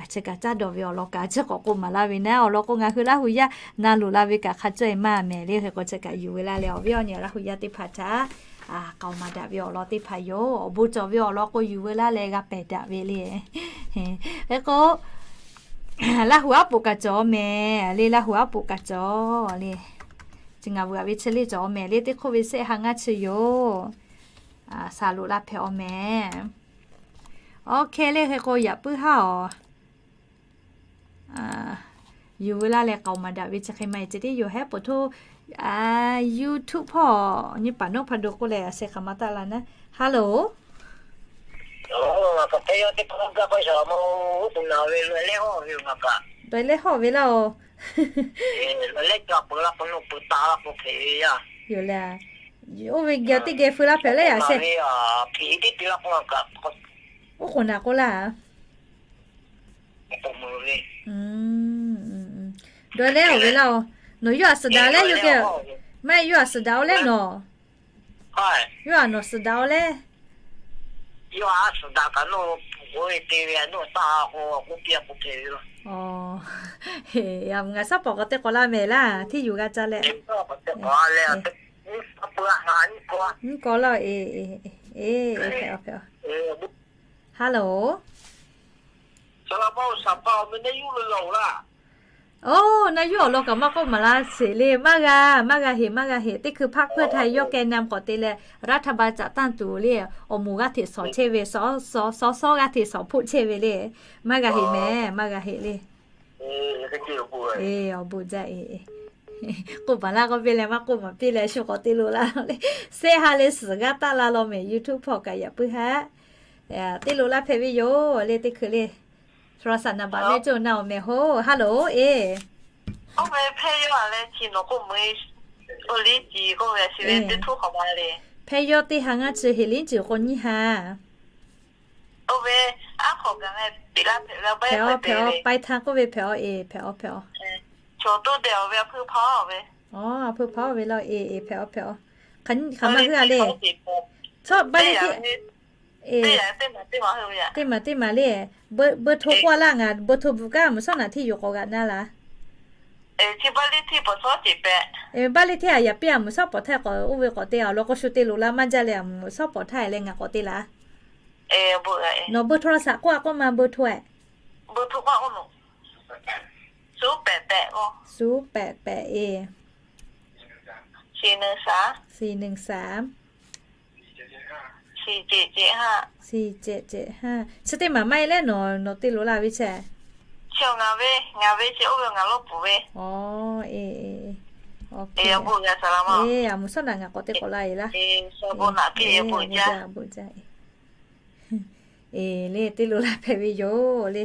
Chi kaꞈ caˉ dawˬ ve awˬ lawn kaꞈ chi k'awꞈ k'oˆ maˍ laˇ ve naˉ, awˬ lawn k'o ngaˬ hui Laˇ hu yaˇ na loꞈ la ve kaꞈ hk'a cawˇ e maˇ mehˍ le. Hk'e k'o chi kaꞈ yuˬ ve laˇ leh awˬ viˉ awˬ nyi Laˇ hu yaˇ teˇ hpaˍ htaꞈ k'aoˍ maˍ daꞈ ve awˬ lawn teˇ hpaˍ yoˬ. Awˬ bon cawˬ ve awˬ lawn k'o yuˬ ve laˇ leh g'a pehˬ daꞈ ve le. Hk'e k'o Laˇ hu aˉ poꞈ kaꞈ cawˬ mehˍ le, Laˇ hu aˉ poꞈ kaꞈ cawˬ le. Chi ngaˬ vuˬ a ve chi le cawˬ mehˍ le, teˇ hk'oˆ ve shehˆ ha ngaˇ chi yoˬ. Shaˍ loꞈ la hpehꞈ-aw mehˍ. Oˇ hk'e le hk'e k'o yaꞈ puiˉ haˉ-aw, yuˬ ve laˇ leh k'aoˍ maˍ daꞈ ve chi hk'e maˇ heˆ ceˇ tiˉ yoˬ. Hehˉ poˍ htoˇ YouTube hpawˇ nyi paˍ nawˉ hpa do k'oˆ leh a sheh hk'aˬ ma taˆ la naˉ. Hello. Dawˬ leh hawˇ ve laˇ-oˬ. Yoˬ le. Oˇ ve geh teˇ geh feu laˇ hpehꞈ leh a sheh. Oˇ k'oˍ naˬ k'oˆ laˇ. Dawˬ leh hawˇ ve laˇ-oˬ. Nawˬ yawˇ a suhˍ daꞈ-oˬ leh yoˬ keh. Maˇ heˆ, yawˇ a suhˍ daꞈ-oˬ leh nawˬ. Yawˇ a nawˬ suhˍ daꞈ-oˬ leh. Ngaˬ shaˉ paˍ k'awꞈ teˇ k'awꞈ laˇ mehˍ laˇ, hteˇ yuˬ g'a caˇ leh. Nyiˇ kawˇ laˇ-oˬ. Hello. Oˇ, naˆ yuˇ awˬ lawn kaꞈ maˇ k'oˆ maˍ laˇ sheˍ le. Maˇ g'a, maˇ g'a heˍ, maˇ g'a heˍ. Teˇ hkui hpaˆ hpeuˇ htaˇ yawˇ kehˬ naˆ k'awꞈ te leh รัฐบาลจัดตั้ง tuˬ le, awˬ moˍ g'aˇ hteꞈ shawˍ chehˇ ve, shawˍ shawˍ g'aˇ hteꞈ shawˍ hpoˆ chehˇ ve le. Maˇ g'a heˍ mehˍ, maˇ g'a heˍ le. Awˬ bon jaˇ e. K'oˆ maˍ laˇ k'oˆ piˇ leh maˇ k'oˆ maˍ piˇ leh shu k'awꞈ te lo laˇ le. Shehˆ ha leh suhˍ g'aˇ taˆ la law mehˍ YouTube hpawˇ kaꞈ yaꞈ puiˉ haˉ. Te lo laˇ hpehꞈ ve yoˬ le teˇ hkui le. โทรศัพท์ naˍ baꞈ mehˆ cawˬ na awˬ mehˍ hoˉ. Hello, e. Hpehˇ yawˇ teˇ ha ngaˇ chi heˍ liˉ ceuˬ k'o nyiˇ ha. Hpehꞈ-aw, hpehꞈ-aw, ไปทาง k'oˆ ve hpehꞈ-aw, e, hpehꞈ-aw, hpehꞈ-aw. Aw, a hpui hpaˇ-oˬ ve laˇ, e, e, hpehꞈ-aw, hpehꞈ-aw. Hk'aˬ ma heuˆ-a le. Teˇ maˬ teˇ maˬ le. เบอร์โทร k'oˆ-a laˇ, ngaˬ เบอร์โทร bvuhꞈ kaꞈ a muˍ shawˉ naꞈ htiˇ yuˬ k'awꞈ g'aꞈ na laˇ. Baˆ liˇ htiˇ a yaꞈ piˇ a muˍ shawˉ pawˍ htaˇ k'awꞈ oˇ ve k'awꞈ te-a, awˬ lawn k'o shu te loꞈ la maˇ jaˇ leh a muˍ shawˉ pawˍ htaˇ leh ngaˬ k'awꞈ te laˇ. Nawˬ เบอร์โทรศัพท์ k'oˆ-a k'oˆ ma เบอร์โทร e. ศูนย์แปดแปด สี่หนึ่งสาม สี่เจ็ดเจ็ดห้า Chi teˇ maˬ maˇ heˆ leh nawˬ, nawˬ te loꞈ la ve chehˇ. Aw, e, e, e. A muˍ shawˉ naꞈ ngaˬ k'awꞈ te k'awꞈ la e laˇ. E, le te loꞈ la hpehꞈ ve yoˬ le.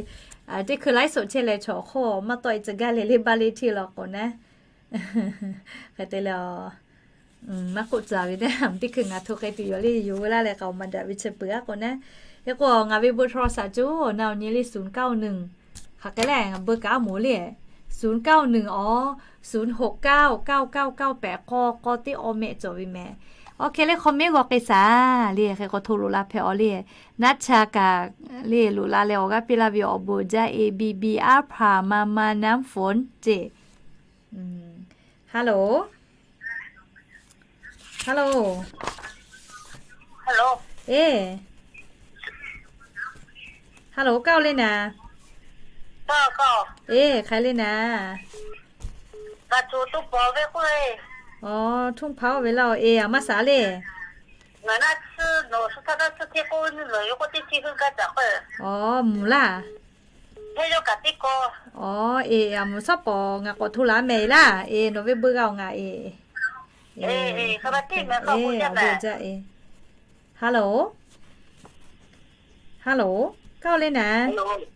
Teˇ hkui ไลฟ์สด chehˇ leh chaw hk'oˆ maˇ tawˆ e tcuh gaˇ le le บ้านเลขที่ law k'o naˉ. Hk'e te leh, maˇ k'oˆ tcuh ve teˇ, teˇ hkui ngaˬ hto k'ai tuˬ yoˬ le, yuˬ veu laˇ leh k'aoˍ maˍ daꞈ ve chi peuˬ-a k'o naˉ. Hk'e k'o ngaˬ ve เบอร์โทรศัพท์ coˬ na nyi le ศูนย์เก้าหนึ่ง. Hk'aˬ hk'e le, beu kaꞈ a moˍ le, ศูนย์เก้าหนึ่ง awˬ, ศูนย์หกเก้า เก้าเก้าเก้าแปด k'aw k'aw teˇ aw mehˆ cawˬ ve mehˍ. Awˬ hk'e le, hk'aw mehˆ g'aw k'ai shaˍ le, hk'e k'o hto loꞈ la hpehꞈ-aw le. Naˉ cha kaꞈ le loꞈ la leh awˬ g'aˇ piˇ laˇ ve awˬ bon jaˇ, A B B, อาภา มามา น้ำฝน ceˇ. Hello, hello, e, hello, kaˇ-oˬ le naˍ. E, hk'aˬ le naˍ. Aˬ, ทุ่งพา oˇ ve laˇ-oˬ, e, a maˇ shaˍ le. Aˬ, mvuhˬ laˇ. Aˬ, e, a muˍ shawˉ pawˍ ngaˬ k'awꞈ hto la mehˍ e laˇ, e, nawˬ ve beu g'a-oˬ ngaˬ e. Hello, hello, kaˇ-oˬ le naˍ.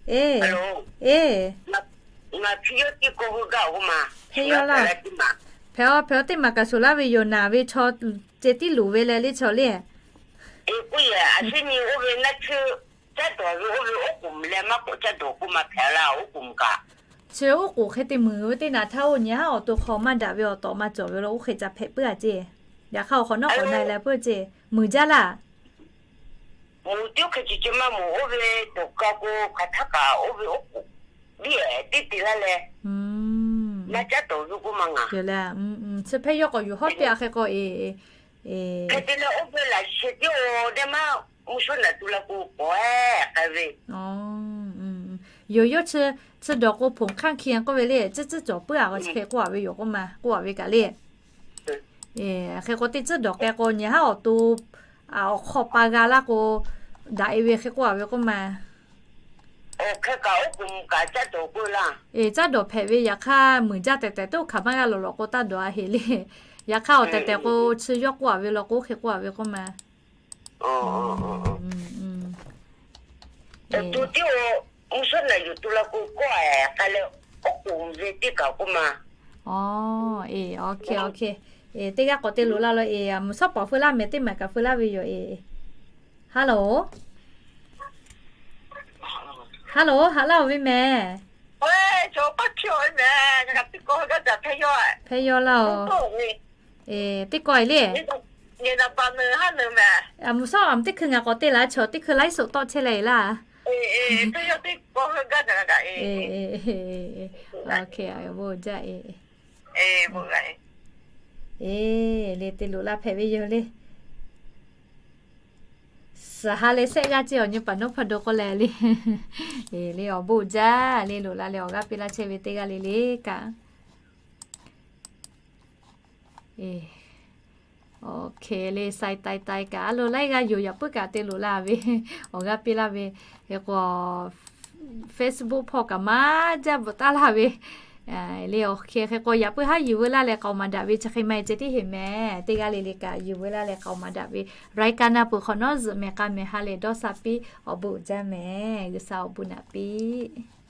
E, e, hpehꞈ-aw laˇ. Hpehꞈ-aw, hpehꞈ-aw, teˇ maˬ kaꞈ shuˍ laˇ ve yoˬ, naˍ ve chaw ceh tiˉ loˍ ve leh le chaw le. Chi oˉ k'oˍ hk'e te muiˬ ve teˇ naꞈ htaˇ oˇ nyi haˉ awˬ to hk'aw maˇ daꞈ ve awˬ tawˍ maˇ cawˬ ve law, oˇ hk'e ca hpehꞈ puiˉ-a ceˇ. Yaꞈ hk'aˇ awˬ hk'awꞈ nawˉ k'awꞈ na e leh puiˉ ceˇ, muiˬ jaˇ laˇ. Moˍ tiˉ oˇ hk'e ce ce maˇ moˍ, oˇ ve toˬ ka k'o hk'aˬ htaˇ kaꞈ oˇ ve oˉ k'oˍ biˇ-ehˍ teˇ te laˇ leh, maˇ caˉ tawˍ ve k'oˆ ma ngaˬ. Chi hpehˇ yawˇ k'awꞈ yuˬ hawˉ piˇ-a hk'e k'o, e, hk'e te leh oˇ ve laꞈ sheh tiˉ-o, dehˇ maˇ mvuhˇ shawˉ naꞈ tu la k'o k'awꞈ-e k'ai ve. Yoˬ, yawˇ chi, chi dawˬ k'o ผงข้างเคียง k'oˆ ve le, ciˉ ciˉ cawˬ puiˉ-a k'o chi hk'e k'oˆ-a ve yoˬ k'oˆ ma, k'oˆ-a ve kaꞈ le. Hk'e k'o teˇ ciˉ dawˬ k'ai k'o nyi haˉ awˬ to, awˬ hk'aw pa g'a laˇ k'o, daꞈ e ve hk'e k'oˆ-a ve k'oˆ ma. Hk'e kaꞈ oˉ k'oˍ kaꞈ caˉ dawˬ k'oˆ laˇ. E, caˉ dawˬ hpehꞈ ve yaꞈ hk'aˇ muiˬ jaˇ tehꞈ tehꞈ toˇ hk'aˬ maˇ g'a lawˬ lawˬ k'o taˇ dawˬ-a heˍ le. Yaꞈ hk'aˇ awˬ tehˬ tehˬ k'o chi yawˇ k'oˆ-a ve law k'o hk'e k'oˆ-a ve k'oˆ ma. Mvuhˇ shawˉ naꞈ yuˬ tu la k'o k'oˆ-a k'ai leh, oˉ k'oˍ ve teˇ kaꞈ k'oˆ ma. E, teˇ g'aˇ k'awꞈ te loꞈ la law e, a mvuhˇ shawˉ pawˍ feu laˇ mehˍ, teˇ maˬ kaꞈ feu laˇ ve yoˬ e. Hello, hello, haꞈ laˇ-oˬ ve mehˍ. Hpehˇ yawˇ laˇ-oˬ. E, teˇ kawˆ e le. A mvuhˇ shawˉ a mvuhˇ teˇ hkui ngaˬ k'awꞈ te laˇ, chaw teˇ hkui ไลฟ์สด tawˆ chehˇ leh e laˇ. Awˬ bon jaˇ e. E, le te loꞈ la hpehꞈ ve yoˬ le. Suhˍ ha leh shehˆ g'aˇ ceˇ awˬ nyi paˍ nawˉ hpaˇ daw k'oˆ leh le. E, le awˬ bon jaˇ le, loꞈ la leh awˬ g'aˇ piˇ laˇ chehˇ ve teˇ g'aˇ le le kaꞈ. E, awˬ hk'e le sai tai tai kaꞈ a lo laiˉ g'aˇ yoˬ, yaꞈ puiˉ kaꞈ te loꞈ la ve, awˬ g'aˇ piˇ laˇ ve, hk'e k'o Facebook hpawˇ kaꞈ maˇ jaˇ bvuhꞈ taˉ laˇ ve. Le awˬ hk'e hk'e k'o, yaꞈ puiˉ haˉ yuˬ veu laˇ leh k'aoˍ maˍ daꞈ ve chi hk'e maˇ heˆ ceh tiˉ heˆ mehˍ. Teˇ g'aˇ le le kaꞈ yuˬ veu laˇ leh k'aoˍ maˍ daꞈ ve รายการ naˇ peuˬ hk'awꞈ nawˉ zuhꞈ mehˍ k'a mehˍ ha lehˬ dawˇ sha piˇ awˬ bon uiˍ jaˇ mehˍ. G'uiˬsha awˬ bon naꞈ piˇ